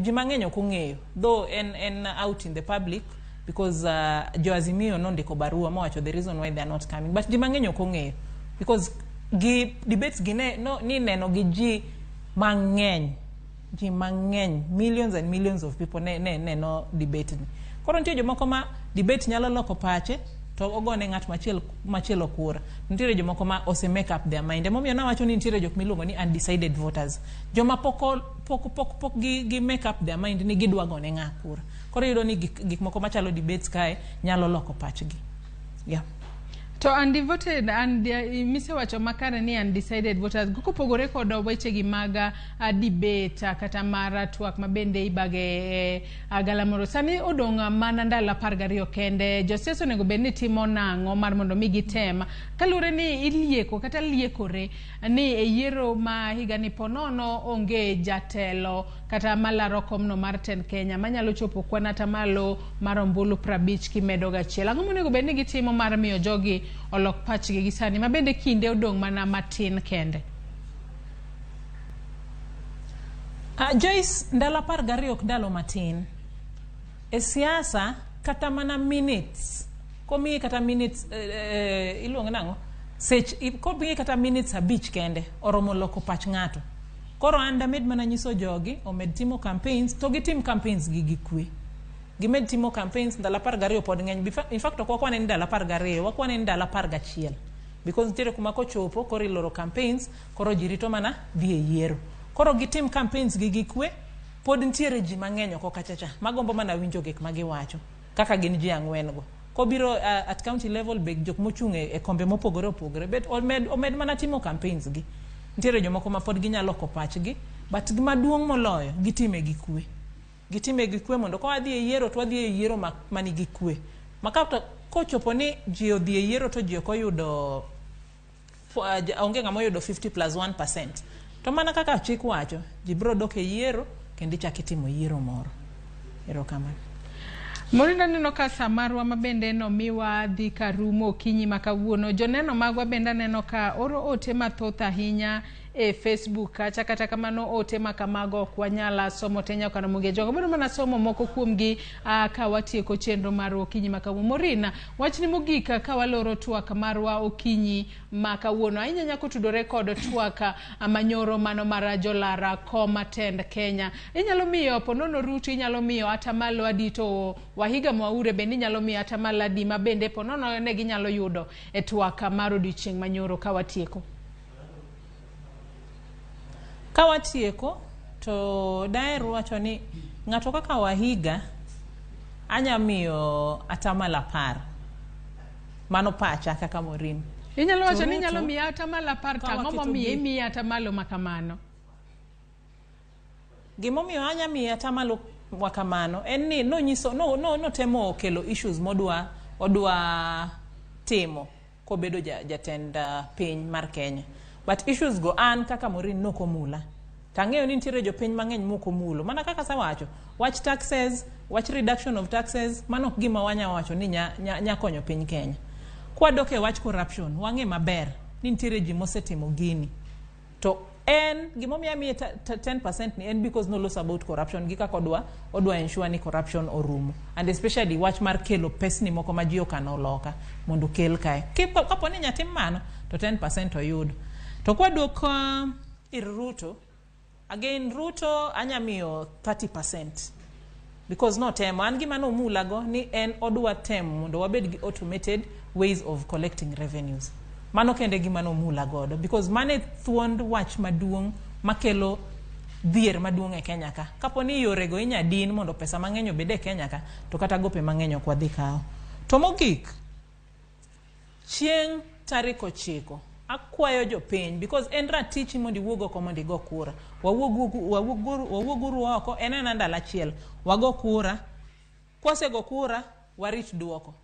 ji mang'eny ok ong'eyo, though en out in the public because jo Azimio nondiko barua mowacho the reason why they are not coming, but ji mang'eny ok ong'eyo because gi debates gi ne no, ni neno gi ji mang'eny, ji mang'eny, millions and millions of people ne neno debate ni. Koro nitie jomoko ma debate nyalo loko pache. to ogone ng'at machielo machielo kura. Nitiere jomoko ma ose make up their mind. Emomiyo nawacho ni nitiere jok miluongo ni undecided voters. Joma pok pok pok pok gi, gi make up their mind ni gidwa gone ng'a kura. Koro iyudo ni gik, gik moko machalo debates kae nyalo loko pachgi. Yeah.
To undevoted and misewacho makare ni undecided voters kopogore kod wechegi mag debate kata mar twak mabende ibage e galamoro sani odong' mana ndalo 12 kende josiasa onego bed ni timo nang'o mar mondo mi gitem kaluwore ni ilieko kata liekore ni e yiero ma higani ponono onge jatelo kata malaro komno mar tend Kenya manyalo chopo kwan atamalo mar ombulu 50 kimedo gachiel. Ang'o monego bed ni gitimo mar miyo jogi olok pachgi gi sani ma bende kinde odong' mana matin kende?
Joyce, ndalo 12 ok ndalo matin. E siasa kata mana minutes, komiyi kata minutes iluongo nang'o? Sech, komiyi kata minutes 5 kende oromo loko pach ng'ato. Koro an damed mana nyiso jogi omed timo campaigns to gitim campaigns gi gi kwe. Gimed timo campaigns ndalo 12 pod ng'eny. In fact ok wakwane ni ndalo 12, wakwane ni ndalo 11. Because nitiere kuma kochopo koro iloro campaigns, koro ji rito mana dhi e yiero. Koro gitim campaigns gi gi kwe, pod nitiere ji mang'eny oko kacha cha magombo mana winjo gik ma giwacho kaka gin ji ang'wen go. Kobiro at county level be jok mochung' e kombe mopogore opogore bet omed mana timo campaigns gi. Nitiere jomoko ma pod ginyalo loko pachgi, but maduong' moloyo gitime gi kwe. Gitime gi kwe mondo ka wadhi e yiero to wadhi e yiero manigi kwe. Ma kata kochopo ni ji odhi e yiero to ji ok oyudo onge ng'ama oyudo 50 plus 1%. To mana kaka chik wacho, ji biro dok e yiero kendo ichak itimo yiero moro. Erokamano.
Morinda aneno ka sa marwa ma bende nomiwa dhi karumo okinyi ma kawuono. Joneno magwa bende aneno ka oro ote mathoth ahinya e Facebook kacha, kata kamano ote ma kamago ok wanyal somo te nyaka Ramogi Ajuoga. Abiro mana somo moko kuomgi ka watieko chenro marwa okinyi ma kawuono. Morina, wachni mogik ka waloro twak marwa okinyi ma kawuono, ahinya nyaka otudore kod twak manyoro mano mar jolara kom tend Kenya. Inyalo miyo ponono Ruto, inyalo miyo atamalo adi to Wahiga Mwaure bende inyalo miyo atamalo adi ma bende ponono ne ginyalo yudo e twak mar odiochieng' manyoro ka watieko.
Ka watieko to daher wacho ni ng'ato kaka Wahiga anya miyo atamalo 10. Mano pacha kaka Maureen.
Inyalo wacho ni inyalo miyo atamalo 10 to ang'o momiyo imiye atamalo makamano?
Gimomiyo anya miye atamalo makamano en ni nonyiso notemo kelo issues modwa odwa timo kobedo jatend piny mar Kenya. But issues go an kaka Maureen nokomula. Tang'eyo ni nitiere jopiny mang'eny mokomulo. Mana kaka asewacho, wach taxes, wach reduction of taxes, mano ok gima wanya wacho ni nya konyo piny Kenya. Kwadok e wach corruption, wang'e maber ni nitiere ji mosetimo gini. To en gimomiyo amiye 10% ni en because noloso about corruption gi kaka odwa ensure ni corruption orumo. And especially wach mar kelo pesni moko ma ji okano loka mondo okel kae. Kapo ni nyatim mano to 10% oyudo. To kwadok ir Ruto, again Ruto anya miyo 30%. Because notemo, an gima nomulago ni en odwa temo mondo wabed gi automated ways of collecting revenues. Mano kende gima nomula godo because mano e thuond wach maduong' makelo dhier maduong' e Kenya ka. Kapo ni yorego inya din mondo pesa mang'eny obed e Kenya ka, to kata gope mang'eny ok wadhi kawo. To mogik, chieng' tarik 9, akwayo jopiny because en ratichi mondo iwuog oko mondo igo kura. Wawuoguru oko, en ena ndalo achiel. Wago kura, kwasego kura, warit duoko.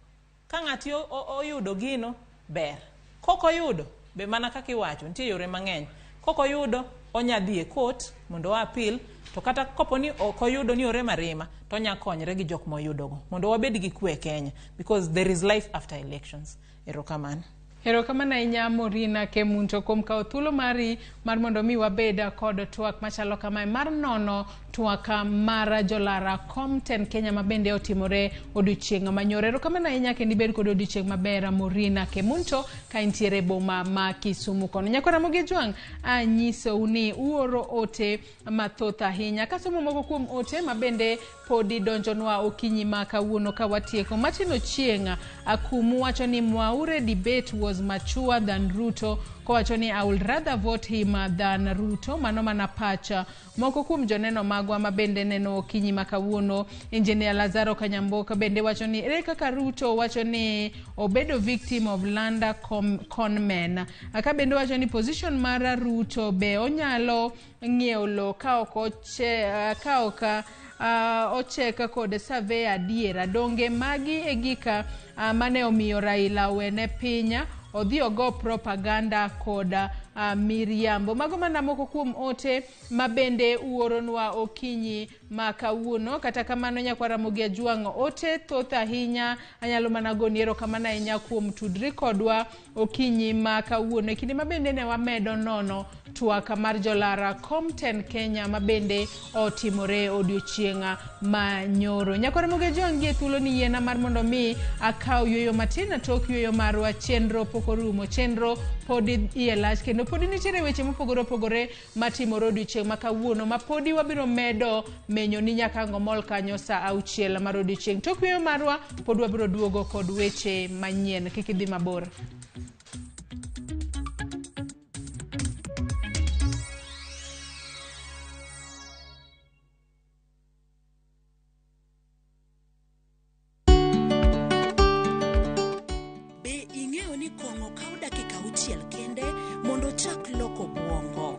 Ka ng'ati oyudo gino, ber. Kok oyudo, be mana kaka iwacho, nitie yore mang'eny. Kok oyudo, onya dhi e court mondo o appeal, to kata kopo ni ok oyudo ni orem arema, to onya konyre gi jok moyudogo mondo wabed gi kwe e Kenya because there is life after elections. Erokamano.
Erokamano ahinya Maureen Kemunto kuom kawo thuolo mari mar mondo mi wabed kod twak machalo kamae mar nono twak mar jolara kom ten Kenya ma bende otimore odiochieng' manyoro. Erokamano ahinya kendo ibed kod odiochieng' maber Maureen Kemunto ka intiere e boma ma Kisumu kono. Nyakwa Ramogi Ojwang' anyisou ni uoro ote mathoth ahinya. Kasomo moko kuom ote ma bende podi donjonwa okinyi ma kawuono ka watieko. Martin Ochieng' Akumu wacho ni Mwaure debate was mature than Ruto. Kowacho ni I would rather vote him than Ruto. Mano mana pacha. Moko kuom joneno magwa ma bende neno okinyi ma kawuono, Engineer Lazaro Kanyamboka bende wacho ni ere kaka Ruto wacho ni obedo victim of land conmen. Ka bende wacho ni position mar Ruto be onyalo ng'iewo lowo ka ok ka ok ochek kod survey adiera. Donge magi e gika mane omiyo Raila owene piny odhi ogo propaganda kod miriambo. Mago mana moko kuom ote ma bende uoronwa okinyi ma kawuono. Kata kamano nyakwa Ramogi Ajwang' ote thoth ahinya, anyalo mana goni erokamano ahinya kuom tudri kodwa okinyi ma kawuono. E kinde ma bende ne wamedo nono twak mar jolara kom ten Kenya ma bende otimore odiochieng' ma nyoro. Nyakwa Ramogi Ajwang' gi e thuolo ni yiena mar mondo mi akaw yueyo matin tok yueyo marwa. Chenro pok orumo, chenro pod iye lach kendo podi nitiere weche mopogore opogore matimore odiochieng' ma kawuono ma podi wabiro medo menyo ni nyaka ang' omol kanyo sa 6 mar odiochieng'. Tok yueyo marwa pod wabiro duogo kod weche manyien. Kik idhi mabor.
Be ing'eyo ni kong'o kawo dakika 6 kende mondo ochak loko bwongo?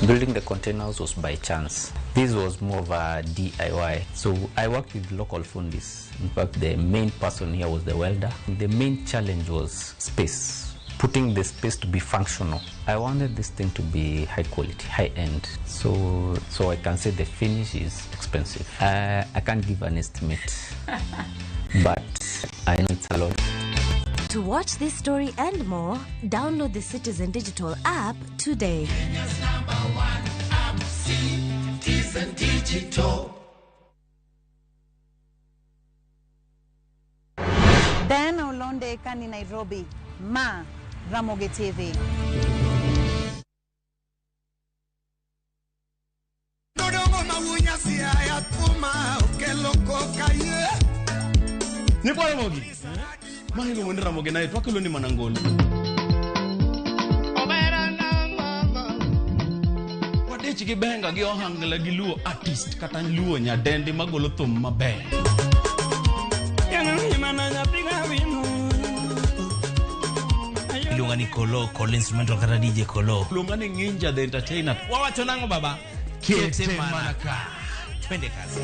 Building the containers was by chance. This was more of a DIY. So I worked with local fundis. In fact, the main person here was the welder. The main challenge was space, putting the space to be functional. I wanted this thing to be high quality, high end. So I can say the finish is expensive. I can't give an estimate, but I know it's a lot.
To watch this story and more, download the Citizen Digital app today.
Kenya's #1 app, Citizen Digital.
Diana Olonde kani Nairobi, ma Ramogi TV.
Nyikwa Ramogi. Ma iluongo ni Ramogi nae to wakelo ni mana ngolo. Wadich gi benga gi ohangla gi luo artist kata luo nyadendi magolo thum maber.
Iluonga ni Kolo, Kolo instrumental kata DJ Kolo.
Iluonga ni Nginja the entertainer.
Wawacho nang'o baba? Kete mana ka. Twende kazi.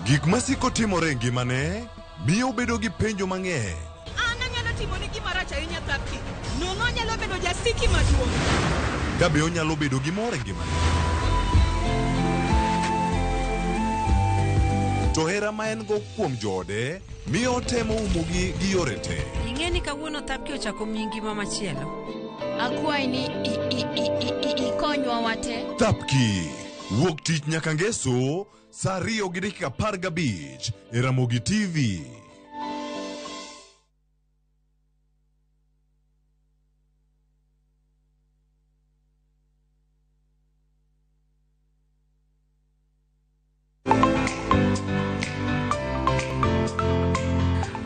Gik masiko timore e ngimane miyo obedo gi penjo mang'eny.
An anyalo timoni gima rach ahinya Thapki. Nono anyalo bedo jasiki maduong'.
Ka be onyalo bedo gi mor e ngimane. To hera ma en go kuom joode miyo otemo umogi gi yore te.
Ing'e ni kawuono Thapki ochako miyi ngima machielo.
Akwayi ni ikonywa wate.
Thapki wuok tich nyaka ngeso saa 2:15 e Ramogi TV.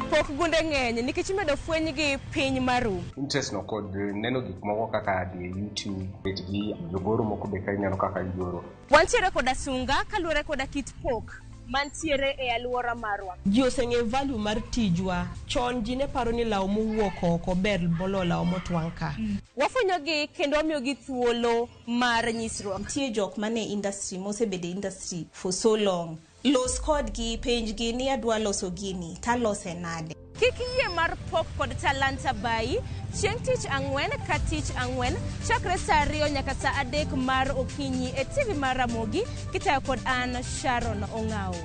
Pok gunde ng'eny nikech imedo fweny gi piny maru.
Interest no kod neno gik moko kaka dhi e YouTube, bet gi jogoro moko be ka ineno kaka gigoro.
Wantiere koda sunga kaluwore koda kit pok mantiere e alwora marwa.
Ji oseng'eyo value mar tijwa. Chon ji ne paro ni law mowuok oko ber moloyo law motwang' ka.
Wafwenyogi kendo wamiyogi thuolo mar nyisruok.
Nitie jok mane industry mosebedo e industry for so long.
Los kodgi, penjgi ni adwa loso gini, talose nade.
Kik iyie mar pok kod talanta bayi chieng' tich ang'wen ka tich ang'wen chakre saa 2 nyaka saa 3 mar okinyi e TV mar Ramogi kitayo kod an Sharon Ong'awo.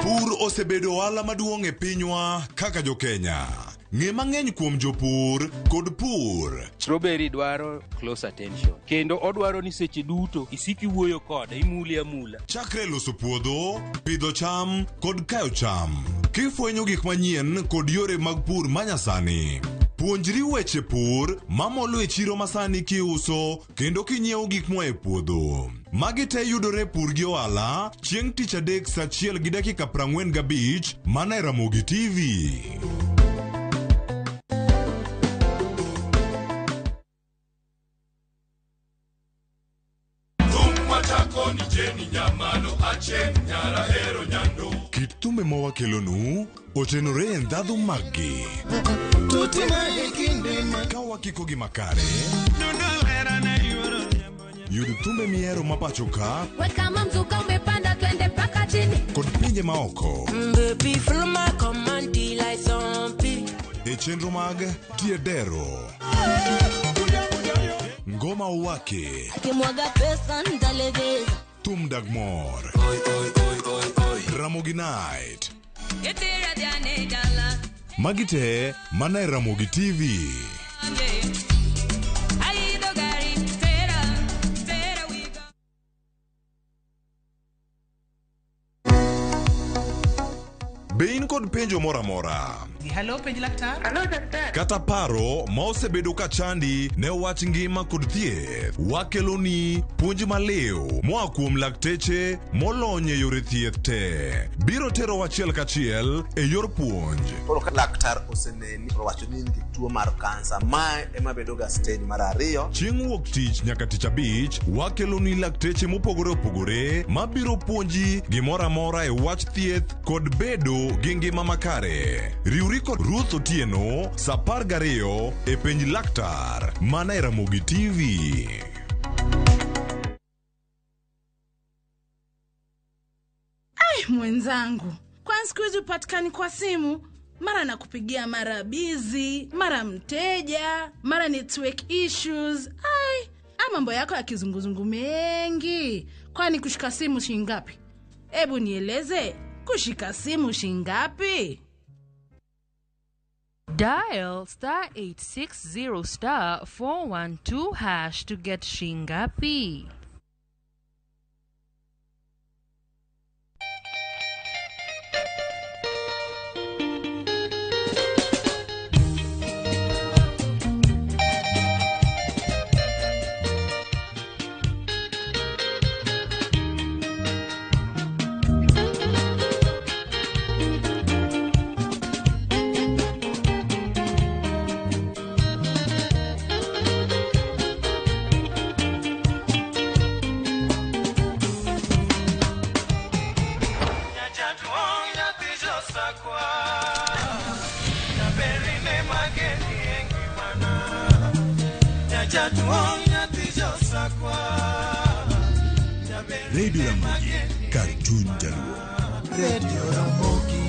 Pur osebedo ohala maduong' e pinywa kaka jokenya. Ng'e mang'eny kuom jopur kod pur.
Strawberry dwaro close attention kendo odwaro ni seche duto isik iwuoyo kode, imule amula.
Chakre loso puodho, pidho cham kod kayo cham. Kifwenyo gik manyien kod yore mag pur manyasani. Puonjri weche pur mamolo e chiro masani kiuso kendo kinyiewo gik moa e puodho. Magi te yudore Pur gi Ohala chieng' tich adek saa 1:45 mana e Ramogi TV. Kit thumbe ma wakelonu otenore e ndhadhu maggi. Ka wakikogi makare, yud thumbe mihero ma pacho ka
We kama mzuka umepanda twende mpaka chini.
kod pinje maoko
Baby, follow my command, like zombie.
e chenro mag Tiedero. Ngoma Uwake,
Akimwaga pesa nitalegeza.
Thum Dag Mor, Ramogi Night. Magi te mana e Ramogi TV. Be in kod penjo moro amora?
Hello, penj laktar.
Hello, daktari. Kata paro ma osebedo ka chandi ne wach ngima kod thieth, wakeloni puonj maliw moa kuom lakteche molony e yore thieth te. Biro tero achiel kachiel e yor puonj.
Koro ka laktar oseneni to owacho ni in gi tuo mar kansa, mae ema bedo ga stage mar ariyo.
Chieng' wuok tich nyaka tich abich, wakeloni lakteche mopogore opogore mabiro puonji gimoro amora e wach thieth kod bedo gi ngima makare. Riwri kod Ruth Otieno saa 12 e penj laktar mana e Ramogi TV.
Ai, mwenzangu, kwani siku hizi hupatikani kwa simu? Mara nakupigia mara busy, mara mteja, mara network issues. Ai, mambo yako ya kizunguzungu mengi. Kwani kushika simu shilingi ngapi? Ebu nieleze, kushika simu shilingi ngapi?
Dial star 860 star 412 hash to get Shingapi.
Radio Ramogi, kar chuny jaluo.
Radio Ramogi.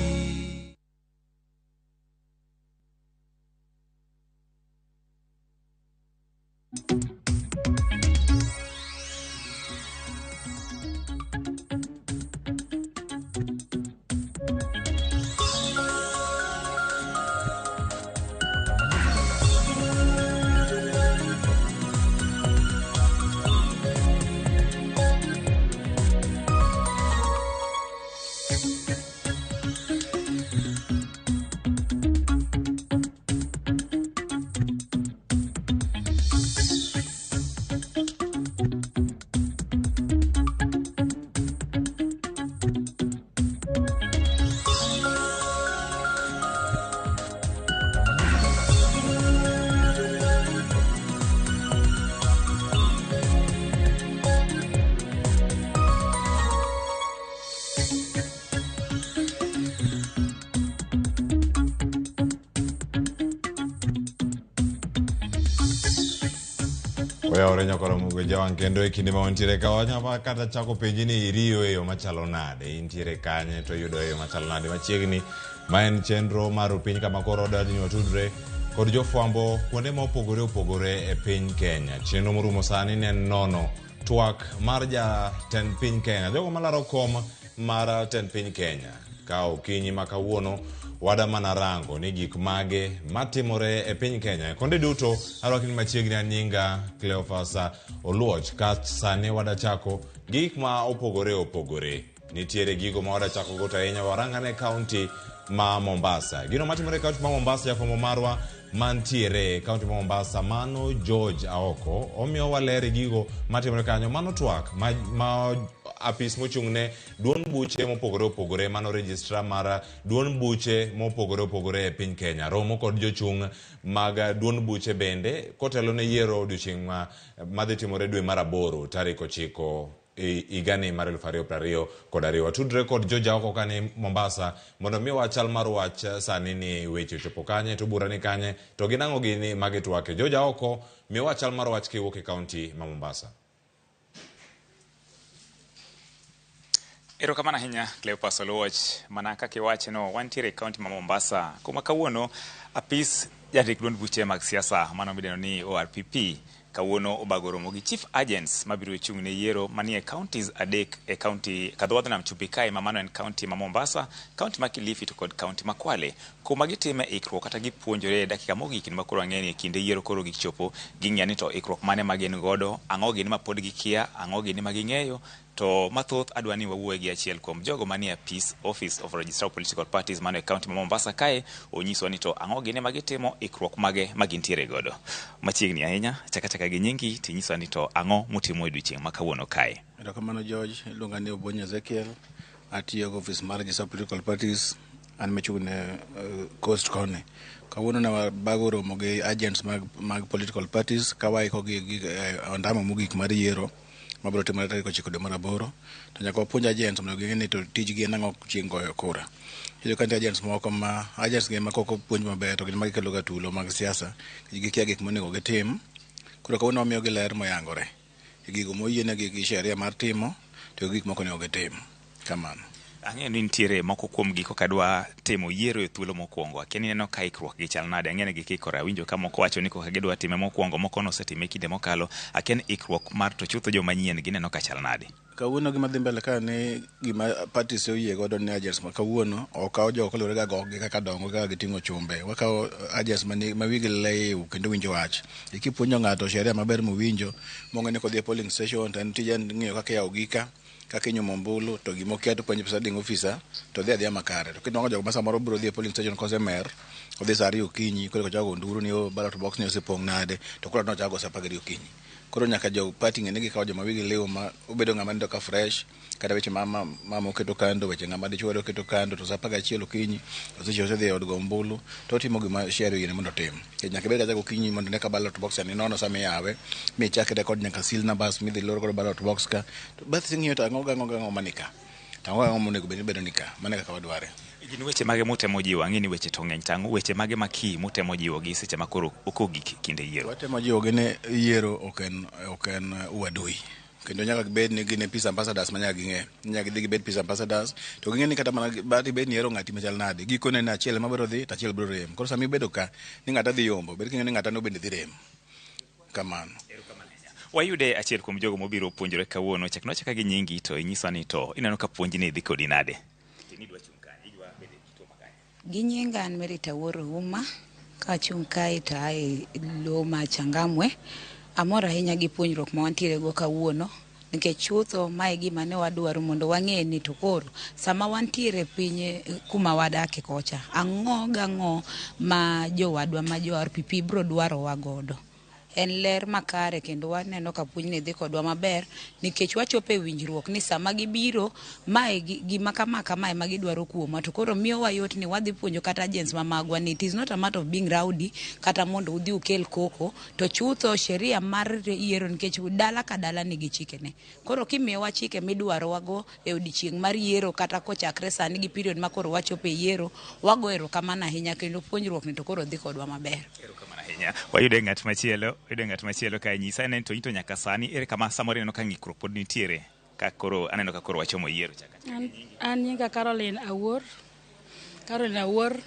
Oyawore nyakoromogo jawang' kendo e kinde ma wantiere ka wanyalo kata chako penji ni iriyo e yo machalo nade, intiere kanye to iyudo e yo machalo nade machiegni. Ma en chenro mar piny kama koro wadwaro ni watudre kod jofwambo kuonde ma opogore opogore e piny Kenya. Chenro morumo sani ne en nono twak mar jatend piny Kenya, jogo malaro kom mar tend piny Kenya. Ka okinyi ma kawuono wada mana rango ni gik mage matimore e piny Kenya. Kuonde duto arwakni machiegni an nyinga Cleophas Oluoch ka sani wada chako gi gik ma opogore opogore. Nitiere gigo ma wada chako go to ahinya warangane kaunti ma Mombasa. Gino matimore e kaunti ma Mombasa jafwambo marwa mantiere e kaunti ma Mombasa mano George Aoko omiyo waler gigo matimore kanyo. Mano twak ma apis mochung' ne duond buche mopogore opogore mano registrar mar duond buche mopogore opogore e piny Kenya romo kod jochung' mag duond buche bende kotelo ne yiero odiochieng' madhi timore dwe mar 8 tarik 9 higani mar 2022. Watudre kod George Aoko kani Mombasa mondo mi wachal mar wach sani ni weche ochopo kanye to bura ni kanye to gin ang'o gini magitwake. George Aoko miwa chal mar wach kiwuok e kaunti ma Mombasa.
Erokamano ahinya Cleophas Oluoch, mana kaka iwacho wantiere e kaunti ma Mombasa kuma kawuono apis jandik duond buche mag siasa mano midendo ni ORPP kawuono obago romo gi chief agents mabiro chung' ne yiero manie counties adek e county kadho nam chumbi kae ma mano en county ma Mombasa, county ma Kilifi to kod county ma Kwale kuma gitime ikruok kata gipuonjore dakika mogik ma koro ang'e ni e kinde yiero koro gichopo ging'iyo ni to ikruok mane ma gin godo, ang'o gini ma pod gikia, ang'o gini ma ging'eyo. To mathoth adwa ni wawuoye gi achiel kuom jogo manie apis Office of Registrar of Political Parties mano e county ma Mombasa kae onyiswa ni to ang'o gini ma gitimo, ikruok mage ma gintiere godo. Machiegni ahinya, chaka gi nyingi tinyiswa ni to ang'o mutimo e odiochieng' ma kawuono kae.
Erokamano George, iluonga ni Obonyo Ezekiel, atiyo e office mar Registrar of Political Parties, an mochung' ne Coast koni. Kawuono ne wabago romo gi agents mag political parties ka waiko gi ondamo mogik mar yiero mabiro timore tarik 9 dwe mar 8. To nyaka wapuonj agents mondo ging'e ni to tijgi en ang'o chieng' goyo kura. Iyudo ka nitie agents moko ma agents gi ema kok opuonj maber to gin ema gikelo ga tulo mag siasa gikia gik monego gitim. Koro kawuono wamiyogi ler moyangore e gigo moyienegi gi sheria mar timo to gi gik mok onego gitim. Kamano.
Ang'eyo ni nitiere moko kuom gi koka dwa timo yiero e thuolo mokwongo. Akia ni ineno ka ikruok gi chal nade. Ang'eyo ni gikikore. Awinjo ka moko wacho ni koka gidwa time mokwongo, moko nosetime kinde mokalo. Akia ni ikruok mar to chutho joma nyien gineno ka chal nade.
Kawuono gima dhi mbele ka ni gima parties oyie godo ni agents ma kawuono ok kaw jogo kaluwore gi agokgi kaka dongo kaka giting'o chumbe. Wakawo agents ma wigi liw kendo winjo wach. Kipuonjo ng'ato sheria maber mowinjo mong'e ni kodhi e polling station to en tije en ng'iyo kaka iyawo gika, kaka inyumo ombulu to gimokia to penjo presiding officer to dhi adhiya makare. To kinwang'o jogo ma samoro biro dhi e polling station kosemer, odhi saa 2 okinyi koro ochako nduru ni ballot box ni osepong' nade to koro nochako saa 12 okinyi. Koro nyaka jo party ng'e ni gikawo joma wigi liw ma obedo ng'ama nindo ka fresh kata weche mama oketo kando, weche ng'ama dichuo oketo kando to saa 11 okinyi osechopo osedhi e od go ombulu to otimo gima sheria oyiene mondo otim. Nikech nyaka ibed kacha gokinyi mondo ine ka ballot box ni nono sama iyawe michak record nyaka seal numbers midhi lor godo ballot box ka. To bas ing'iyo to ang'o gang'o mani ka. To ang'o gang'o monego bed ni bedo ni ka. Mano e kaka wadware.
Gin weche mage mutemo jiwo? Ang'e ni weche to ng'eny to ang'o weche mage ma kii mutemo jiwo gi seche ma koro okogik kinde yiero?
Watemo jiwo gi ni yiero ok en uadui. Kendo nyaka gibed ni gin peace ambassadors ma nyaka ging'e. Nyaka gidhi gibed peace ambassadors to ging'e ni kata mana bati bed ni ihero ng'ati machal nade, gikone ne achiel ema biro dhi to achiel biro rem. Koro sama ibedo ka ni ng'ata dhi yombo, bed king'eyo ni ng'ata no bende dhi rem. Kamano.
Wayude achiel kuom jogo mobiro puonjore kawuono. Chaknwa achaka gi nyingi to inyiswa ni to ineno ka puonjni dhi kodi nade.
Gi nyinga an Mary Tawuoro Uma, kachung' kae to ae lo ma Changamwe. Amor ahinya gi puonjruok ma wantiere go kawuono nikech chutho mae gima ne wadwaro mondo wang'e ni to koro sama wantiere piny kuma wadake kocha, ang'o gang'o ma jowadwa ma jo RPP biro dwarowa godo. En ler makare kendo waneno ka puonjni dhi kodwa maber nikech wachopo e winjruok ni sama gibiro mae gima kama kama ema gidwaro kuomwa to koro miyowa yot ni wadhi puonjo kata agents ma magwa ni it is not a matter of being rowdy kata mondo udhi ukel koko to chutho sheria mar yiero nikech dala ka dala nigi chikene. Koro kimiyowa chike midwarowago e odiochieng' mar yiero kata kochakre sani gi period ma koro wachopo e yiero, wago erokamano ahinya kendo puonjruok ni to koro dhi kodwa maber.
Ahinya. Wayude ng'at machielo, wayude ng'at machielo kae nyisa ane to into nyaka sani ere kama samoro ineno ka ng'ikruok pod nitiere ka koro aneno ka koro wachomo yiero chaka.
An nyinga Caroline Awuor. Caroline Awuor,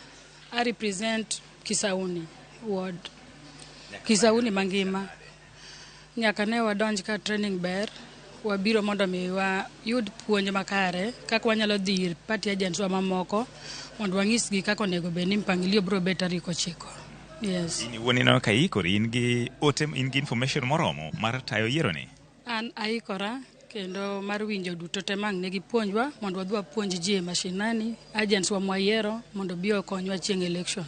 I represent Kisauni ward. Kisauni mangima. Nyaka ne wadonj ka training ber, wabiro mondo mi wayud puonj makare kaka wanyalo dhi ir party agents wa mamoko mondo wanyisgi kaka onego bed ni mpangilio biro bet tarik 9. Yes.
In iwuon ineno ka iikori, in gi ote, in gi information moromo mar tayo yiero ni?
An aikora kendo mar winjo duto te mang' ne gipuonjwa mondo wadhi wapuonj ji e mashinani, agents wa mwayiero mondo obi okonywa chieng' election.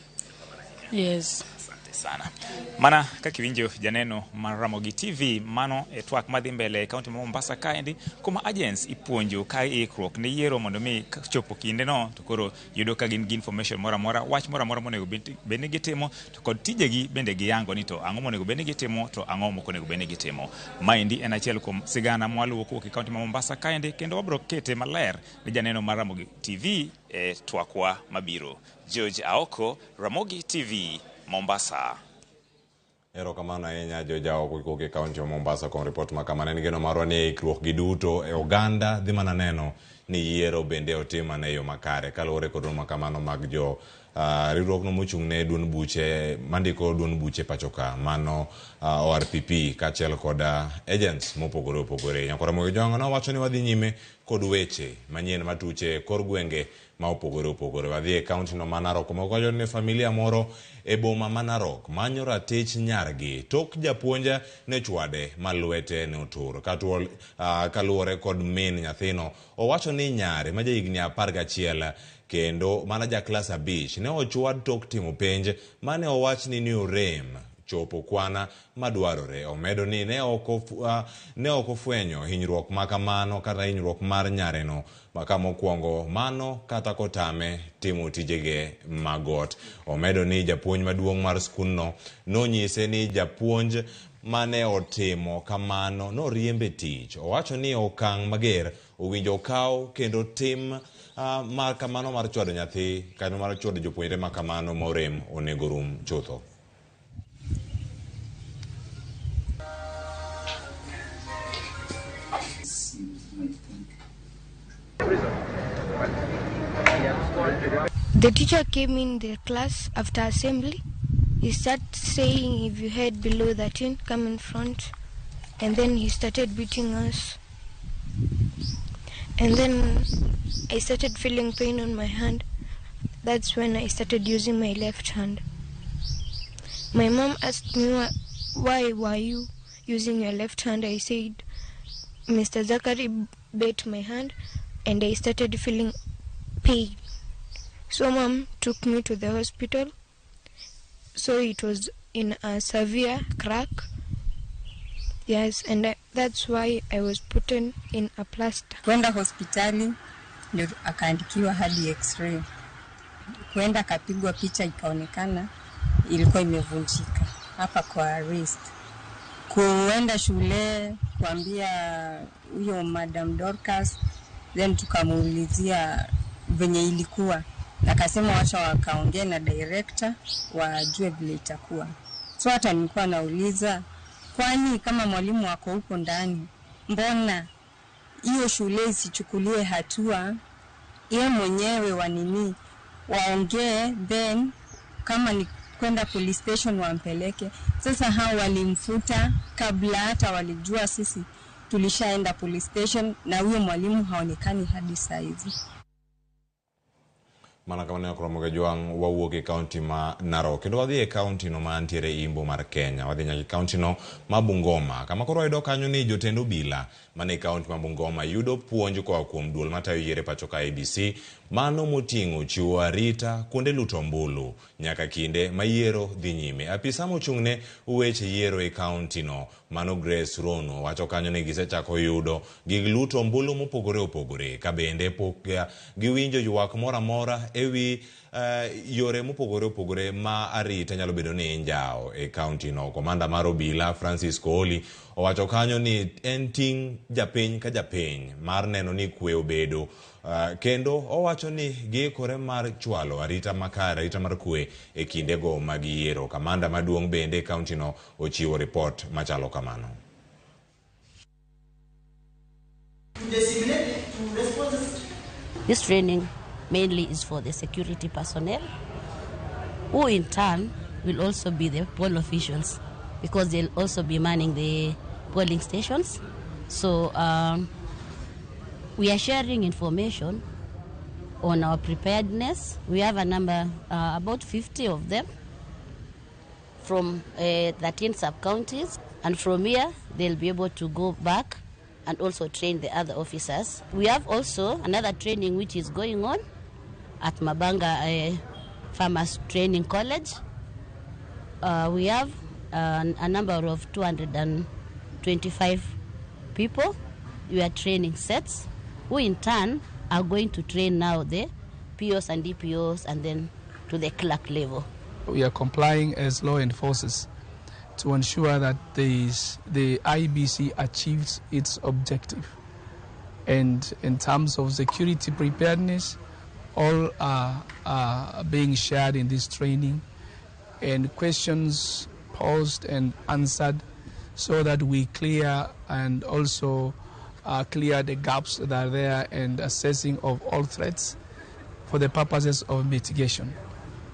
Yes.
Asante sana. Mana kaka iwinjo janeno mar Ramogi TV, mano e twak madhi mbele e kaunti ma Mombasa kaendi, kuma agents ipuonjo ka ikruok ne yiero mondo mi chopo kindeno to koro yudo ka gin gi information moro amora, wach moro amora monego bed ni gitimo, to kod tijegi bende giyango ni to ang'o monego bed ni gitimo to ang'o mok onego bed ni gitimo. Maendi en achiel kuom sigana mwaluwo kowuok e kaunti ma Mombasa kaendi, kendo wabiro kete maler ne janeno mar Ramogi TV e twakwa mabiro. George Aoko, Ramogi TV, Mombasa.
Erokamano ahinya George Aoko kowuok e kaunti ma Mombasa kuom ripot ma kamano. En geno marwa ni e ikruok gi duto e oganda dhi mana neno ni yiero bende otim mana e yo makare kaluwore kod romo kamano mag jo riwruogno mochung' ne duond buche mandiko duond buche pachoka mano ORPP kaachiel kod agents mopogore opogore. Nyakwar Ramogi Ojwang' nowacho ni wadhi nyime kod weche manyien matuche kor gwenge ma opogore opogore. Wadhi e kaunti no ma Narok kuma wacho ni familia moro e boma ma Narok manyo ratich nyargi tok japuonj ne chwade ma lwete ne otur. Kaluwore kod min nyathino, owacho ni nyare ma jahigni 11 kendo mana ja klas 5 ne ochwad tok timo penj mane owach ni ne orem chopo kwana madwarore. Omedo ni ne ok ofwenyo hinyruok ma kamano kata hinyruok mar nyareno maka mokwongo mano kata kotame timo tijege mag ot. Omedo ni japuonj maduong' mar skundno nonyise ni japuonj mane otimo kamano noriembe tich. Owacho ni okang' mager owinjo okaw kendo tim mar kamano mar chwado nyathi kata mar chwado jopuonjre ma kamano morem onego rum chutho.
The teacher came in the class after assembly. He started saying, if you head below 13, come in front. And then he started beating us. And then I started feeling pain on my hand. That's when I started using my left hand. My mom asked me, why were you using your left hand? I said, Mr. Zachary bit my hand and I started feeling pain. So mom took me to the hospital. So it was in a severe crack. Yes, and that's why I was put in a plaster.
Kwenda hospitali ndio akaandikiwa hadi x-ray. Kwenda akapigwa picha ikaonekana ilikuwa imevunjika hapa kwa wrist. Kuenda shule kuambia huyo Madam Dorcas, then tukamuulizia venye ilikuwa. Akasema wacha wakaongea na director wajue vile itakuwa. So hata nilikuwa nauliza, kwani kama mwalimu wako huko ndani, mbona hiyo shule isichukulie hatua yeye mwenyewe wa nini, waongee, then kama ni kwenda police station wampeleke. Sasa hao walimfuta kabla hata walijua sisi tulishaenda police station, na huyo mwalimu haonekani hadi saa hizi.
Mana kama ne Ramogi Ojwang' wawuok e kaunti ma Narok kendo wadhi e kaunti no mantiere Imbo mar Kenya. Wadhi nyaka e kaunti no ma Bungoma kama koro wayudo kanyo ni jotend obila mane kaunti ma Bungoma yudo puonj koa kuom duol matayo yiero pacho ka ABC, mano moting'o chiwo arita kuonde luto ombulu nyaka kinde ma yiero dhi nyime. Apisa mochung'ne weche yiero e kaunti no mano Grace Rono wacho kanyo ni gisechako yudo gig luto ombulu mopogore opogore ka bende pok giwinjo ywak moro amora ewi yore mopogore opogore ma arita nyalo bedo ni injawo e kaunti no. Komanda mar obila Francis Kooli owacho kanyo ni en ting' japiny ka japiny mar neno ni kwe obedo kendo owacho ni giikore mar chwalo arita makare, arita mar kwe e kindego mag yiero. Kamanda maduong' bende e kaunti no ochiwo ripot machalo kamano.
This training mainly is for the security personnel, who in turn will also be the poll officials, because they'll also be manning the polling stations. So we are sharing information on our preparedness. We have a number, about 50 of them, from 13 sub-counties, and from here they'll be able to go back and also train the other officers. We have also another training which is going on at Mabanga Farmers Training College. We have a number of 225 people. We are training sets who in turn are going to train now the POs and DPOs and then to the clerk level.
We are complying as law enforcers to ensure that the IEBC achieves its objective. And in terms of security preparedness, all are being shared in this training, and questions posed and answered so that we clear and also clear the gaps that are there and assessing of all threats for the purposes of mitigation.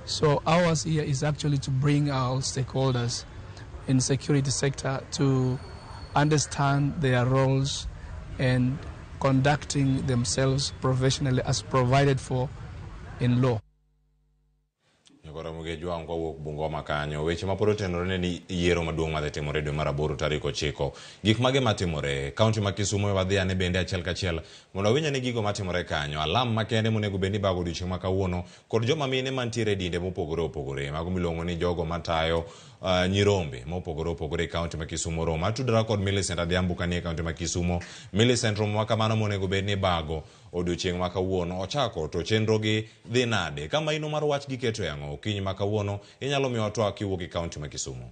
So ours here is actually to bring our stakeholders in security sector to understand their roles and conducting themselves professionally as provided for in law.
Nyakora Jwang' kawuok Bungoma kanyo, weche ma pod otenore ni yiero maduong' madhi timore dwe mar 8 tarik 9. Gik mage matimore kaunti ma Kisumu wadhi ane bende achiel kachiel mondo wawinj ane gigo matimore kanyo, alam makende monego bed ni bago odiochieng' ma kawuono kod joma mine mantiere e dinde mopogore opogore, mago miluongo ni jogo matayo nyirombe mopogore opogore e kaunti ma Kisumu. Romo atudora kod Millicent Adhiambo kanie kaunti ma Kisumu. Millicent, romo ma kamano monego bed ni bago odiochieng' ma kawuono ochako to chenro gi dhi nade? Kama ino mar wach giketo e ang'o? Okinyi ma kawuono inyalo miyo twak kiwuok e kaunti ma Kisumu.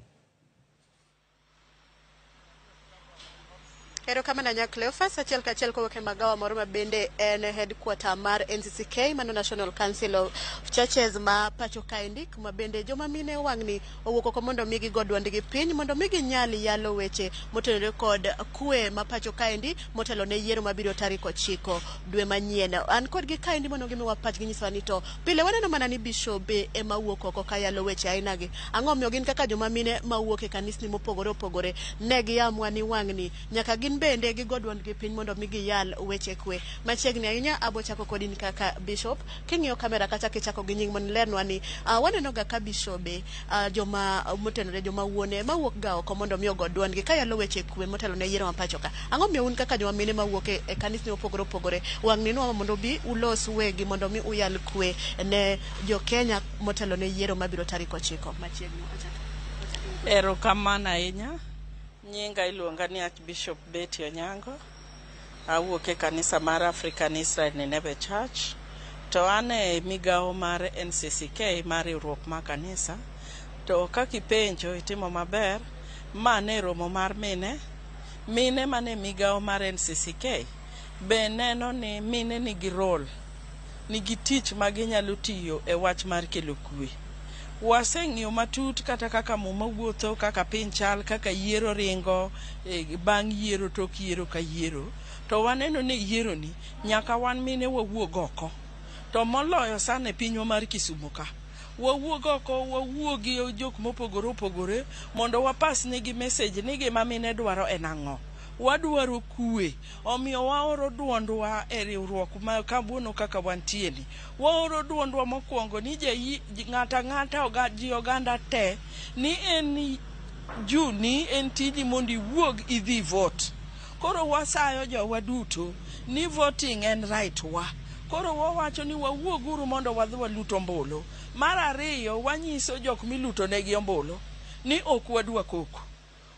Erokamano nya Cleophas, achiel kachiel kowuok e magawa moro ma bende en headquarter mar NCCK, mano National Council of Churches ma pacho kaendi, kuma bende joma mine wang'ni owuok oko mondo mi gigo duondgi piny mondo mi ginyal yalo weche motenore kod kwe ma pacho kaendi motelo ne yiero mabiro tarik 9 dwe manyien. An kodgi kaendi mondo gimiwa pachgi nyisowa ni to pile waneno mana ni bishobe ema wuok oko ka yalo weche ainagi. Ang'o omiyo gin kaka joma mine mawuok e kanisni mopogore opogore ne giamua ni wang'ni nyaka gin bende gigo duondgi piny mondo mi giyal weche kwe. Machiegni ahinya abo chako kodi ni kaka bishop, king'iyo kamera kata kichako gi nying mondo ilernwa ni waneno ga ka bishobe joma motenore joma wuone mawuok ga oko mondo mi ogo duondgi ka yalo weche kwe motelo ne yiero ma pacho ka. Ang'o miyo un kaka joma mine mawuok e kanisni mopogore opogore wang'ni nwa mondo bi ulos wegi mondo mi uyal kwe ne jo Kenya motelo ne yiero mabiro tarik 9? Machiegni.
Erokamano ahinya. Nyinga iluonga ni Archbishop Betty Onyango. Awuok e kanisa mar African Israel Nineve Church. To an e migawo mar NCCK mar riwruok mar kanisa. To kaka ipenjo itimo maber, ma ne romo mar mine. Mine mane migawo mar NCCK be neno ni mine nigi role, nigi tich ma ginyalo tiyo e wach mar kelo kwe. Waseng'iyo matut kata kaka muma wuotho, kaka piny chal, kaka yiero ringo, bang' yiero tok yiero ka yiero. To waneno ni yiero ni nyaka wan mine wawuog oko. To moloyo sana e pinywa mar Kisumu ka. Wawuog oko, wawuo gi jok mopogore opogore mondo wapas negi message ni gima mine dwaro en ang'o. Wadwaro kwe, omiyo waoro duondwa e riwruok ma kawuono kaka wantie ni. Waoro duondwa mokwongo ni ng'ata ng'ata ji oganda te ni en juni en tiji mondo iwuog idhi vote. Koro wasayo jowa duto ni voting en right wa. Koro wawacho ni wawuoguru mondo wadhi walut ombulu. Mar ariyo wanyiso jok miluto negi ombulu ni ok wadwa koko.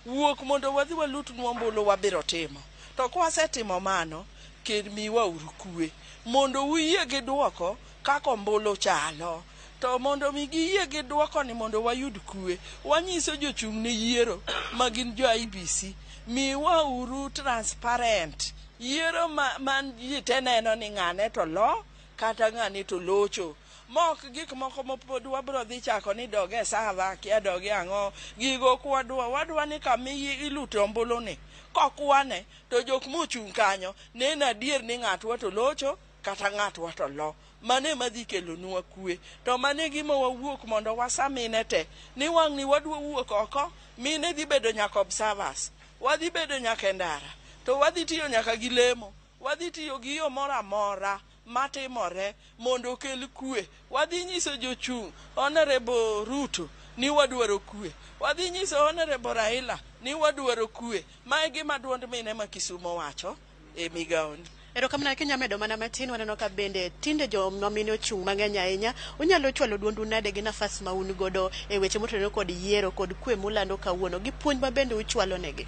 Wuok mondo wadhi walutnu ombulu wabiro timo. To kwasetimo mano, ker miwa uru kwe. Mondo uyie gi duoko kaka ombulu chalo. To mondo mi giyie gi duoko ni mondo wayud kwe, wanyiso jochung' ne yiero ma gin jo IEBC, miwa uru transparent yiero ma ji te neno ni ng'ane to lo kata ng'ane to locho. Mok gik moko mopod wabro dhi chako ni dog e sava, kia dog e ang'o, gigo ok wadwa. Wadwa ni kama ilute ombulu ni, kokwane to jok mochung' kanyo neno adier ni ng'atwa to locho kata ng'atwa to lo. Mano ema dhi kelonwa kwe. To mano e gima wawuok mondo wasa mine te. Ni wang' ni wadwa wuok oko, mine dhi bedo nyaka observers. Wadhi bedo nyaka e ndara. To wadhi tiyo nyaka gi lemo. Wadhi tiyo gi yo moro amora matimore mondo okel kwe. Wadhi nyiso jochung' Honorable Ruto ni wadwaro kwe. Wadhi nyiso Honorable Raila ni wadwaro kwe. Ma e gima duond mine ma Kisumo wacho e migawoni.
Erokamano ahinya. Medo mana matin, waneno ka bende tinde joma mine ochung' mang'eny ahinya. Unyalo chwalo duondu nade gi nafas ma un godo e weche motenore kod yiero kod kwe mulando kawuono gi puonj ma bende uchwalo negi?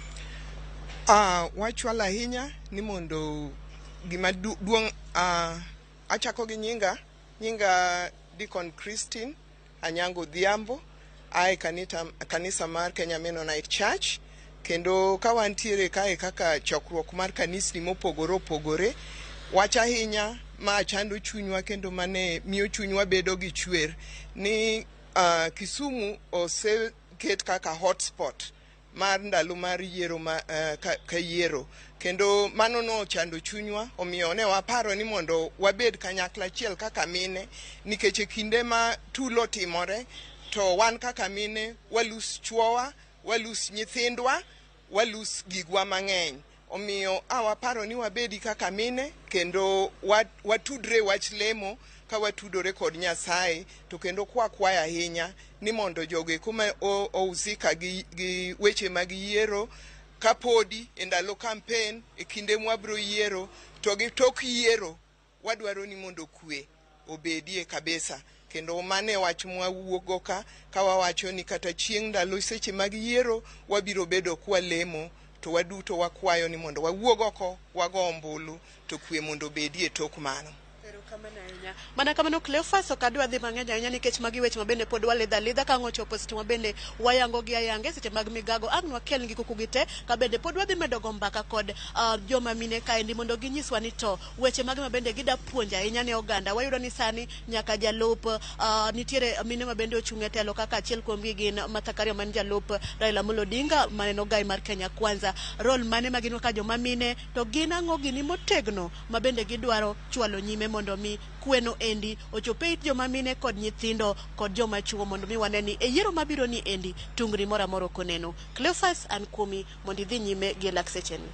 Wachwalo ahinya ni mondo gima duong', achako gi nyinga Deacon Christine Anyango Odhiambo, ae kanisa mar Kenya Mennonite Church, kendo ka wantiere kae kaka chokruok mar kanisni mopogore opogore, wach ahinya ma chando chunywa kendo mane miyo chunywa bedo gi chwer ni Kisumu oseket kaka hotspot mar ndalo mar yiero ma, ka yiero, kendo mano nochando chunywa. Omiyo ne waparo ni mondo wabed kanyakla achiel kaka mine, nikech e kinde ma tulo timore to wan kaka mine walus chuowa, walus nyithindwa, walus gigwa mang'eny. Omiyo waparo ni wabedi kaka mine kendo watudre wach lemo ka watudore kod Nyasaye, to kendo kwakwayo ahinya ni mondo jogo eko ma ohusika gi weche mag yiero kapodi e ndalo campaign, e kinde mwabro yiero to gi tok yiero, wadwaro ni mondo kwe obedie kabisa. Kendo mano e wach mwawuok go ka wawacho ni kata chieng' ndalo seche mag yiero wabiro bedo kwalemo, to waduto wakwayo ni mondo wawuog oko wago ombulu to kwe mondo obedie tok mano.
Erokamano ahinya. Mana kamano Cleophas, ok adwa dhi mang'eny ahinya nikech magi weche ma bende pod walidho alidha ka ang' ochopo seche ma bende wayango gi ayanga e seche mag migago ang' wakel gi kuku gi te ka bende pod wadhi medo go mbaka kod joma mine kaendi mondo ginyiswa ni to weche mage ma bende gida puonjo ahinya ne oganda. Wayudo ni sani nyaka jalup nitiere mine ma bende ochung' e telo kaka achiel kuomgi gin Martha Karua man jalup Raila Amolo Odinga mane en ogai mar Kenya Kwanza. Role mane ma gin kaka joma mine to gin ang'o gini motegno ma bende gidwaro chwalo nyime mondo mi kweno endi ochop e it joma mine kod nyithindo kod joma chuo mondo mi wane ni e yiero mabiro ni endi tungni moro amora ok oneno. Cleophas, an kuomi mondo idhi nyime gi lak secheni.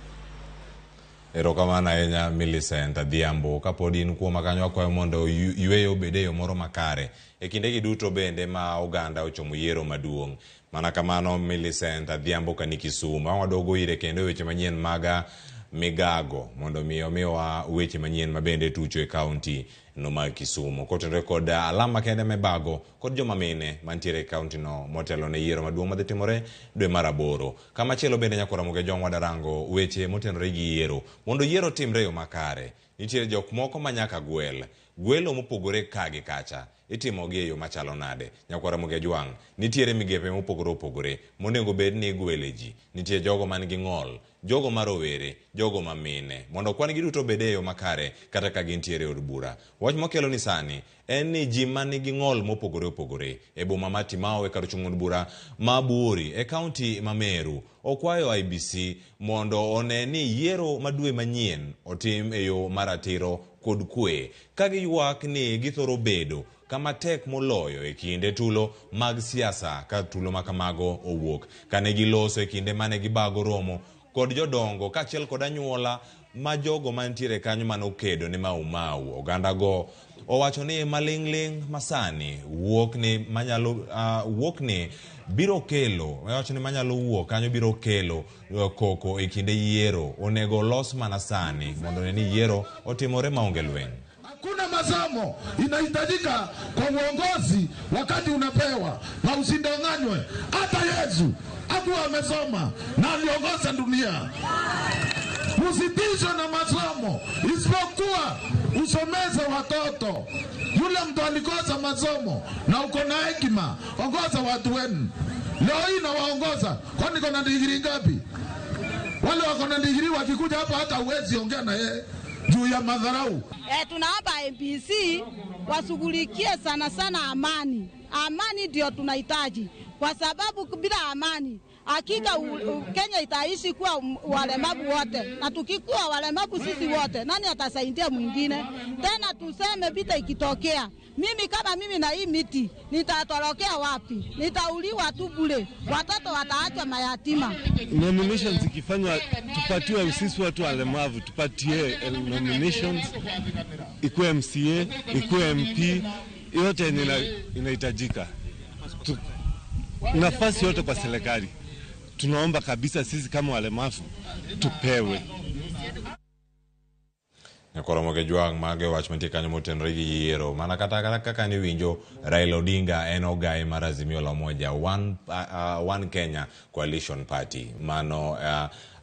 Erokamano ahinya Millicent Adhiambo. Kapod in kuoma kanyo, akwayo mondo yweyo obed e yo moro makare e kindegi duto bende ma oganda ochomo yiero maduong'. Mana kamano Millicent Adhiambo kani Kisumu. Ang' waduogo ire kendo e weche manyien mag migago mondo mi omiwa weche manyien ma bende tucho e kaunti no mar Kisumu kotenore kod alam makende mibago kod joma mine mantiere e kaunti no motelo ne yiero maduong' madhi timore dwe mar 8. Kamachielo bende nyakora Ramogi Ojwang' wadarango weche motenore gi yiero. Mondo yiero otimre e yo makare, nitiere jok moko ma nyaka gwel. Gwelo mopogore ka gi kacha itimogi e yo machalo nade? Nyakwar Ramogi Ojwang', nitiere migepe mopogore opogore monego bed ni igwele ji. Nitie jogo man gi ng'ol, jogo ma rowere, jogo ma mine, mondo kwan gi duto obed e yo makare kata ka gintiere e od bura. Wach mokelo ni sani en ni ji manigi ng'ol mopogore opogore e boma ma Timau e kar chung' od bura ma Buori e kaunti ma Meru okwayo IEBC mondo one ni yiero ma dwe manyien otim e yo maratiro kod kwe, ka giywak ni githoro bedo kama tek moloyo e kinde tulo mag siasa ka tulo ma kamago owuok. Kane giloso e kinde mane gibago romo kod jodongo kaachiel kod anyuola ma jogo mantiere kanyo manokedo ne Mau Mau. Oganda go owacho ni maling'ling' masani wuok ni manyalo wuok ni biro kelo owacho ni manyalo wuok kanyo biro kelo koko e kinde yiero onego olos mana sani mondo ne ni yiero otimore maonge lweny.
Hakuna masomo inahitajika kwa uongozi wakati unapewa, na usidanganywe. Hata Yesu hakuwa amesoma na aliongoza dunia. Usitishwe na masomo, isipokuwa usomeze watoto. Yule mtu alikosa masomo na uko na hekima, ongoza watu wenu. Leo hii nawaongoza, kwani niko na digrii ngapi? Wale wako na digrii wakikuja hapa hata huwezi ongea na yeye juu ya madharau.
Tunaomba MPC washughulikie sana sana amani. Amani ndio tunahitaji, kwa sababu bila amani hakika Kenya itaishi kuwa walemavu wote, na tukikuwa walemavu sisi wote, nani atasaidia mwingine? Tena tuseme vita ikitokea, mimi kama mimi na hii miti nitatorokea wapi? Nitauliwa tu bure, watoto wataachwa mayatima.
Nominations zikifanywa, tupatiwe sisi watu walemavu, tupatie nominations, ikuwe MCA, ikuwe MP, yote inahitajika. Nafasi yote kwa serikali. Tunaomba kabisa sisi kama walemavu tupewe.
Nyakoromoge Jwang' mage wach mantie kanyo motenore gi yiero mana kata kaka niwinjo Raila Odinga en ogaye mar Azimio la Umoja One Kenya Coalition Party mano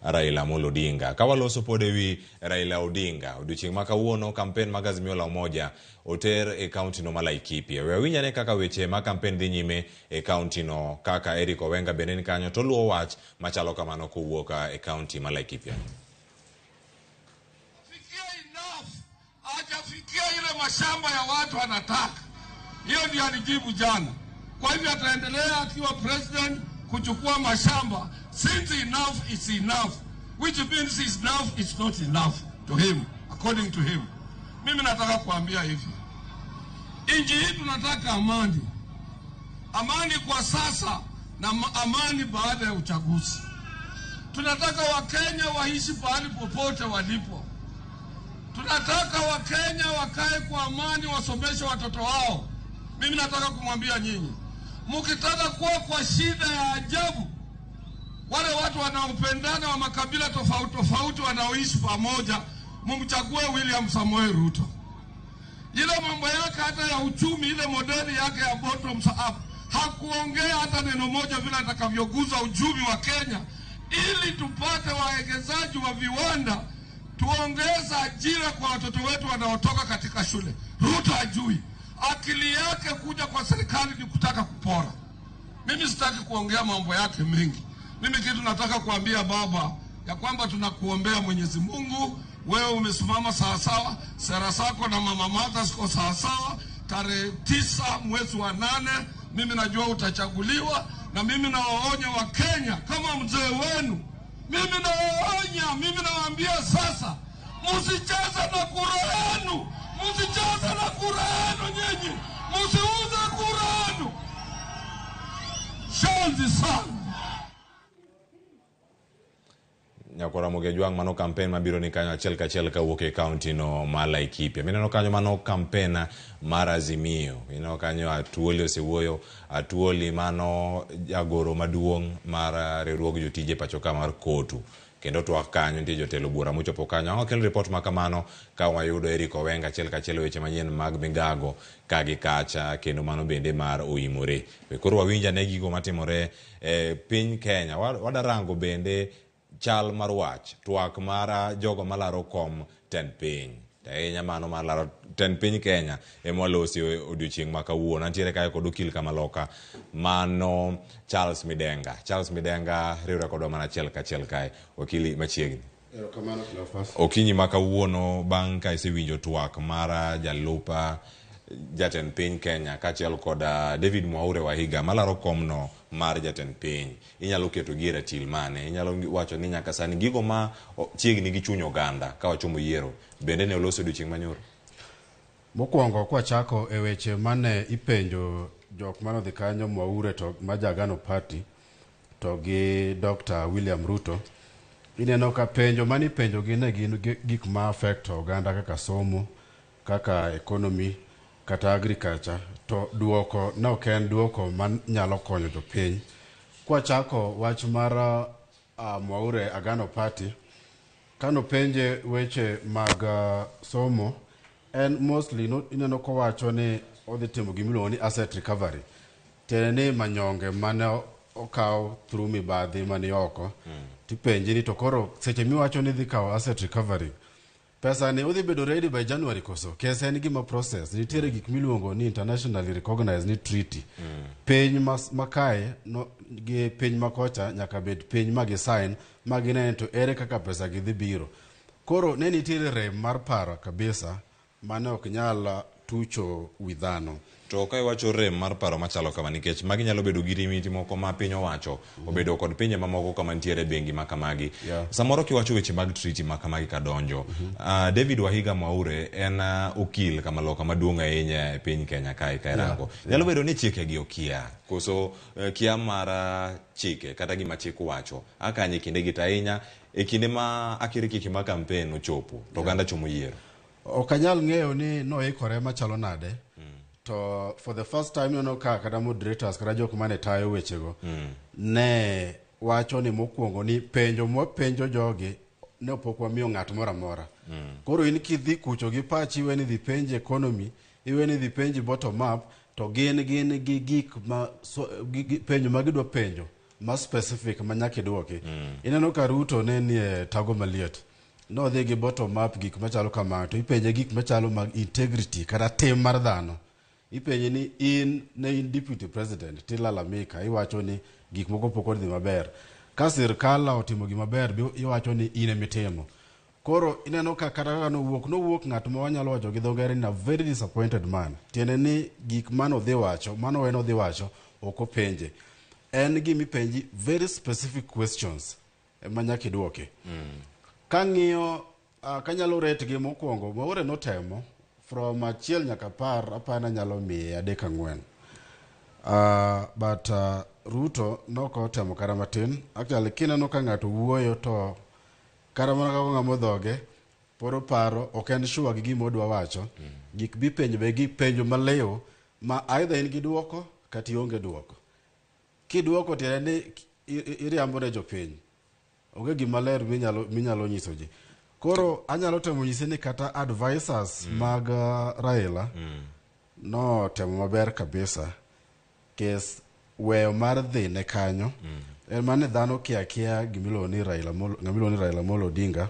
Raila Amolo Odinga. Ka waloso pod ewi Raila Odinga, odiochieng' ma kawuono kampen mag Azimio la Umoja oter e kaunti no ma Laikipia. We awinj ane kaka weche mag kampen dhi nyime e kaunti no, kaka Eric Owenga bende ni kanyo to luwo wach machalo kamano kowuok e kaunti ma Laikipia.
Hajafikia ile mashamba ya watu anataka. Hiyo ndio alijibu jana. Kwa hivyo ataendelea akiwa president kuchukua mashamba. Since enough is enough, which means enough is not enough to him, according to him. Mimi nataka kuambia hivi. Nchi hii tunataka amani. Amani kwa sasa na amani baada ya uchaguzi. Tunataka Wakenya waishi pahali popote walipo. Tunataka Wakenya wakae kwa amani, wasomeshe watoto wao. Mimi nataka kumwambia nyinyi, mkitaka kuwa kwa shida ya ajabu, wale watu wanaopendana wa makabila tofauti tofauti wanaoishi pamoja, mumchague William Samoei Ruto. Ile mambo yake hata ya uchumi, ile modeli yake ya bottom up, hakuongea hata neno moja vile atakavyoguza uchumi wa Kenya, ili tupate wawekezaji wa viwanda, tuongeza ajira kwa watoto wetu wanaotoka katika shule. Ruto hajui. Akili yake kuja kwa serikali ni kutaka kupora. Mimi sitaki kuongea mambo yake mengi. Mimi kitu nataka kuambia baba ya kwamba tunakuombea Mwenyezi Mungu, wewe umesimama sawa sawa, sera zako na mama Martha ziko sawa sawa. Tarehe 9 mwezi wa 8 mimi najua utachaguliwa, na mimi nawaonya wa Kenya kama mzee wenu. Mimi nawaonya, mimi nawaambia sasa, msicheze na kura yenu, msicheze na kura yenu nyinyi, msiuze kura yenu. Shanzi sana.
Nyakoromoge Jwang' mano kampen mabiro ni kanyo achiel kachiel kawuok e kaunti no ma Laikipia. Mineno kanyo mano kampen mar Azimio. Ineno kanyo Atuoli osewuoyo, Atuoli mano jagoro maduong' mar riwruog jotije pacho ka mar KOTU. Kendo twak kanyo nitie jotelo buora mochopo kanyo. Ang'o kelo ripot ma kamano ka wayudo Eric Owenga achiel kachiel weche manyien mag migago ka gi kacha, kendo mano bende mar oimore. We koro wawinj ane gigo matimore e piny Kenya. Wadarango bende chal mar wach, twak mar jogo malaro kom tend piny. Ahinya mano malaro tend piny Kenya ema walosi odiochieng' ma kawuono. Antiere kae kod okil kamaloka mano Charles Midenga. Charles Midenga riwre kodwa mana achiel kachiel kae. Wakili machiegni.
Erokamano Cleophas.
Okinyi ma kawuono bang' ka isewinjo twak mar jalup jatend piny Kenya kaachiel kod David Mwaure Waihiga malaro komno mar jatend piny, inyalo keto gi e ratil mane? Inyalo wacho ni nyaka sani gigo ma chiegni gi chuny oganda ka wachomo yiero bende ne oloso odiochieng' manyoro?
Mokwongo kwachako e weche mane ipenjo jok mane odhi kanyo Mwaure to ma Jagano Party to gi Dr. William Ruto, ineno ka penjo mane ipenjo gi ne gin gik ma affect oganda kaka somo, kaka economy, kata agriculture, to duoko ne ok en duoko manyalo konyo jopiny. Kwachako wach mar Mwaure Agano Party, kanopenje weche mag somo, en mostly no, ineno kowacho ni odhi timo gimiluongo ni asset recovery, tiende ni manyonge mane okaw through mibadhi mani oko. Tipenji ni to koro seche miwacho ni idhi kawo asset recovery Pesa ni odhi bedo ready by January koso? Kes en gima process. Nitiere gik miluongo ni internationally recognized ni treaty. Piny ma kae no, gi piny ma kocha nyaka bed piny ma gi sign ma ginene to ere kaka pesa gi dhi biro. Koro ne nitiere rem mar paro kabisa mane ok nyal tucho wi dhano.
To ka iwacho rem mar paro machalo kama nikech magi nyalo bedo girimiti moko ma piny owacho obedo kod pinje mamoko kama nitiere bengi ma kamagi. Samoro kiwacho weche mag treaty ma kamagi kadonjo. David Wahiga Mwaure en okil kama loka maduong' ahinya e piny Kenya kae ka irango. Nyalo bedo ni chike gi okia koso kia mar chike kata gima chik wacho. Akanye kinde gi to ahinya e kinde ma akirikiki ma campaign ochopo to oganda chomo yiero.
Ok anyal ng'eyo ni noikore machalo nade. To for the first time ineno ka kata moderators kata jok mane tayo wechego ne wacho ni mokwongo ni penjo mwapenjo jogi ne pok wamiyo ng'at moro amora. Koro in kidhi kucho gi pachi iwe ni dhi penji economy, iwe ni dhi penji bottom up, to gin gi gik ma so, gi, penjo ma gidwa penjo ma specific ma nyaka idwoki. Ineno ka Ruto ne nie tago maliet. Nodhi gi bottom up gik machalo kamano to ipenje gik machalo mag integrity kata tim mar dhano. Ipenje ni in ne in deputy president tilalamika iwacho ni gik moko pok odhi maber. Ka sirkal otimo gima ber iwacho ni in emitimo. Koro ineno ka kata kaka nowuok ng'at ma wanyalo wacho gi dho ngere ni a very disappointed man. Tiende ni gik manodhi wacho, mano en odhi wacho, ok openje. En gimipenji very specific questions ema nyaka idwoki. Kang'iyo kanyalo rate gi mokwongo, Mwaure notemo from 1 nyaka 10, apani anyalo miye 3 4. But Ruto nokotemo kata matin. Actually kineno ka ng'ato wuoyo to kata mana kaka ng'ama dhoge pod oparo, ok en sure gi gima odwa wacho. Gik bipenjo be gi penjo maliw ma either in gi duoko kata ionge duoko. Kiduoko tiende ni iriambo ne jopiny. Onge gima ler minyalo nyiso ji. Koro anyalo temo nyisi ni kata advisors mag Raila no temo maber kabisa. Kes weyo mar dhi ne kanyo. En mane dhano kia gimiluongo ni Raila ng'amiluongo ni Raila Amolo Odinga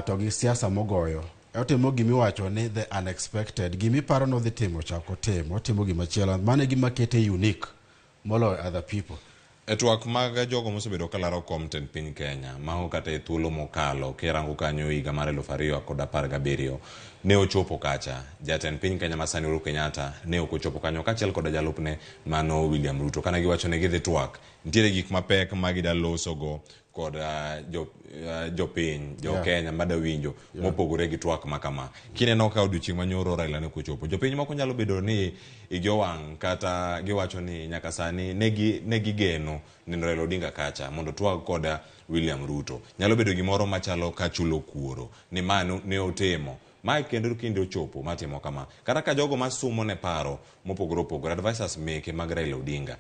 to gi siasa mogoyo. Otimo gimiwacho ni the unexpected. Gimiparo nodhi timo cha ok otimo. Otimo gimachielo. Mano e gima kete unique moloyo other people.
E twak mag jogo mosebedo kalaro kom tend piny Kenya, mago kata e thuolo mokalo, kirango kanyo higa mar 2017, ne ochopo kacha. Jatend piny Kenya masani Uhuru Kenyatta ne ok ochopo kanyo kaachiel koda jalupne mano William Ruto. Kane giwacho ni gidhi twak, nitiere gik mapek ma gida losogo kod jopiny, jo Kenya mada winjo mopogore gi twak ma kama. Kineno ka odiochieng' manyoro Raila ne ok ochopo, jopiny moko nyalo bedo ni igi owang' kata giwacho ni nyaka sani ne gigeno neno Raila Odinga kacha mondo twag kod William Ruto. Nyalo bedo gimoro machalo ka chulo kuoro ni ma ne otimo. Mae kendo kinde ochopo matimo kama. Kata ka jogo masumo ne paro mopogore opogore, advisors meke mag Raila Odinga,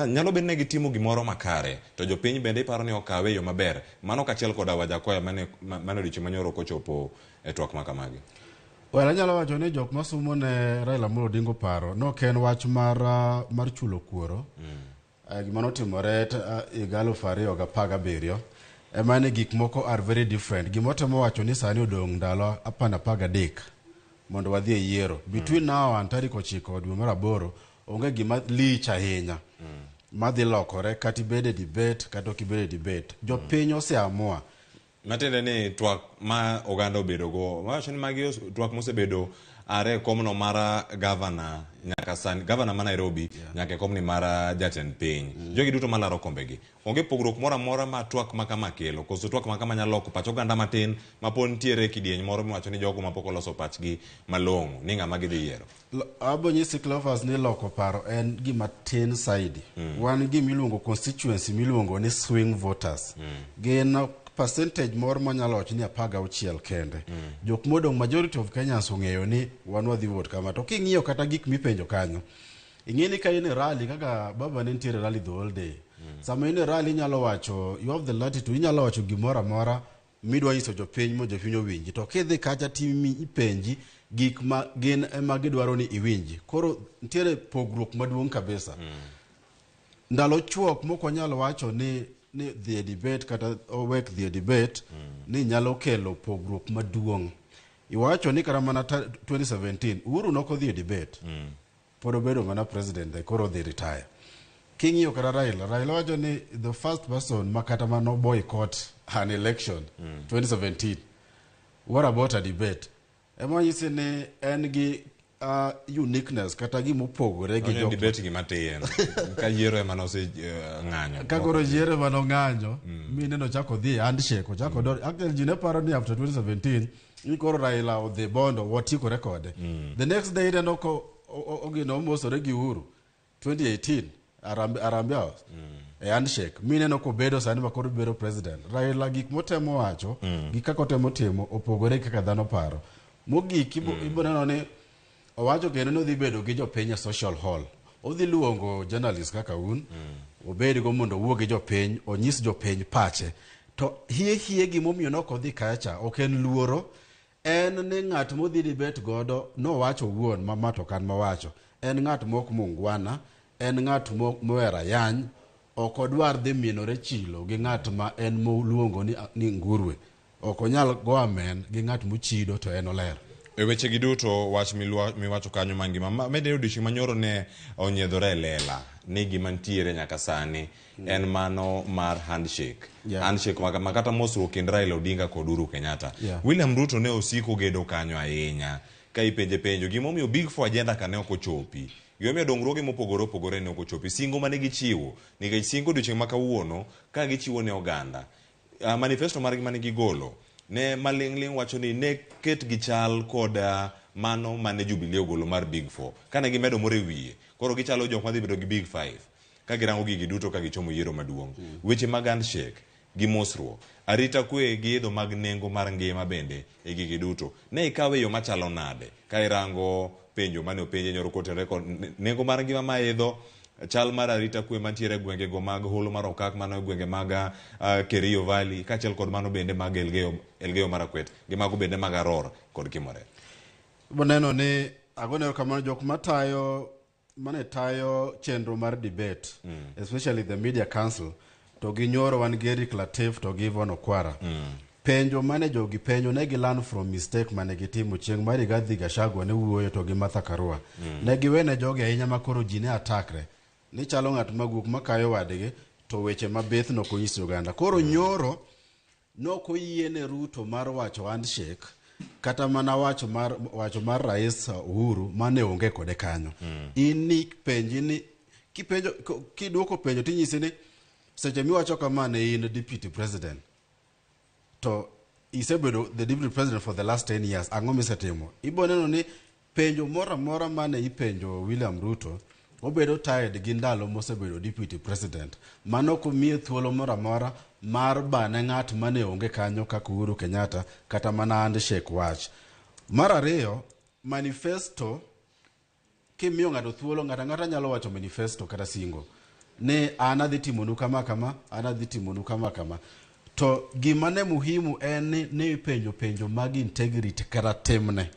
nyalo bedo ni gitimo gimoro makare, to jopiny bende iparo ni okawe e yo maber. Mano kaachiel koda Wajakoya mane odiochieng' manyoro ok ochopo e twak ma kamagi.
Well, anyalo wacho ni jok masumo ne Raila Amolo Odinga paro no ok en wach mar chulo kuoro. Gima notimore higa 2017 ema ni gik moko are very different. Gima otemo wacho ni sani odong' ndalo 13 mondo wadhi e yiero. Between now and tarik 9 dwe mar 8 onge gima lich ahinya madhi lokore kata ibed e debate kata ok ibed e debate. Jopiny oseamua.
Matiende ni twak ma oganda obedogo, wacho ni magi twak mosebedo are e komno mar gavana nyaka sani, gavana ma Nairobi nyaka e komni mar jatend piny. Jogi duto malaro kombegi. Onge pogruok moro amora ma twak ma kama kelo, koso twak ma kama nyalo loko pach oganda matin ma pod nitiere e kidieny moro miwacho ni jogo mapok oloso pachgi malong'o ni ng'ama gidhi yiero.
Abo nyisi Cleophas ni loko paro en gima tin saidi. Wan gima iluongo constituency miluongo ni swing voters. Gin percentage moro manyalo wacho ni 16 kende. Jok modong' majority of Kenyans ong'eyo ni wan wadhi vote kama. To king'iyo kata gik mipenjo kanyo, ing'e ni ka in e rally kaka baba ne nitiere rally the whole day. Sama in e rally inyalo wacho, you have the latitude, inyalo wacho gimoro amora midwa nyiso jopiny mondo jopiny owinji. To kidhi kacha timi ipenji gik ma gin ema gidwaro ni iwinji. Koro nitiere pogruok maduong' kabisa. Ndalo chuok mok wanyal wacho ni ni dhi e debate kata owek dhi e debate ni nyalo kelo pogruok maduong'. Iwacho ni kata mana 2017 Uhuru nok odhi e debate. Pod obedo mana president de koro odhi retire. King'iyo kata Raila, Raila wacho ni the first person ma kata mana boycott an election 2017. What about a debate? Ema nyisi ni en gi uniqueness kata gimopogore gi
Onye
jok
debate gima tin. Ka yiero ema nose ng'anyo.
Ka koro yiero ema nong'anyo mineno ochako dhi e handshake ochako mm. Actually ji ne paro ni after 2017 ni koro Raila odhi bondo watiekore kode. The next day ineno ko ogino omosore gi Uhuru 2018 Harambee, Harambee House e handshake mineno kobedo sani ma koro bedo president. Raila gik motemo wacho gi kaka otemo timo opogore gi kaka dhano paro. Mogik ibo, ibo neno ni owacho kendo ni odhi bedo gi jopiny e social hall. Odhi luongo journalist kaka un obedgo mondo owuo gi jopiny, onyis jopiny pache. To hie hie gimomiyo nok odhi kacha ok en luoro, en ni ng'at modhi debate godo nowacho owuon ma ma to ok an mawacho. En ng'at mok mungwana, en ng'at mohero ayany, ok odwar dhi mienore chilo gi ng'at ma en moluongo ni, ni ngurwe. Ok onyal go amen gi ng'at mochido to en oler.
E wechegi duto, wach miwacho kanyo mangima mede odiochieng' manyoro ne onyiedhore e lela ni gima ntiere nyaka sani en mano mar handshake. Handshake ma kata mosruok kind Raila Odinga kod Uhuru Kenyatta. William Ruto ne osiko gedo kanyo ahinya ka ipenje penjo gimomiyo Big Four agenda ka ne ok ochopi. Gimomiyo dongruoge mopogore opogore ne ok ochopi. Singo mane gichiwo. Nikech singo odiochieng' ma kawuono ka gichiwo ne oganda. Manifesto margi mane gigolo ne maling'ling' wacho ni ne ketgi chal kod mano mane Jubilee ogolo mar Big Four. Kane gimedo moro e wiye, koro gichalo jok madhi bedo gi Big Five. Ka girango gigi duto ka gichomo yiero maduong'. Weche mag handshake gi mosruok, arita kwe gi idho mag nengo mar ngima bende e gigi duto. Ne ikawe e yo machalo nade ka irango penjo mane openje nyoro kotenore kod nengo mar ngima ma idho, chal mar arita kwe mantiere e gwenge go mag holo mar Okak mano e gwenge mag Kerio Valley kaachiel kod mano bende mag Elgeyo, Elgeyo Marakwet gi mago bende mag Aror kod Kimorel.
Boneno ni agone erokamano jok matayo mane tayo chenro mar debate especially the media council to gi nyoro wan gi Eric Latif to gi Yvonne Okwara. Penjo mane jogi penjo ne gi learn from mistake mane gitimo chieng' ma Rigathi Gachagua ne wuoyo to gi Martha Karua. Ne giwene jogi ahinya ma koro ji ne atakre ni chalo ng'at ma guok makayo wadgi to weche mabith nok onyis oganda. Koro nyoro nok oyiene Ruto mar wacho handshake kata mana wacho mar, wacho mar Rais Uhuru mane onge kode kanyo. In ni penji ni kipenjo kiduoko penjo tinyisi ni seche miwacho kama ne in deputy president to isebedo the deputy president for the last 10 years ang'o misetimo ibo neno ni penjo moro amora mane ipenjo William Ruto obedo tied gi ndalo mosebedo deputy president mano ok omiye thuolo moro amora mar bane ng'at mane onge kanyo kaka Uhuru Kenyatta kata mana handshake wach. Mar ariyo, manifesto kimiyo ng'ato thuolo ng'ato ang'ata nyalo wacho manifesto kata singo ni an adhi timonu kama kama an adhi timonu kama kama to gima ne muhimu en ni ne ipenjo penjo mag integrity kata timne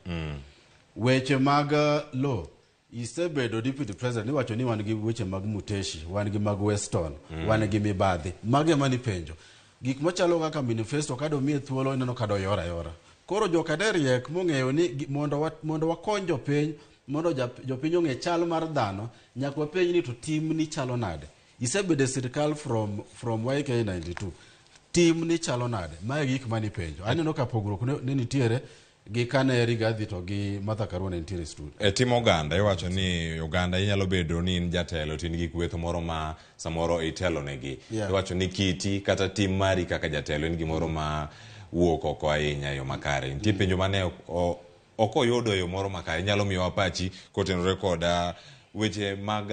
weche mag law isebedo deputy president iwacho ni wan gi weche mag Muteshi wan gi mag Weston wan gi mibadhi mago ema nipenjo gik machalo kaka manifesto ka domiye thuolo ineno ka doyor ayora koro joka ne riek mong'eyo ni mondo wa, mondo wakony jopiny mondo jopiny ong'e chal mar dhano nyaka wapenj ni to timni chalo nade isebedo e sirikal from YK92 timni chalo nade mae gik manipenjo aneno ka pogruok ne nitiere gi kane Rigathi to gi Martha Karua ne nitiere e studio.
E tim oganda iwacho ni oganda inyalo bedo ni in jatelo to in gi kweth moro ma samoro itelo negi. Iwacho ni kiti kata tim mari kaka jatelo en gimoro ma wuok oko ahinya e yo makare. Nitie penjo mane ok oyudo e yo moro makare. Inyalo miyowa pachi kotenore kod weche mag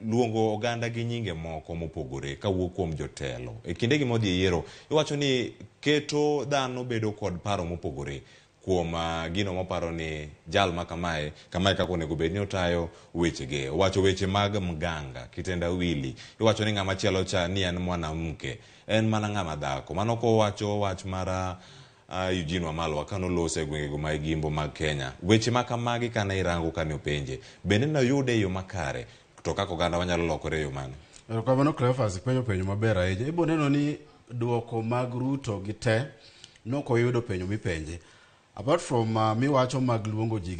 luongo oganda gi nyinge moko mopogore kawuok kuom jotelo. E kindegi modhi e yiero, iwacho ni keto dhano bedo kod paro mopogore kuom gino moparo ni jal ma kamae, kamae kaka onego bed ni otayo wechege. Owacho weche mag mganga, kitendawili. Iwacho ni ng'ama chielo cha ni en mwanamke, en mana ng'ama dhako. Mano kowacho wach mar Eugene Wamalwa kanoloso e gwengego mag Gimbo mag Kenya. Weche ma kamagi kane irango kane openje, bende noyude e yo makare? To kaka oganda wanyalo lokore e yo mane?
Erokamano Cleophas, ipenjo penjo maber ahinya. Ibo neno ni duoko mag Ruto gi te nokoyudo penjo mipenje. Apart from miwacho mag luongo ji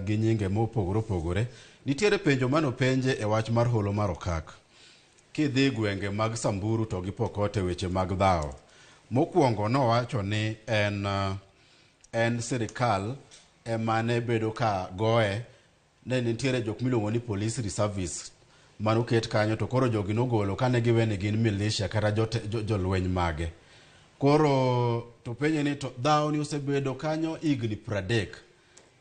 gi nyinge mopogore opogore, nitiere penjo manopenje e wach mar holo mar okak. Kidhi gwenge mag Samburu to gi Pokot e weche mag dhawo. Mokwongo nowacho ni en sirikal emane bedo ka goye, ne nitiere jok miluongo ni police reservists manoket kanyo, to koro jogi nogolo kane giwe ni gin militia kata jolweny mage. Koro to penje ni to dhawo ni osebedo kanyo higni 30.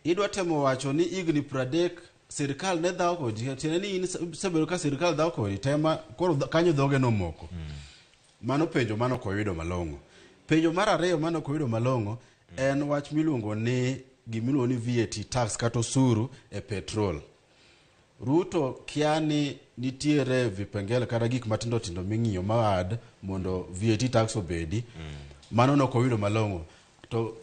Idwa temo wacho ni higni 30 sirikal ne dhawo kodi, tiende ni in isebedo ka sirikal dhawo kodi tema koro kanyo dhoge nomoko. Mano penjo mano ok oyudo malong'o. Penjo mar ariyo mano ok oyudo malong'o en wach miluongo ni gimiluongo ni VAT tax kata osuru e petrol. Ruto kia ni nitiere vipengele kata gik matindo tindo ming'iyo ma add mondo VAT tax obedi. Mano nok oyudo malong'o. To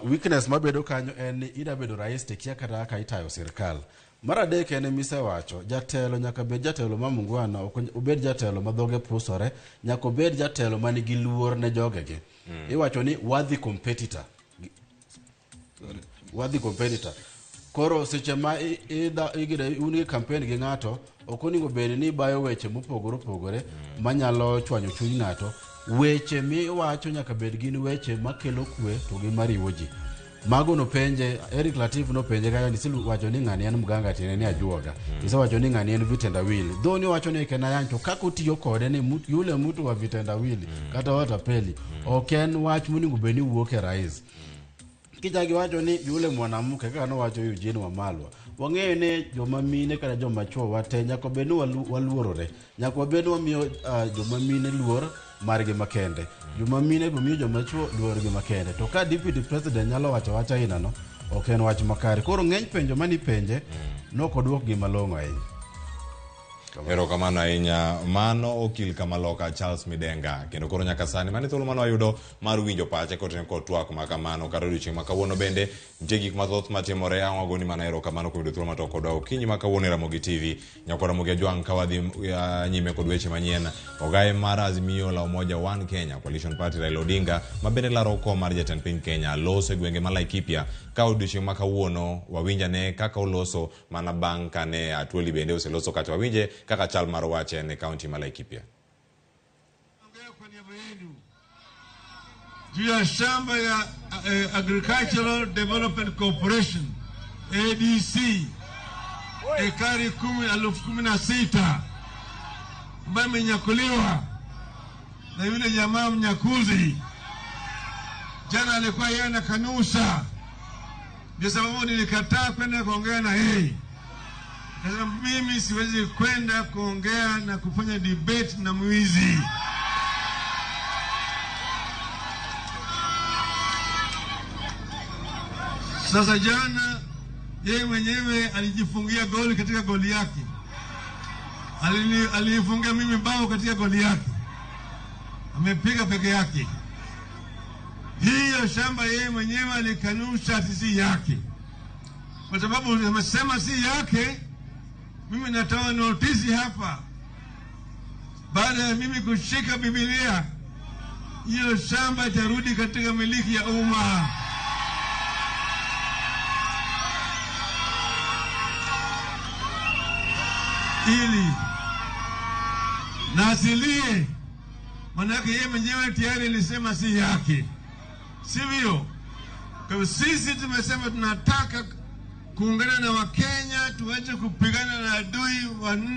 weakness mabedo kanyo en ni ida bedo rais to ikia kata kaka itayo sirkal. Mar adek en misewacho, jatelo nyaka bed jatelo ma mungwana, ok obed jatelo ma dhoge pusore, nyaka obed jatelo manigi luor ne jogegi. Iwacho ni worthy competitor. Worthy competitor. Koro seche ma un gi campaign gi ng'ato, ok onego bed ni ibayo weche mopogore opogore manyalo chwanyo chuny ng'ato. Weche miwacho nyaka bed gin weche makelo kwe to gi mariwo ji. Mago nopenje, Eric Latif nopenje kaka wacho ni ng'ani en mganga tiende ni ajuoga. Isewacho ni ng'ani en vitendawili. Dho ni wacho ni en ayany to kaka otiyo kode ni yule mtu wa vitendawili kata watapeli. Ok en wach monego bed ni wuok e rais. Kichaki wacho ni yule mwanamke kaka nowacho Eugene Wamalwa. Wang'eyo ni joma mine kata joma chuo wate nyaka bed ni waluorore. Nyaka wabed ni wamiyo joma mine luor margi makende. Joma mine be miyo joma chuo luorgi makende. To ka deputy president nyalo wacho wach aina no, ok en wach makare. Koro ng'eny penjo manipenje nok oduokgi malong'o ahinya.
Erokamano ahinya. Mano okil kamaloka Charles Midenga. Kendo koro nyaka sani mane thuolo mane wayudo mar winjo pache kotenore kod twak ma kamano kata odiochieng' ma kawuono bende nitie gik mathoth matimore. Ang' wagoni mana erokamano kuom yudo thuolo matok kodwa okinyi ma kawuono e Ramogi TV. Nyakwa Ramogi Ajwang' ka wadhi nyime kod weche manyien. Ogaye mar Azimio la Umoja One Kenya Coalition Party Raila Odinga ma bende laro kom mar jatend piny Kenya loso e gwenge ma Laikipia ka odiochieng' ma kawuono wawinjane kaka oloso mana bang' kane Atwoli bende oseloso kacha wawinje kaka chal mar wach en e kaunti ma Laikipia.
Juu ya shamba ya Agricultural Development Corporation ADC ekari 16,000 ambayo imenyakuliwa na yule jamaa mnyakuzi. Jana alikuwa yeye anakanusha, ndio sababu nilikataa kwenda kuongea na yeye. Kasema mimi siwezi kwenda kuongea na kufanya debate na mwizi. Sasa jana yeye mwenyewe alijifungia goli katika goli yake. Alifungia mimi bao katika goli yake. Amepiga peke yake. Hiyo shamba yeye mwenyewe alikanusha si yake. Kwa sababu amesema si yake, mimi natoa notisi hapa. Baada ya mimi kushika Biblia, hiyo shamba itarudi katika miliki ya umma. Ili nasilie, manake yeye mwenyewe tayari alisema si yake, sivyo? Kwa sisi tumesema tunataka kuungana na Wakenya tuweze kupigana na adui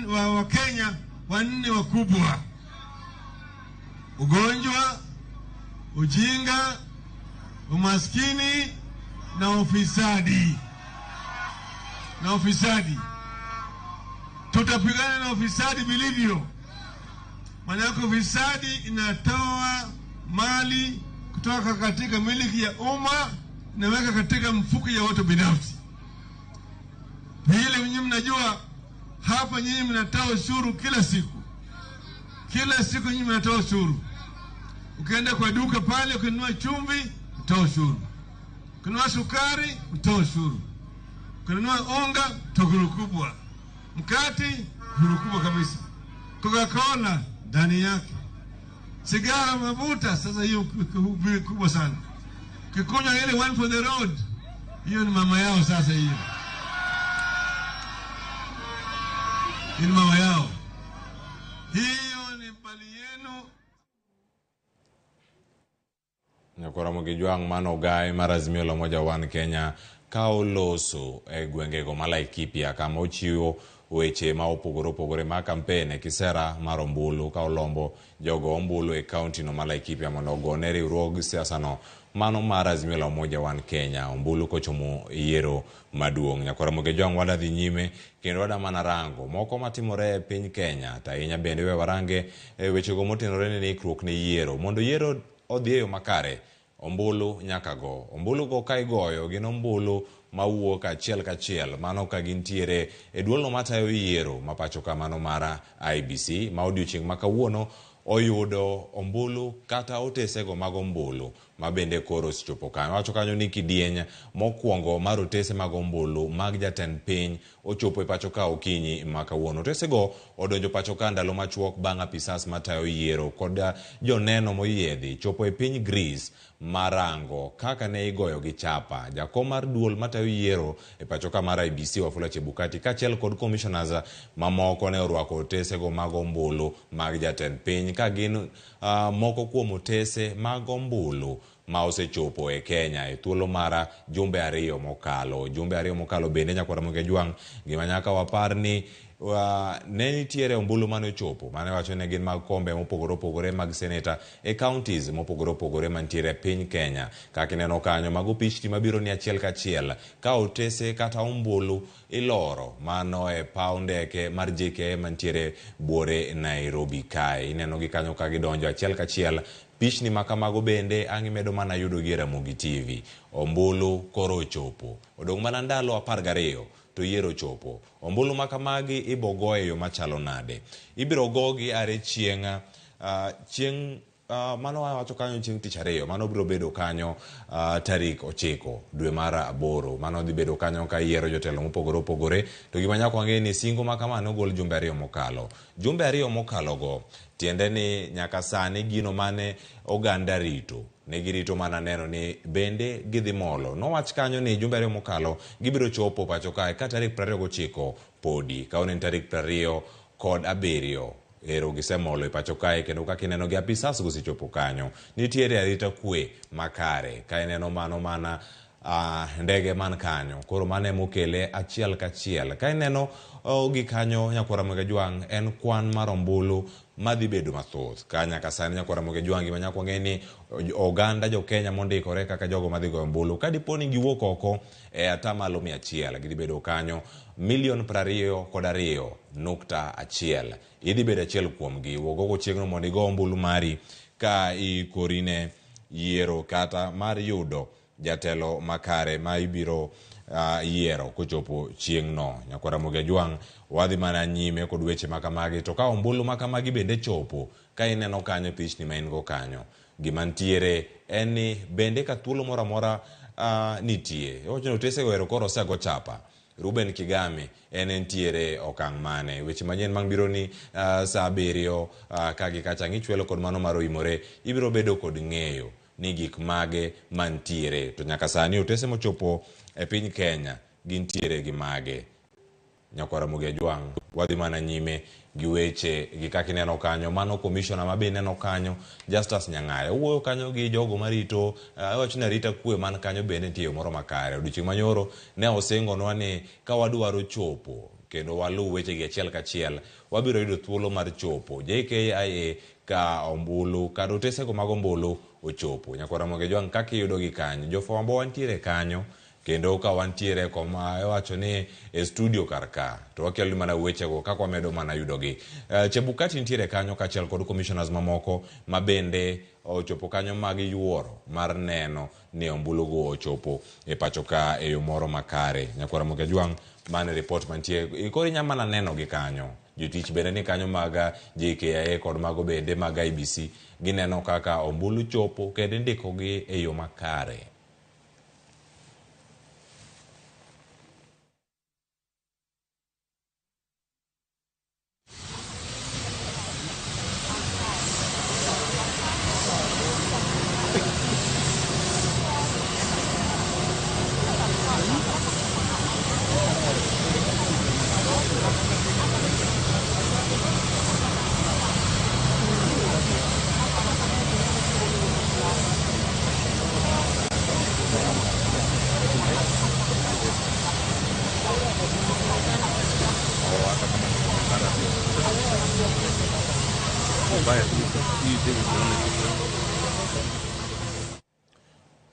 wa Wakenya wanne wakubwa: ugonjwa, ujinga, umaskini na ufisadi. Na ufisadi tutapigana na ufisadi vilivyo. Maana ufisadi inatoa mali kutoka katika miliki ya umma inaweka katika mfuko ya watu binafsi. Vile nyinyi mnajua hapa, nyinyi mnatoa ushuru kila siku. Kila siku nyinyi mnatoa ushuru. Ukienda kwa duka pale ukinunua chumvi, utoa ushuru. Ukinunua sukari, utoa ushuru. Ukinunua unga, utoa ushuru kubwa. Mkate, ushuru kubwa kabisa. Coca-Cola ndani yake, sigara mavuta. Sasa hiyo kubwa sana, kikunywa ile one for the road, hiyo ni mama yao. Sasa hiyo ni mama yao, hiyo ni mali yenu.
Nyakwara Jwang' mano ogai mar Azimio la Umoja One Kenya ka oloso e gwengego ma Laikipia kama ochiwo weche ma opogore opogore ma kampen e kisera mar ombulu ka olombo jogo ombulu e kaunti no ma Laikipia mondo ogone riwruog siasa no mano mar Azimio la Umoja One Kenya ombulu kochomo yiero maduong'. Nyakwara Jwang' wada dhi nyime kendo wada mana rango moko matimore e piny Kenya to ahinya bende we warange e wechego motenore ne ikruok ne yiero mondo yiero odhi e yo makare. Ombulu nyaka go. Ombulu go ka igoyo gin ombulu mawuok achiel kachiel mano ka gintiere e duolno matayo yiero ma pacho ka mano mar IEBC ma odiochieng' ma kawuono oyudo ombulu kata otesego mag ombulu ma bende koro osechopo kanyo. Wacho kanyo ni kidieny mokwongo mar otese mag ombulu mag jatend piny ochopo e pacho ka okinyi ma kawuono. Otesego odonjo pacho ka ndalo machuok bang' apisas matayo yiero kod joneno moyiedhi chopo e piny Greece marango kaka ne igoyo gi chapa. Jakom mar duol matayo yiero e pacho ka mar IEBC Wafula Chebukati kaachiel kod commissioners mamoko ne orwako otesego mag ombulu mag jatend piny ka gin moko kuom otese mag ombulu ma osechopo e Kenya e thuolo mar jumbe ariyo mokalo. Jumbe ariyo mokalo bende nyakwara Jwang' gima nyaka wapar ni ne nitiere ombulu mane ochopo mane wacho ni gin mag kombe mopogore opogore mag seneta e counties mopogore opogore mantiere e piny Kenya. Kaka ineno kanyo mago pichni mabiro ni achiel kachiel ka otese kata ombulu iloro mano e paw ndeke mar JKIA mantiere buore Nairobi kae. Ineno gi kanyo ka gidonjo achiel kachiel. Pichni makamago bende ang' imedo mana yudo gi e Ramogi TV. Ombulu koro ochopo. Odong' mana ndalo 12 to yiero ochopo. Ombulu makamagi ibo go e yo machalo nade? Ibiro gogi are chieng' mano wacho kanyo chieng' tich ariyo, mano biro bedo kanyo tarik 9 dwe mar 8. Mano dhi bedo kanyo ka yiero jotelo mopogore opogore. To gima nyaka wang'e ni singo makama nogol jumbe ariyo mokalo. Jumbe ariyo mokalo go tiende ni nyaka sani gino mane oganda rito ne girito mana neno ni bende gidhi molo. Nowach kanyo ni jumbe ariyo mokalo gibiro chopo pacho kae ka tarik 29 podi. Ka en tarik 27 ero gisemolo e pacho kae kendo kaka ineno gi apisas gosechopo kanyo. Nitiere arita kwe makare ka ineno mano mana ndege man kanyo. Koro mano emokele achiel kachiel. Ka ineno gi kanyo nyakwara Jwang' en kwan mar ombulu madhi bedo mathoth. Ka nyaka sani nyakwara Jwang' gima nyaka wang'e ni oganda jo Kenya mondikore kaka jogo madhi goyo ombulu ka dipo ni giwuok oko e atamalo 100 gidhi bedo kanyo milion 22.1. Idhi bedo achiel kuomgi. Wuog oko chieng'no mondo igo ombulu mari ka ikorine yiero kata mar yudo jatelo makare ma ibiro yiero kochopo chieng'no. Nyakwara Jwang' wadhi mana nyime kod weche makamagi to ka ombulu makamagi bende chopo ka ineno kanyo pichni ma in go kanyo gima ntiere en ni bende ka thuolo moro amora nitie iwacho ni otesego ero koro osego chapa. Ruben Kigame en entiere okang' mane. Weche manyien mang' biro ni saa 7 ka gi kacha ng'ichwelo kod mano mar oimore ibiro bedo kod ng'eyo ni gik mage mantiere to nyaka sani otese mochopo e piny Kenya gintiere gi mage. Nyakwara Jwang' wadhi mana nyime gi weche gi kaka ineno kanyo mano commissioner ma be ineno kanyo Justus Nyang'aya owuoyo kanyo gi jogo marito wacho ni arita kwe man kanyo bende nitie yo moro makare. Odiochieng' manyoro ne osingonwa ni ka wadwaro chopo kendo waluw weche gi achiel kachiel wabiro yudo thuolo mar chopo JKIA ka ombulu kata otesego mag ombulu ochopo. Nyakwara Jwang' kaka iyudo gi kanyo jofwambo wantiere kanyo kendo ka wantiere koma iwacho ni e studio kar ka to wakelo mana wechego kaka wamedo mana yudogi. Chebukati nitiere kanyo kaachiel kod commissioners mamoko ma bende ochopo kanyo mag yuoro mar neno ni ombulugo ochopo e pacho ka e yo moro makare. Nyakwara Jwang' mane report mantie koro inya mana neno gi kanyo. Jotich bende ni kanyo mag JKIA kod mago bende mag IEBC gineno kaka ombulu chopo kendo indikogi e yo makare.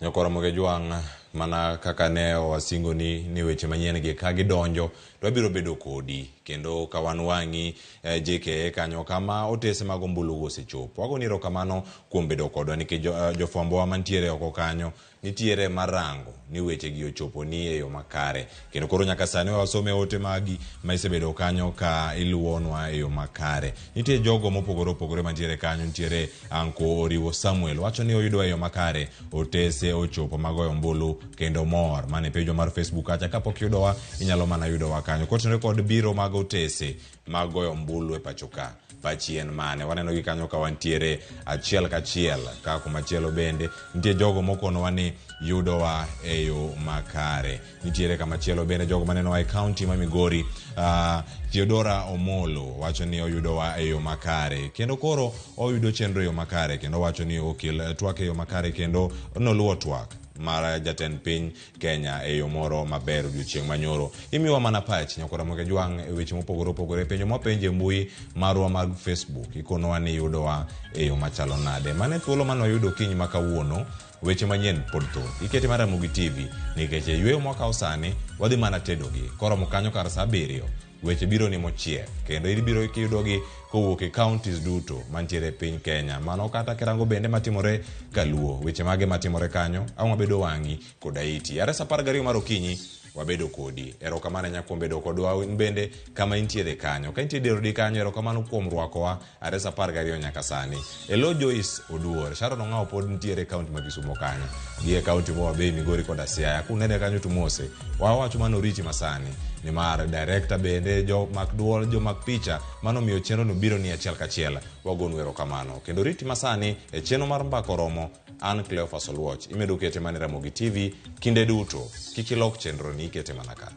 Nyakoro Jwang' mana kaka ne wasingoni ni weche manyien gi ka gidonjo to wabiro bedo kodi kendo ka wan wang'i eh, JKA kanyo kama otese mag ombulu osechopo. Wagoni erokamano kuom bedo kodwa nikech jofwambowa mantiere oko kanyo nitiere mar rango ni wechegi ochoponi e yo makare. Kendo koro nyaka sani wasome ote magi ma isebedo kanyo ka iluwonwa e yo makare. Nitie jogo mopogore opogore mantiere kanyo, nitiere Anko Oriwo Samuel wacho ni oyudwa e yo makare, otese ochopo magoyo ombulu kendo mor. Mano e pejwa mar Facebook kacha, kapok iyudowa inyalo mana yudowa kanyo. Kotenore kod biro mag otese mag goyo ombulu e pacho ka, pachi en mane? Waneno gi kanyo ka wantiere achiel kachiel, ka kumachielo bende nitie jogo mokonowa ni yudowa e yo makare. Nitiere kamachielo bende jogo manenowa e kaunti ma Migori, Theodora Omolo wacho ni oyudowa e yo makare kendo koro oyudo chenro e yo makare kendo wacho ni okel twak e yo makare kendo noluwo twak mar jatend piny Kenya e yo moro maber odiochieng' manyoro. Imiwa mana pach nyakora Ramogi Jwang' e weche mopogore opogore, penjo mwapenjo e mbui marwa mag Facebook, ikonowa ni yudowa e yo machalo nade. Mano e thuolo mane wayudo okinyi ma kawuono, weche manyien pod thoth. Ikete mar Ramogi TV nikech e yweyo mwakawo sani wadhi mana tedogi. Koromo kanyo kar saa abiriyo weche biro ni mochiek kendo ibiro kiyudogi kowuok e counties duto mantiere e piny Kenya. Mano kata kirango bende matimore Kaluo, weche mage matimore kanyo, ang' wabedo wang'i koda iti. Are saa 12 mar okinyi wabedo kodi. Erokamano ahinya kuom bedo kodwa in bende kama intiere kanyo. Ka intie dier odi kanyo, erokamano kuom rwakowa are saa 12 nyaka sani. Elo Joyce Oduor, Sharon Ong'awo pod nitiere e kaunti ma Kisumo kanyo. Gi e kaunti ma Homa Bay, Migori koda Siaya. Kunene kanyo to mose. Wawacho mano oriti masani. Nimar director bende, jomak duol, jomak picha, mano miyo chenro no biro ni achiel kachiel. Wagonu erokamano. Kendo oriti masani e chenro mar Mbaka Oromo, an Cleophas Oluoch. Imedo kete mana e Ramogi TV kinde duto. Kik ilok chenro ni ikete mana ka.